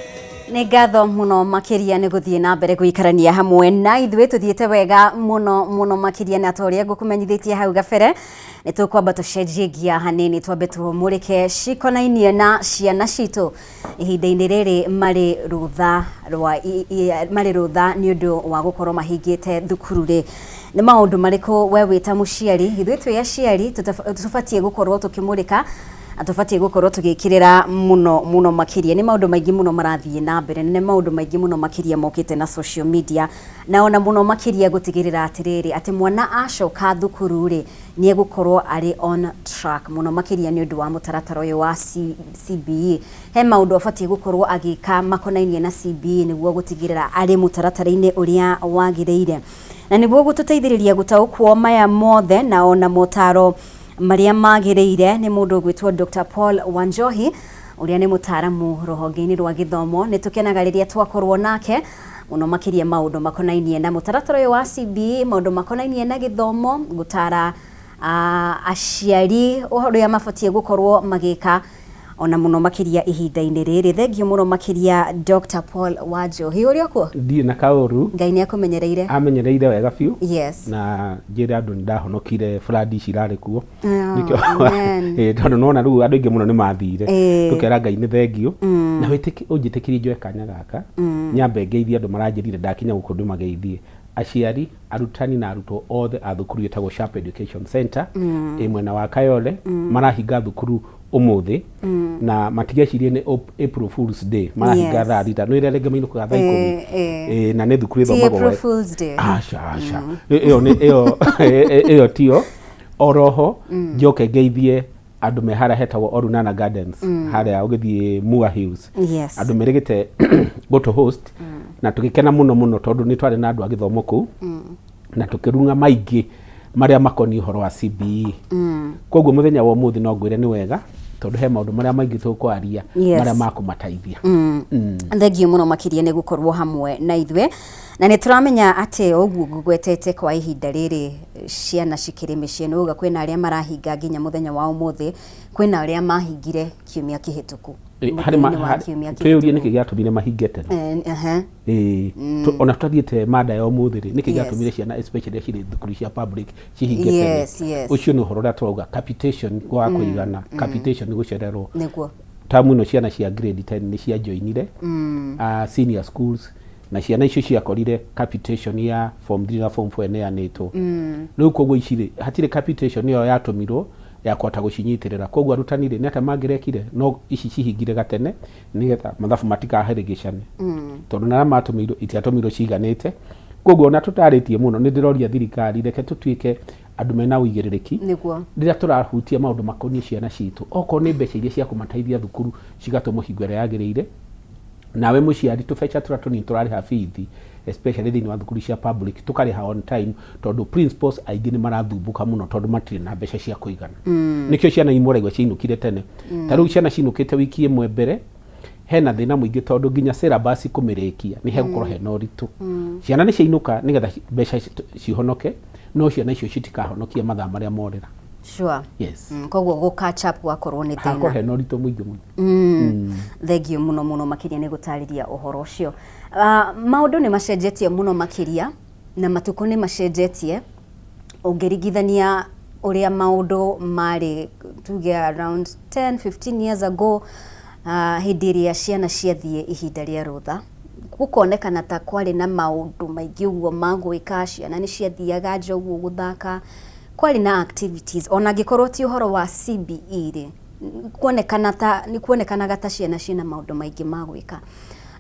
Nĩ ngatho mũno makĩria nĩ gũthiĩ na mbere gũikarania hamwe na ithuĩ tũthiĩte wega mũno mũno makĩria na ta ũrĩa ngũkũmenyithĩtie hau gabere nĩ tũkwamba tũcenjie ngia hanini twambe tũmũrĩke cikonainie na ciana citũ ihinda-inĩ rĩrĩ marĩ rũtha rwa marĩ rũtha nĩ ũndũ wa gũkorwo mahingĩte thukuru rĩ nĩ maũndũ marĩkũ we wĩ ta mũciari ithuĩ twĩ aciari tũbatiĩ gũkorwo tũkĩmũrĩka tũbatiĩ gũkorwo tũgĩkĩrĩra mũno mũno makĩria nĩ maũndũ maingĩ mũno marathiĩ na mbere nĩ maũndũ maingĩ mũno makĩria mokĩte na social media na ona mũno makĩria gũtigĩrĩra atĩrĩrĩ atĩ mwana acoka thukuru rĩ nĩ egũkorwo arĩ on track mũno makĩria nĩ ũndũ wa mũtaratara ũyũ wa CBE he maũndũ abatiĩ gũkorwo agĩka makonainie na CBE nĩguo gũtigĩrĩra arĩ mũtaratara-inĩ ũrĩa wagĩrĩire na nĩguo gũtũteithĩrĩria gũtaũkwo maya mothe na ona motaro marĩa magĩrĩire nĩ mũndũ ũgwĩtwo Dr. Paul Wanjohi ũrĩa nĩ mũtaaramu rũhonge-inĩ rwa gĩthomo nĩ tũkenaga rĩrĩa twakorwo nake mũno makĩria maũndũ makonainie na mũtaratara ũyũ wa CBE maũndũ makonainie na gĩthomo gũtara aciari ũrĩa mabatiĩ gũkorwo magĩka Ona mũno makĩria ihinda-inĩ rĩrĩ. Thengiũ mũno makĩria Dr. Paul Wanjohi. Ũrĩ o kuo? Ndirĩ na kaũru. Ngai nĩ akũmenyereire. Amenyereire wega biũ. Yes. Na njĩre andũ nĩ ndahonokire flood ici irarĩ kuo. Ah, Nĩkĩo amen. Ĩĩ, tondũ nĩwona rĩu andũ aingĩ mũno nĩ mathire. Ĩĩ. Tũkera Ngai nĩ thengiũ. Na ũnjĩtĩkĩrie njoe kanya gaka. Nyambe ngeithie andũ maranjĩrire ndakinya gũkũ ndĩmageithie. Aciari, arutani na arutwo othe a thukuru ĩtagwo Sharp Education Center ĩ mwena wa Kayole marahinga thukuru ũmũthĩ na matigecirie nĩ April Fools Day marahinga thaa 6 nĩ rĩrĩa rĩngĩ mainũkaga thaa 10. Eh, eh. Ĩ, na nĩ thukuru Ti ĩthomagwo April Fools Day. Aca, aca, ĩyo nĩ ĩyo ĩyo tiyo oroho. Njoke ngeithie andũ me harĩa hetagwo Orunana Gardens, harĩa ũgĩthiĩ Mua Hills, andũ merĩgĩte gũtũ host na tũgĩkena mũno mũno tondũ nĩ twarĩ na andũ a gĩthomo kũu na tũkĩrung'a maingĩ marĩa makoniĩ ũhoro wa CBE. Koguo mũthenya wa ũmũthĩ no ngwĩre nĩ wega tondũ he maũndũ marĩa maingĩ tũkwaria marĩa makũmateithia. Thengiũ mũno makĩria nĩ gũkorwo hamwe na ithuĩ, na nĩ tũramenya atĩ ũguo ngũgwetete kwa ihinda rĩrĩ ciana cikĩrĩ mĩciĩ, nĩ uga kwĩna arĩa marahinga nginya mũthenya wa ũmũthĩ, kwĩna arĩa mahingire kiumia kĩhĩtũku. Harĩ Mũthia-inĩ wa kiumia twĩyũrie kĩhĩtũku. Nĩkĩ gĩatũmire mahinge tene? Eh, ehe. Ĩĩ, ona tũtathiĩte mada ya ũmũthĩ rĩ, nĩkĩ gĩatũmire ciana especially cirĩ thukuru cia public cihinge tene? Ũcio nĩ ũhoro ũrĩa tũrauga capitation wa kũigana, capitation nĩ gũcererwo. Tamu ĩno ciana cia grade 10 nĩ ciajoinire senior schools, na ciana icio ciakorire capitation ya form 3 na form 4 ĩneanĩtwo. Rĩu koguo ici rĩ, hatirĩ capitation ĩyo yatũmirwo ya kũhota gũcinyitĩrĩra. Koguo arutani rĩ, nĩ atĩa mangĩrekire? No ici cihingire gatene nĩgetha mathabu matikaherĩgĩcane, tondũ na arĩa matũmĩirwo itiatũmĩirwo ciganĩte. Koguo ona tũtarĩtie mũno, nĩ ndĩroria thirikari, reke tũtuĩke andũ mena ũigĩrĩrĩki rĩrĩa tũrahutia maũndũ makoniĩ ciana citũ. Okorwo nĩ mbeca iria cia kũmateithia thukuru cigatũmwo hingo ĩrĩa yagĩrĩire, nawe mũciari tũbeca tũrĩa tũnini tũrarĩha bithi, especially thĩinĩ wa thukuru cia public, tũkarĩha on time, tondũ principals aingĩ nĩ marathumbũka mũno tondũ matirĩ na mbeca cia kũigana. Nĩkĩo ciana imwe ũraigua ciainũkire tene. Ta rĩu ciana cinũkĩte wiki ĩmwe mbere, hena thĩna mũingĩ tondũ nginya syllabus kũmĩrĩkia nĩ hegũkorwo hena ũritũ. Ciana nĩ ciainũka nĩgetha mbeca cihonoke, no ciana icio citikahonokia mathaa marĩa morĩra. Yes. Koguo gũ catch up gwakorwo nĩ hakorwo thĩna. Hena ũritũ mũingĩ mũno. Thengiũ mũno mũno makĩria nĩ gũtarĩria ũhoro ũcio. Maũndũ nĩ macenjetie mũno makĩria na matukũ nĩ macenjetie. Ũngĩringithania ũrĩa maũndũ marĩ, tuge around 10 15 years ago, hĩndĩ ĩrĩa ciana ciathiĩ ihinda rĩa rũtha, gũkonekana ta kwarĩ na maũndũ maingĩ ũguo ma gwĩka. Ciana nĩ ciathiaga nja ũguo gũthaka, kwarĩ na activities, ona angĩkorwo ti ũhoro wa CBE rĩ, kuonekana ta nĩ kuonekanaga ta ciana ciĩna maũndũ maingĩ ma gwĩka.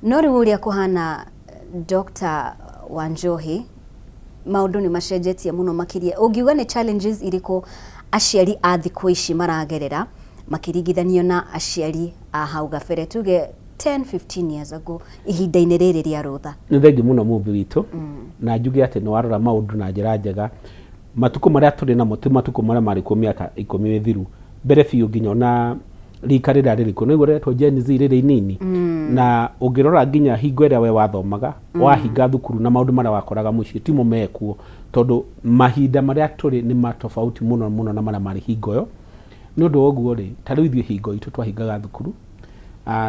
No rĩu ũrĩa kũhana, Dr. Wanjohi, maũndũ nĩ macenjetie mũno makĩria. Ũngiuga nĩ challenges irĩkũ aciari a thikũ ici maragerera makĩringithanio na aciari a hau gabere, tuge 10 15 years ago, ihinda-inĩ rĩrĩ rĩa rũtha? Nĩ thengiũ mũno mũmbi witũ, na njuge atĩ nĩ warora maũndũ na njĩra njega. Matukũ marĩa tũrĩ namo ti matukũ marĩa marĩ kuo mĩaka 10 mĩthiru mbere biũ, nginya ona rika rĩrĩa rĩrĩ kuo nĩguo rĩretwo Gen Z rĩrĩ inini. Na ũngĩrora nginya hingo ĩrĩa we wathomaga, wahinga thukuru na maũndũ marĩa wakoraga mũciĩ timo mekuo, tondũ mahinda marĩa tũrĩ nĩ matofauti mũno mũno na marĩa marĩ hingo ĩyo. Nĩ ũndũ wa ũguo rĩ, ta rĩu ithuĩ hingo itũ twahingaga thukuru,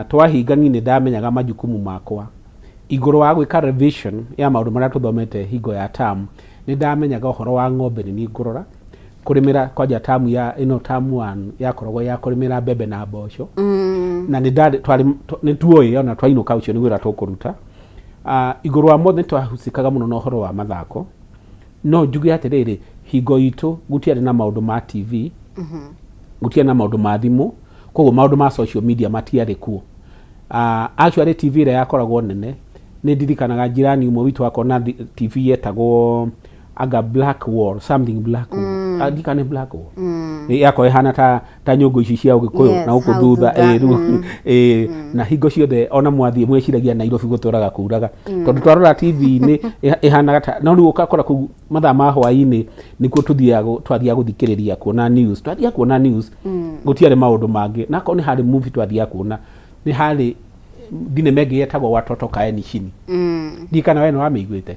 twahinga niĩ nĩ ndamenyaga majukumu makwa igũrũ wa gwĩka revision ya maũndũ marĩa tũthomete hingo ya term. Nĩ ndamenyaga ũhoro wa ng'ombe nĩ niĩ ngũrora kũrĩmĩra kwanja tamu ya ĩno, term 1 yakoragwo ya kũrĩmĩra mbembe na mboco, na nĩ ndarĩ twarĩ nĩ tuoĩ ona twainũka ũcio nĩ wĩra tũkũruta. Igũrũ wa mothe nĩ twahusikaga mũno na ũhoro wa mathako. No njuge atĩrĩrĩ, hingo itũ gũtiarĩ na maũndũ ma TV, gũtiarĩ na maũndũ ma thimũ, koguo maũndũ ma social media matiarĩ kuo. Actually TV ĩrĩa yakoragwo nene, nĩ ndirikanaga jirani ũmwe witũ akorwo na TV yetagwo anga black wall, something black wall. Ndirikana nĩ black wall. Yakorwo ĩhana ta nyũngũ ici cia ũgĩkũyũ na gũkũ hau thutha thutha, rĩu, na hingo ciothe ona mwathiĩ mweciragia Nairobi gũtũraga kuraga, tondũ twarora TV-inĩ ĩhanaga ta no. Rĩu ũgakora kũu mathaa ma hwaĩ-inĩ nĩkuo tũthiaga twathiaga gũthikĩrĩria kuona news, twathiaga kuona news. Gũtiarĩ maũndũ mangĩ, na akorwo nĩ harĩ movie twathiaga kuona, nĩ harĩ thinema ĩngĩ yetagwo Watoto Kaeni Chini. Ndirikana we nĩ wamĩiguĩte.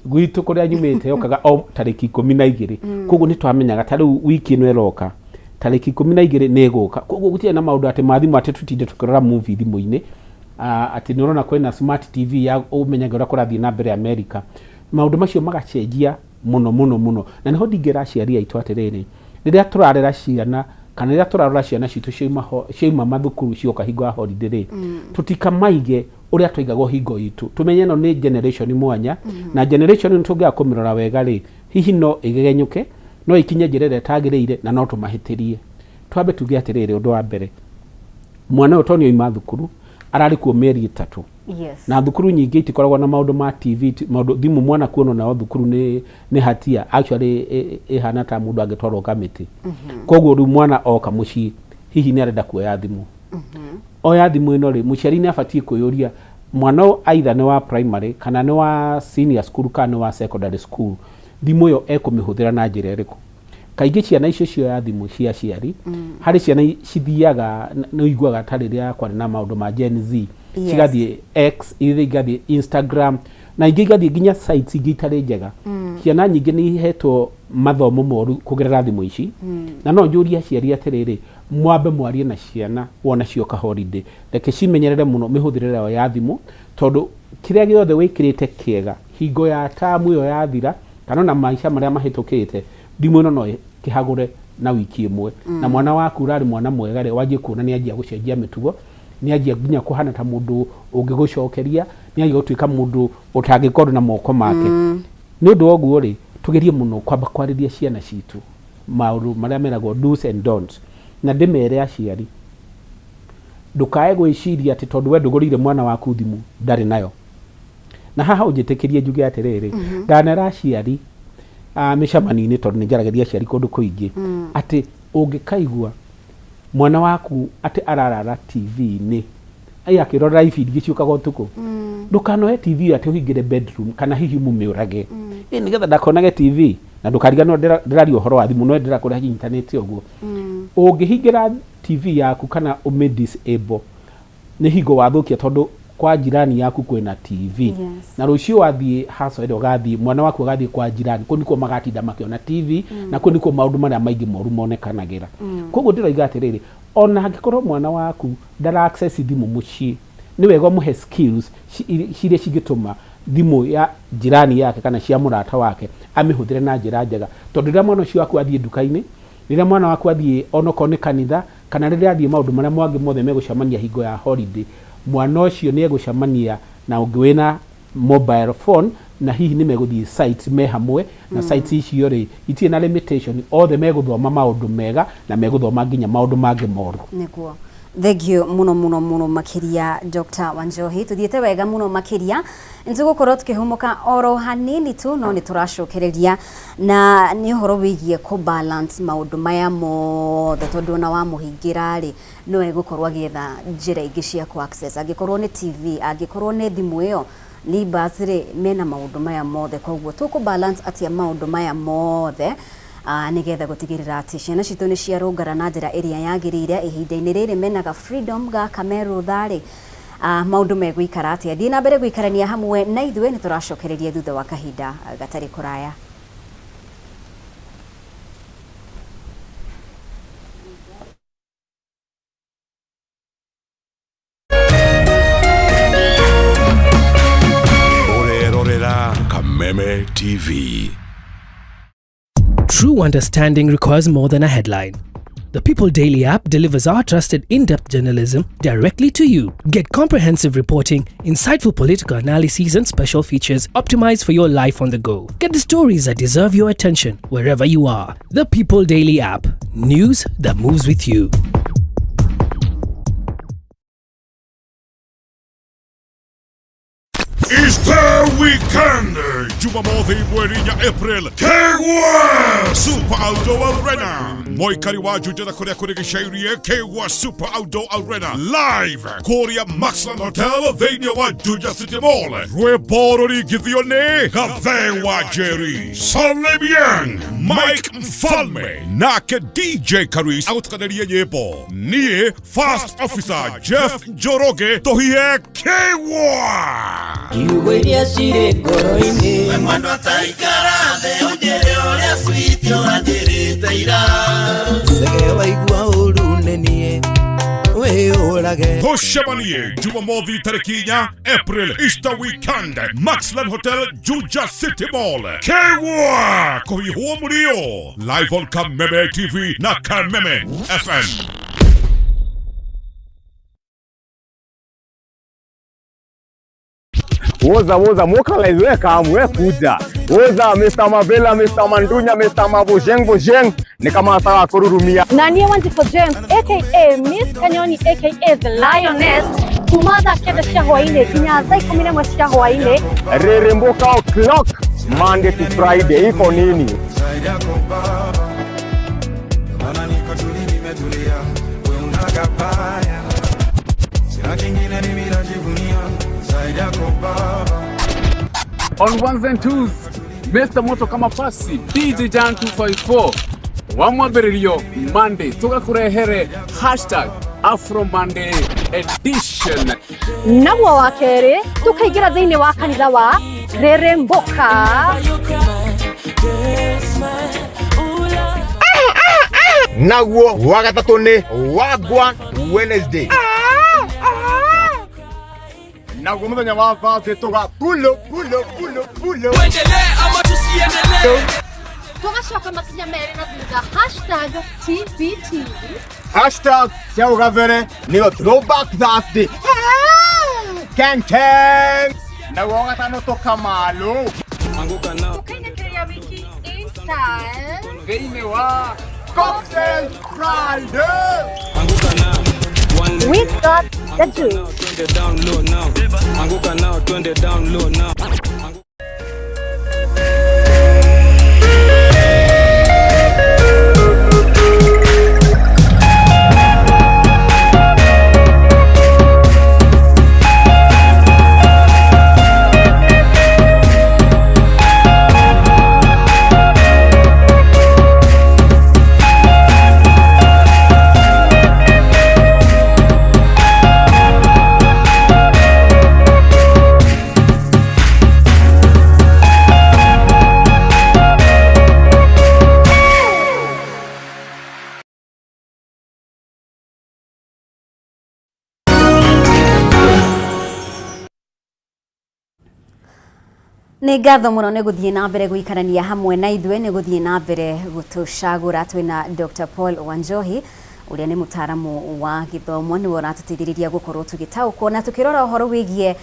Gwitũ kũrĩa nyumĩte yokaga o tarĩki 12. Koguo nĩ twamenyaga ta rĩu wiki ĩno ĩroka Tarĩki 12 nĩ ĩgũka. Koguo gũtirĩ na maũndũ atĩ ma thimũ atĩ tũtinde tũkĩrora movie thimũ-inĩ, atĩ nĩ ũrona kwĩna smart TV ya ũmenyage ũrĩa kũrathiĩ na mbere America. Maũndũ macio magacenjia mũno mũno mũno, na nĩho ndingĩra aciari aitũ atĩrĩrĩ, rĩrĩa tũrarera ciana kana rĩrĩa tũrarora ciana citũ ciauma mathukuru cioka hingo ya holiday rĩ, tũtikamaige ũrĩa twaigagwo hingo itũ. Tũmenye ĩno nĩ generation mwanya, na generation ĩno tũngĩaga kũmĩrora wega rĩ, hihi no ĩgegenyũke, no ĩkinye njĩra ĩrĩa ĩtagĩrĩire, na no tũmahĩtĩrie. Twambe tuge atĩrĩrĩ, ũndũ wa mbere, mwana ũyũ tondũ nĩ oima thukuru, ararĩ kuo mĩeri 3. Na thukuru nyingĩ itikoragwo na maũndũ ma TV, maũndũ thimũ mwana kuonwo nao thukuru nĩ hatia, actually ĩhana ta mũndũ angĩtwarwo kamĩtĩ. Koguo rĩu mwana oka mũciĩ hihi nĩ arenda kuoya thimũ. Oya thimũ ĩno rĩ, mũciari nĩ abatiĩ kwĩyũria mwana ũyũ either nĩ wa primary kana nĩ wa senior school kana nĩ wa secondary school, thimũ ĩyo ekũmĩhũthĩra na njĩra ĩrĩkũ. Kaingĩ ciana icio cioya thimũ cia aciari, harĩ ciana cithiaga, nĩ ũiguaga ta rĩrĩa kwarĩ na maũndũ ma Gen Z, cigathiĩ X, ingĩ igathiĩ Instagram, na ingĩ igathiĩ nginya sites ingĩ itarĩ njega. Ciana nyingĩ nĩ ihetwo mathomo moru kũgerera thimũ ici. Na no njũrie aciari atĩrĩrĩ, mwambe mwarie na ciana wona cioka holiday, reke cimenyerere mũno mĩhũthĩrĩre yao ya thimũ, tondũ kĩrĩa gĩothe wĩkĩrĩte kĩega hingo ya tamu ĩyo yathira, kana ona maica marĩa mahĩtũkĩte, thimũ ĩno no ĩkĩhagũre na wiki ĩmwe. Na mwana waku ũrarĩ mwana mwega rĩ, wanjie kuona nĩ anjia gũcenjia mĩtugo, nĩ anjia nginya kũhana ta mũndũ ũngĩgũcokeria, nĩ anjia gũtuĩka mũndũ ũtangĩkorwo na moko make. Nĩ ũndũ wa ũguo rĩ, tũgerie mũno kwamba kwarĩria ciana citũ maũndũ marĩa meragwo do's and don'ts. Na ndĩmere aciari, ndũkae gwĩciria atĩ tondũ we ndũgũrĩire mwana waku thimũ ndarĩ nayo. Na haha ũnjĩtĩkĩrie njuge atĩrĩrĩ, ndanera aciari mĩcemanio-inĩ, tondũ nĩ njaragĩria aciari kũndũ kũingĩ, atĩ ũngĩkaigua mwana waku atĩ ararara TV-inĩ, ai akĩrorera ibindi ciũkaga ũtukũ, ndũkanoe TV ĩyo atĩ ũhingĩre bedroom kana hihi mũmĩũrage, ĩ nĩgetha ndakonage TV. Na ndũkariganĩrwo ndĩraria ũhoro wa thimũ, no ndĩrakũrĩa intaneti ũguo. Ũngĩhingĩra TV yaku kana ũmĩ disable, nĩ hingo wathũkia, tondũ kwa jirani yaku kwĩna TV. Na rũciũ wathiĩ haco ĩrĩa ũgathiĩ, mwana waku agathiĩ kwa jirani, kũu nĩkuo magatinda makĩona TV, na kũu nĩkuo maũndũ marĩa maingĩ moru monekanagĩra. Koguo ndĩroiga atĩrĩrĩ, ona angĩkorwo mwana waku ndara access thimũ mũciĩ, nĩ wega ũmũhe skills ciria cingĩtũma thimũ ya jirani yake kana cia mũrata wake amĩhũthĩre na njĩra njega. Tondũ rĩrĩa mwana ũcio waku athiĩ nduka-inĩ, rĩrĩa mwana waku athiĩ onokorwo nĩ kanitha, kana rĩrĩa athiĩ maũndũ marĩa mangĩ mothe megũcemania hingo ya holiday, mwana ũcio nĩ egũcemania na ũngĩ wĩna mobile phone, na hihi nĩ megũthiĩ sites me hamwe, na sites icio rĩ itirĩ na limitation, othe megũthoma maũndũ mega na megũthoma nginya maũndũ mangĩ moru. Nĩguo. Thank you muno muno muno makiria Dr. Wanjohi, tuthiĩte wega muno makiria. Nĩtũgũkorwo tukĩhũmũka oro hanini tu, no nĩ tũracokereria na nĩ ũhoro wĩgiĩ kũ balance maũndũ maya mothe, tondũ ona wamũhingĩra rĩ, no egũkorwo agĩetha njĩra ingĩ cia kũ access, angĩkorwo nĩ TV, angĩkorwo nĩ thimũ ĩyo nĩ bus rĩ, mena maũndũ maya mothe. Koguo tũkũ balance atĩa maũndũ maya mothe, nĩgetha gũtigĩrĩra atĩ ciana citũ nĩ ciarũngara na njĩra ĩrĩa yagĩrĩire ihinda-inĩ rĩrĩ menaga freedom gaka merũtha rĩ, maũndũ megũikara atĩa. Thiĩ na mbere gũikarania hamwe na ithuĩ, nĩ tũracokereria thutha wa kahinda gatarĩ kũraya. Ũrerorera Kameme TV. True understanding requires more than a headline. The People Daily app delivers our trusted in-depth journalism directly to you. Get comprehensive reporting, insightful political analyses and special features optimized for your life on the go. Get the stories that deserve your attention wherever you are. The People Daily app. News that moves with you. Easter Weekend, Jumamothi mweri ya April, Kegwa Super Outdoor Arena. Moikari wa Juja na kuria kuri gicairie Kegwa Super Outdoor Arena live kuria Maxland Hotel thĩinĩ wa Juja City Mall. Rwĩmbo rũringithio nĩ Gathe wa Jerry, Salemian, Mike Mfalme nake DJ Karis agũtukanĩrie nyĩmbo. Niĩ First Officer Jeff Njoroge tũhihe Kegwa. Kiugo iria cirĩ ngoro-inĩ. We mwendwa ta ikara thĩ ũnjĩre ũrĩa sweet ũranjĩrĩte ira. Cege waigua ũru nĩ niĩ wĩyũrage. Tucemanie Jumamothi tarĩki 4 April, Easter weekend, Maxland Hotel, Juja City Mall. Kegwa kũhiũhwo mũrio live on Kameme TV na Kameme FM. Woza woza mokalize we kam we kuja. Woza Mr. Mavela, Mr. Mandunya, Mr. Mabojeng Bojeng ni kama nataka kururumia. Na niĩ Wanjikũ James aka Miss Kanyoni aka The Lioness kuma thaa 9 cia hwaĩ-inĩ nginya thaa 11 cia hwaĩ-inĩ. Reremboka o'clock Monday to Friday iko nini? Zaidi yako baba, maana niko tuli nimetulia, we unakapaya, sina kingine mimi najivunia, zaidi yako baba. On ones and twos, Mr. Moto kama pasi DJ Jan 254 wa mwambĩrĩrio Monday tũgakũrehere hashtag Afro Monday edition. Naguo wa kerĩ tũkaingĩra thĩinĩ wa kanitha wa Reremboka. Naguo wa gatatũ nĩ Wagwan Wednesday. Naguo mũthenya wa Thursday tũga pulo pulo pulo pulo. Tuendelee ama tusiendelee? Tũgacoka makinya merĩ na thutha hashtag TBT. Hashtag cia ũgabere nĩyo Throwback Thursday. Ken Ken. Naguo wa gatano tũkamalo. Anguka nao. Tũkainĩkĩria wiki in style. Thĩinĩ wa Cocktail Friday. Anguka nao. One leg We got the juice. twende down low now. Anguka nao, twende down low now. Nĩ ngatho mũno nĩ gũthiĩ na mbere gũikarania hamwe na ithuĩ, nĩ gũthiĩ na mbere gũtũcagũra. Twĩna Dr. Paul Wanjohi ũrĩa nĩ mũtaaramu wa gĩthomo, nĩwe ũratũteithĩrĩria gũkorwo tũgĩtaũkwo na tũkĩrora ũhoro wĩgiĩ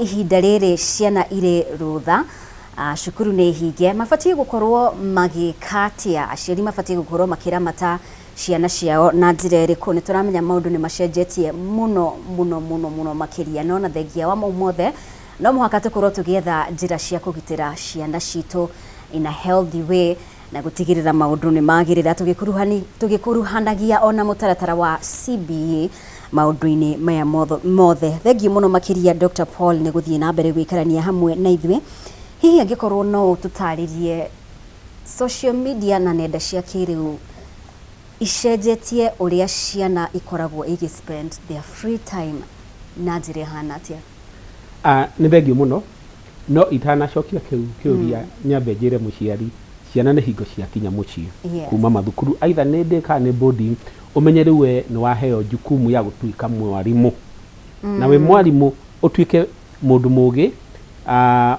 ihinda rĩrĩ ciana irĩ rũtha, cukuru nĩ hinge, mabatiĩ gũkorwo magĩka atĩa, aciari mabatiĩ gũkorwo makĩramata ciana ciao na njĩra ĩrĩkũ. Nĩ tũramenya maũndũ nĩ macenjetie mũno mũno mũno mũno makĩria, no na thengia wa mau mothe no mũhaka tũkorwo tũgĩetha njĩra cia kũgitĩra ciana citũ in a healthy way na gũtigĩrĩra maũndũ nĩ magĩrĩra, tũgĩkuruhanagia ona mũtaratara wa CBA maũndũ-inĩ maya mothe. Thengiũ mũno makĩria Dr. Paul nĩ gũthiĩ na mbere gũikarania hamwe na ithuĩ. Hihi angĩkorwo no ũtũtarĩrie social media na nenda cia kĩrĩu icenjetie ũrĩa ciana ikoragwo igĩ spend their free time na njĩra ĩhana atĩa? Nĩ thengiũ mũno, no itanacokia kĩu kĩũria nyambe njĩre mũciari ciana nĩ hingo ciakinya mũciĩ kuma mathukuru, either nĩ day kana nĩ boarding, ũmenye rĩu we nĩ waheo jukumu ya gũtuĩka mwarimũ. Na wĩ mwarimũ ũtuĩke mũndũ mũgĩ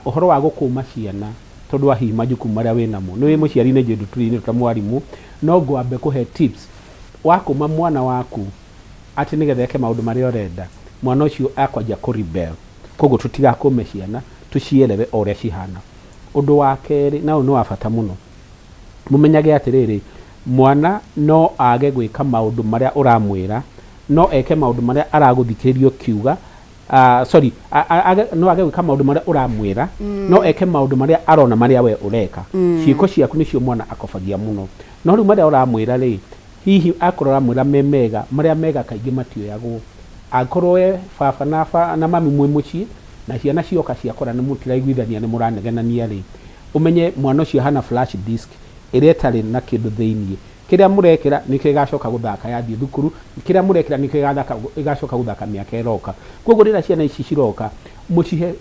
ũhoro wa gũkũma ciana tondũ wa hihi majukumu marĩa wĩnamo. Nĩ wĩ mũciari nĩ njũĩ ndũtũrĩ ta mwarimũ, no ngwambe kũhe tips wakũma mwana waku atĩ nĩgetha eke maũndũ marĩa ũrenda, mwana ũcio akwanjia kũ rebel. Koguo tũtigakũme ciana, tũcielewe o ũrĩa cihana. Ũndũ wa kerĩ, na ũyũ nĩ wa bata mũno, mũmenyage atĩrĩrĩ, mwana no age gwĩka maũndũ marĩa ũramwĩra, no eke maũndũ marĩa aragũthikĩrĩria ũkiuga, sorry, no age gwĩka maũndũ marĩa ũramwĩra, no eke maũndũ marĩa arona marĩa we ũreka. Ciĩko ciaku nĩcio mwana akobagia mũno. No rĩu marĩa ũramwĩra rĩ, hihi akorwo ũramwĩra me mega, marĩa mega kaingĩ matioyagwo. Angĩkorwo we baba na mami mwĩ mũciĩ na ciana cioka ciakora nĩ mũtiraiguithania, nĩ mũranegenania rĩ, ũmenye mwana ũcio ahana flash disk ĩrĩa ĩtarĩ na kĩndũ thĩiniĩ. Kĩrĩa mũrekĩra nĩkĩo ĩgacoka gũthaka yathiĩ thukuru, kĩrĩa mũrekĩra nĩkĩo ĩgacoka gũthaka mĩaka ĩroka. Koguo rĩrĩa ciana ici ciroka, mũcihe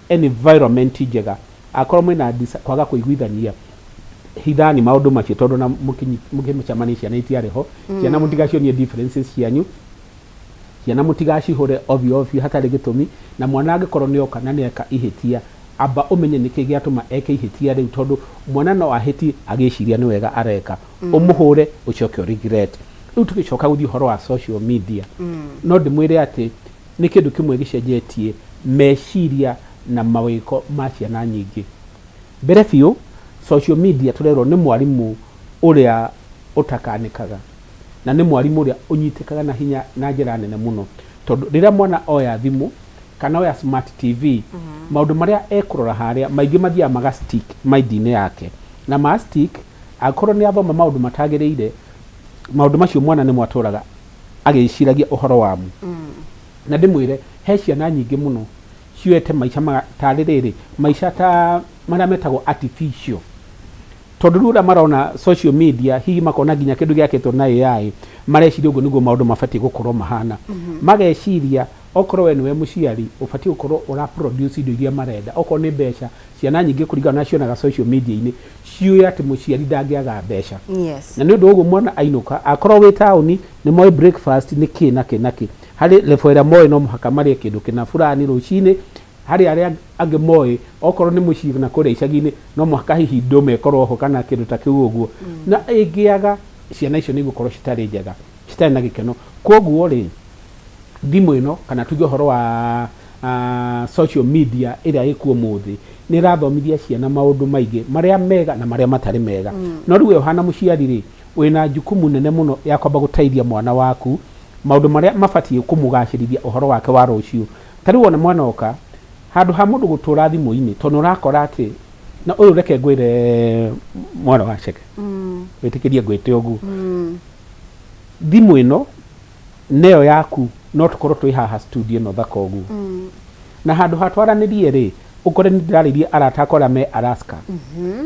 environment njega. Akorwo mwĩna kwaga kũiguithania, Hithani maũndũ macio tondũ na mũkĩmũcemania ciana itiarĩ ho. Ciana mũtigacionie differences cianyu, ciana mũtigacihũre ovyo ovyo hatarĩ gĩtũmi, na mwana angĩkorwo nĩ oka na nĩeka ihĩtia, amba ũmenye nĩkĩ gĩatũma eke ihĩtia rĩu, tondũ mwana no ahĩtie agĩciria nĩ wega areka, ũmũhũre ũcoke ũ regret. Rĩu tũgĩcoka gũthiĩ ũhoro wa social media, no ndĩmwĩre atĩ nĩ kĩndũ kĩmwe gĩcenjetie meciria na mawĩko ma ciana nyingĩ. Mbere biũ, social media tũrerwo nĩ mwarimũ ũrĩa ũtakanĩkaga, na nĩ mwarimũ ũrĩa ũnyitĩkaga na hinya na njĩra nene mũno, tondũ rĩrĩa mwana oya thimũ kana oya smart TV, maũndũ marĩa ekũrora harĩa maingĩ mathiaga maga stick mind-inĩ yake, na ma stick angĩkorwo nĩ athoma maũndũ matagĩrĩire, maũndũ macio mwana nĩmo atũraga agĩciragia ũhoro wamo. Na ndĩmwĩre he ciana nyingĩ mũno cioete maica tarĩ rĩrĩ maica ta marĩa metagwo artificial, tondũ rĩu ũrĩa marona social media, hihi makona nginya kĩndũ gĩakĩtwo na AI, mareciria ũguo nĩguo maũndũ mabatiĩ gũkorwo mahana. Mageciria okorwo we nĩwe mũciari, ũbatiĩ gũkorwo ũra produce indo iria marenda, okorwo nĩ mbeca. Ciana nyingĩ kũringana na cionaga social media-inĩ ciũĩ atĩ mũciari ndangĩaga mbeca. Na nĩ ũndũ wa ũguo mwana ainũka, akorwo wĩ taũni nĩ moĩ breakfast nĩ kĩ na kĩ na kĩ, harĩ level ĩrĩa moĩ no mũhaka marĩe kĩndũ kĩna fulani rũcinĩ, harĩ arĩa angĩ moĩ okorwo nĩ mũciĩ na kũrĩa icagi-inĩ no mũhaka hihi ndũma ĩkorwo ho kana kĩndũ ta kĩu ũguo. Na ĩngĩaga, ciana icio nĩ igũkorwo citarĩ njega, citarĩ na gĩkeno. Koguo rĩ, thimũ ĩno kana tuge ũhoro wa social media ĩrĩa ĩkuo ũmũthĩ nĩ ĩrathomithia ciana maũndũ maingĩ marĩa mega na marĩa matarĩ mega. No rĩu we ũhana mũciari rĩ, wĩna jukumu nene mũno ya kwamba gũteithia mwana waku maũndũ marĩa mabatiĩ kũmũgacĩrithia ũhoro wake wa rũciũ. Ta rĩu wona mwana oka, handũ ha mũndũ gũtũra thimũ-inĩ, tondũ nĩ ũrakora atĩ na ũyũ, reke ngwĩre mwana wa Chege, wĩtĩkĩrie ngwĩte ũguo, thimũ ĩno neyo yaku no tũkorwo twĩ haha studio ĩno thaka ũguo, na handũ ha twaranĩrie rĩ, ũkore nĩ ndĩrarĩria arata akwa arĩa me Alaska,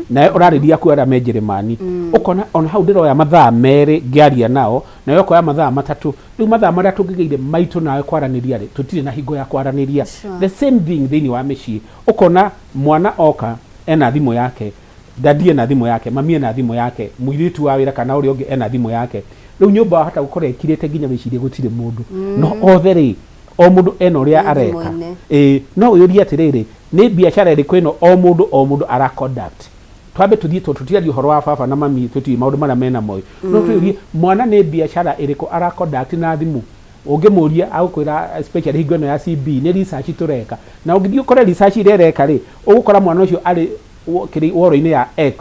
nawe ũrarĩria aku arĩa me Njĩrĩmani. Ũkona ona hau ndĩroya mathaa 2 ngĩaria nao, nawe ũkoya mathaa 3. Rĩu mathaa marĩa tũngĩgĩire maitũ nawe kwaranĩria rĩ, tũtirĩ na hingo ya kwaranĩria. The same thing thĩinĩ wa mĩciĩ, ũkona mwana oka ena thimũ yake, daddy ena thimũ yake, mami ena thimũ yake, mũirĩtu wa wĩra kana ũrĩa ũngĩ ena thimũ yake. Rĩu nyũmba wahota gũkorwo ĩkirĩte nginya wĩcirie gũtirĩ mũndũ, no othe rĩ, o mũndũ ena ũrĩa Nĩ areka. thimũ-inĩ. Ĩĩ, no ũyũrie atĩrĩrĩ, nĩ biacara ĩrĩkũ ĩno o mũndũ o mũndũ ara conduct? Twambe tũthiĩ, tondũ tũtiraria ũhoro wa baba na mami, tũtiũĩ maũndũ marĩa mena moĩ, no twĩyũrie mwana nĩ biacara ĩrĩkũ ara conduct na thimũ. Ũngĩmũria agũkwĩra, especially hingo ĩno ya CB, nĩ research tũreka. Na ũngĩthiĩ ũkore research ĩrĩa ĩreka rĩ, ũgũkora mwana ũcio arĩ kĩrĩ woro-inĩ ya X,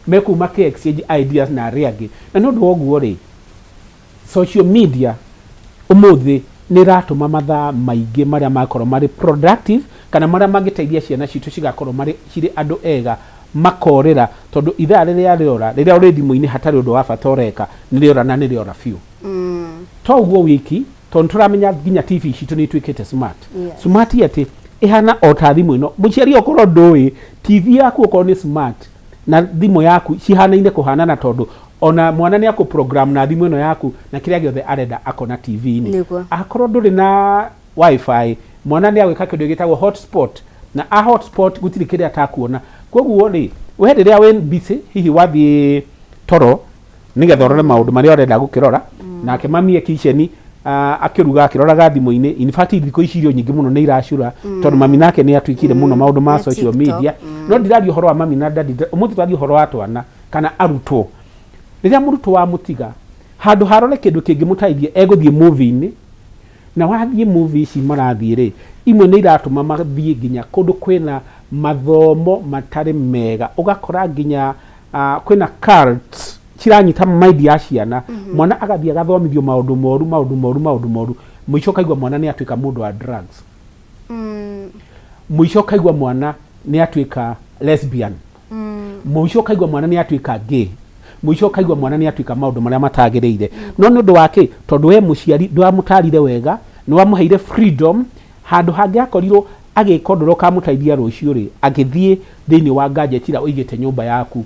mekũu makĩ exchange ideas na arĩa angĩ. Na nĩ ũndũ wa ũguo rĩ, social media ũmũthĩ nĩ ĩratũma mathaa maingĩ marĩa makorwo marĩ productive kana marĩa mangĩteithia ciana citũ cigakorwo marĩ cirĩ andũ ega makorĩra, tondũ ithaa rĩrĩa rĩora rĩrĩa ũrĩ thimũ-inĩ hatarĩ ũndũ wa bata ũreka nĩ rĩora, na nĩ rĩora biũ. To ũguo wiki, tondũ tũramenya nginya TV citũ nĩ ituĩkĩte smart. Smart atĩ ĩhana o ta thimũ ĩno. Mũciari, okorwo ndũĩ, TV yaku okorwo nĩ smart na thimũ yaku cihanaine kũhanana, tondũ ona mwana nĩ akũ program na thimũ ĩno yaku na kĩrĩa gĩothe arenda akona TV-inĩ. Akorwo ndũrĩ na WiFi, mwana nĩ agwĩka kĩndũ gĩtagwo hotspot, na a hotspot gũtirĩ kĩrĩa atakuona. Koguo rĩ, we rĩrĩa wĩ busy, hihi wathiĩ toro nĩgetha ũrore maũndũ marĩa ũrenda gũkĩrora, nake mami e kitchen akĩruga akĩroraga thimũ-inĩ. In fact, thikũ ici irio nyingĩ mũno nĩ iracura, tondũ mami nake nĩ atuĩkire mũno maũndũ ma Na social TikTok. media. No ndiraria ũhoro wa mami na daddy ũmũthĩ, twaria ũhoro wa twana kana arutwo. Rĩrĩa mũrutwo wamũtiga handũ harore kĩndũ kĩngĩmũteithia, egũthiĩ movie-inĩ, na wathiĩ movie ici marathiĩ rĩ, imwe nĩ iratũma mathiĩ nginya kũndũ kwĩna mathomo matarĩ mega. Ũgakora nginya kwĩna cults ciranyita mind ya ciana. Mwana agathiĩ agathomithio maũndũ moru, maũndũ moru, maũndũ moru. Mũico ũkaigua mwana nĩ atuĩka mũndũ wa drugs. Mũico ũkaigua mwana nĩ atuĩka lesbian. Mũico ũkaigua mwana nĩ atuĩka gay. Mũico ũkaigua mwana nĩ atuĩka maũndũ marĩa matagĩrĩire. No nĩ ũndũ wa kĩ? Tondũ we mũciari ndwamũtarire wega, nĩ wamũheire freedom handũ hangĩ akorirwo agĩka ũndũ ũrĩa ũkamũteithia rũciũ rĩ, agĩthiĩ thĩinĩ wa gadget ĩrĩa ũigĩte nyũmba yaku.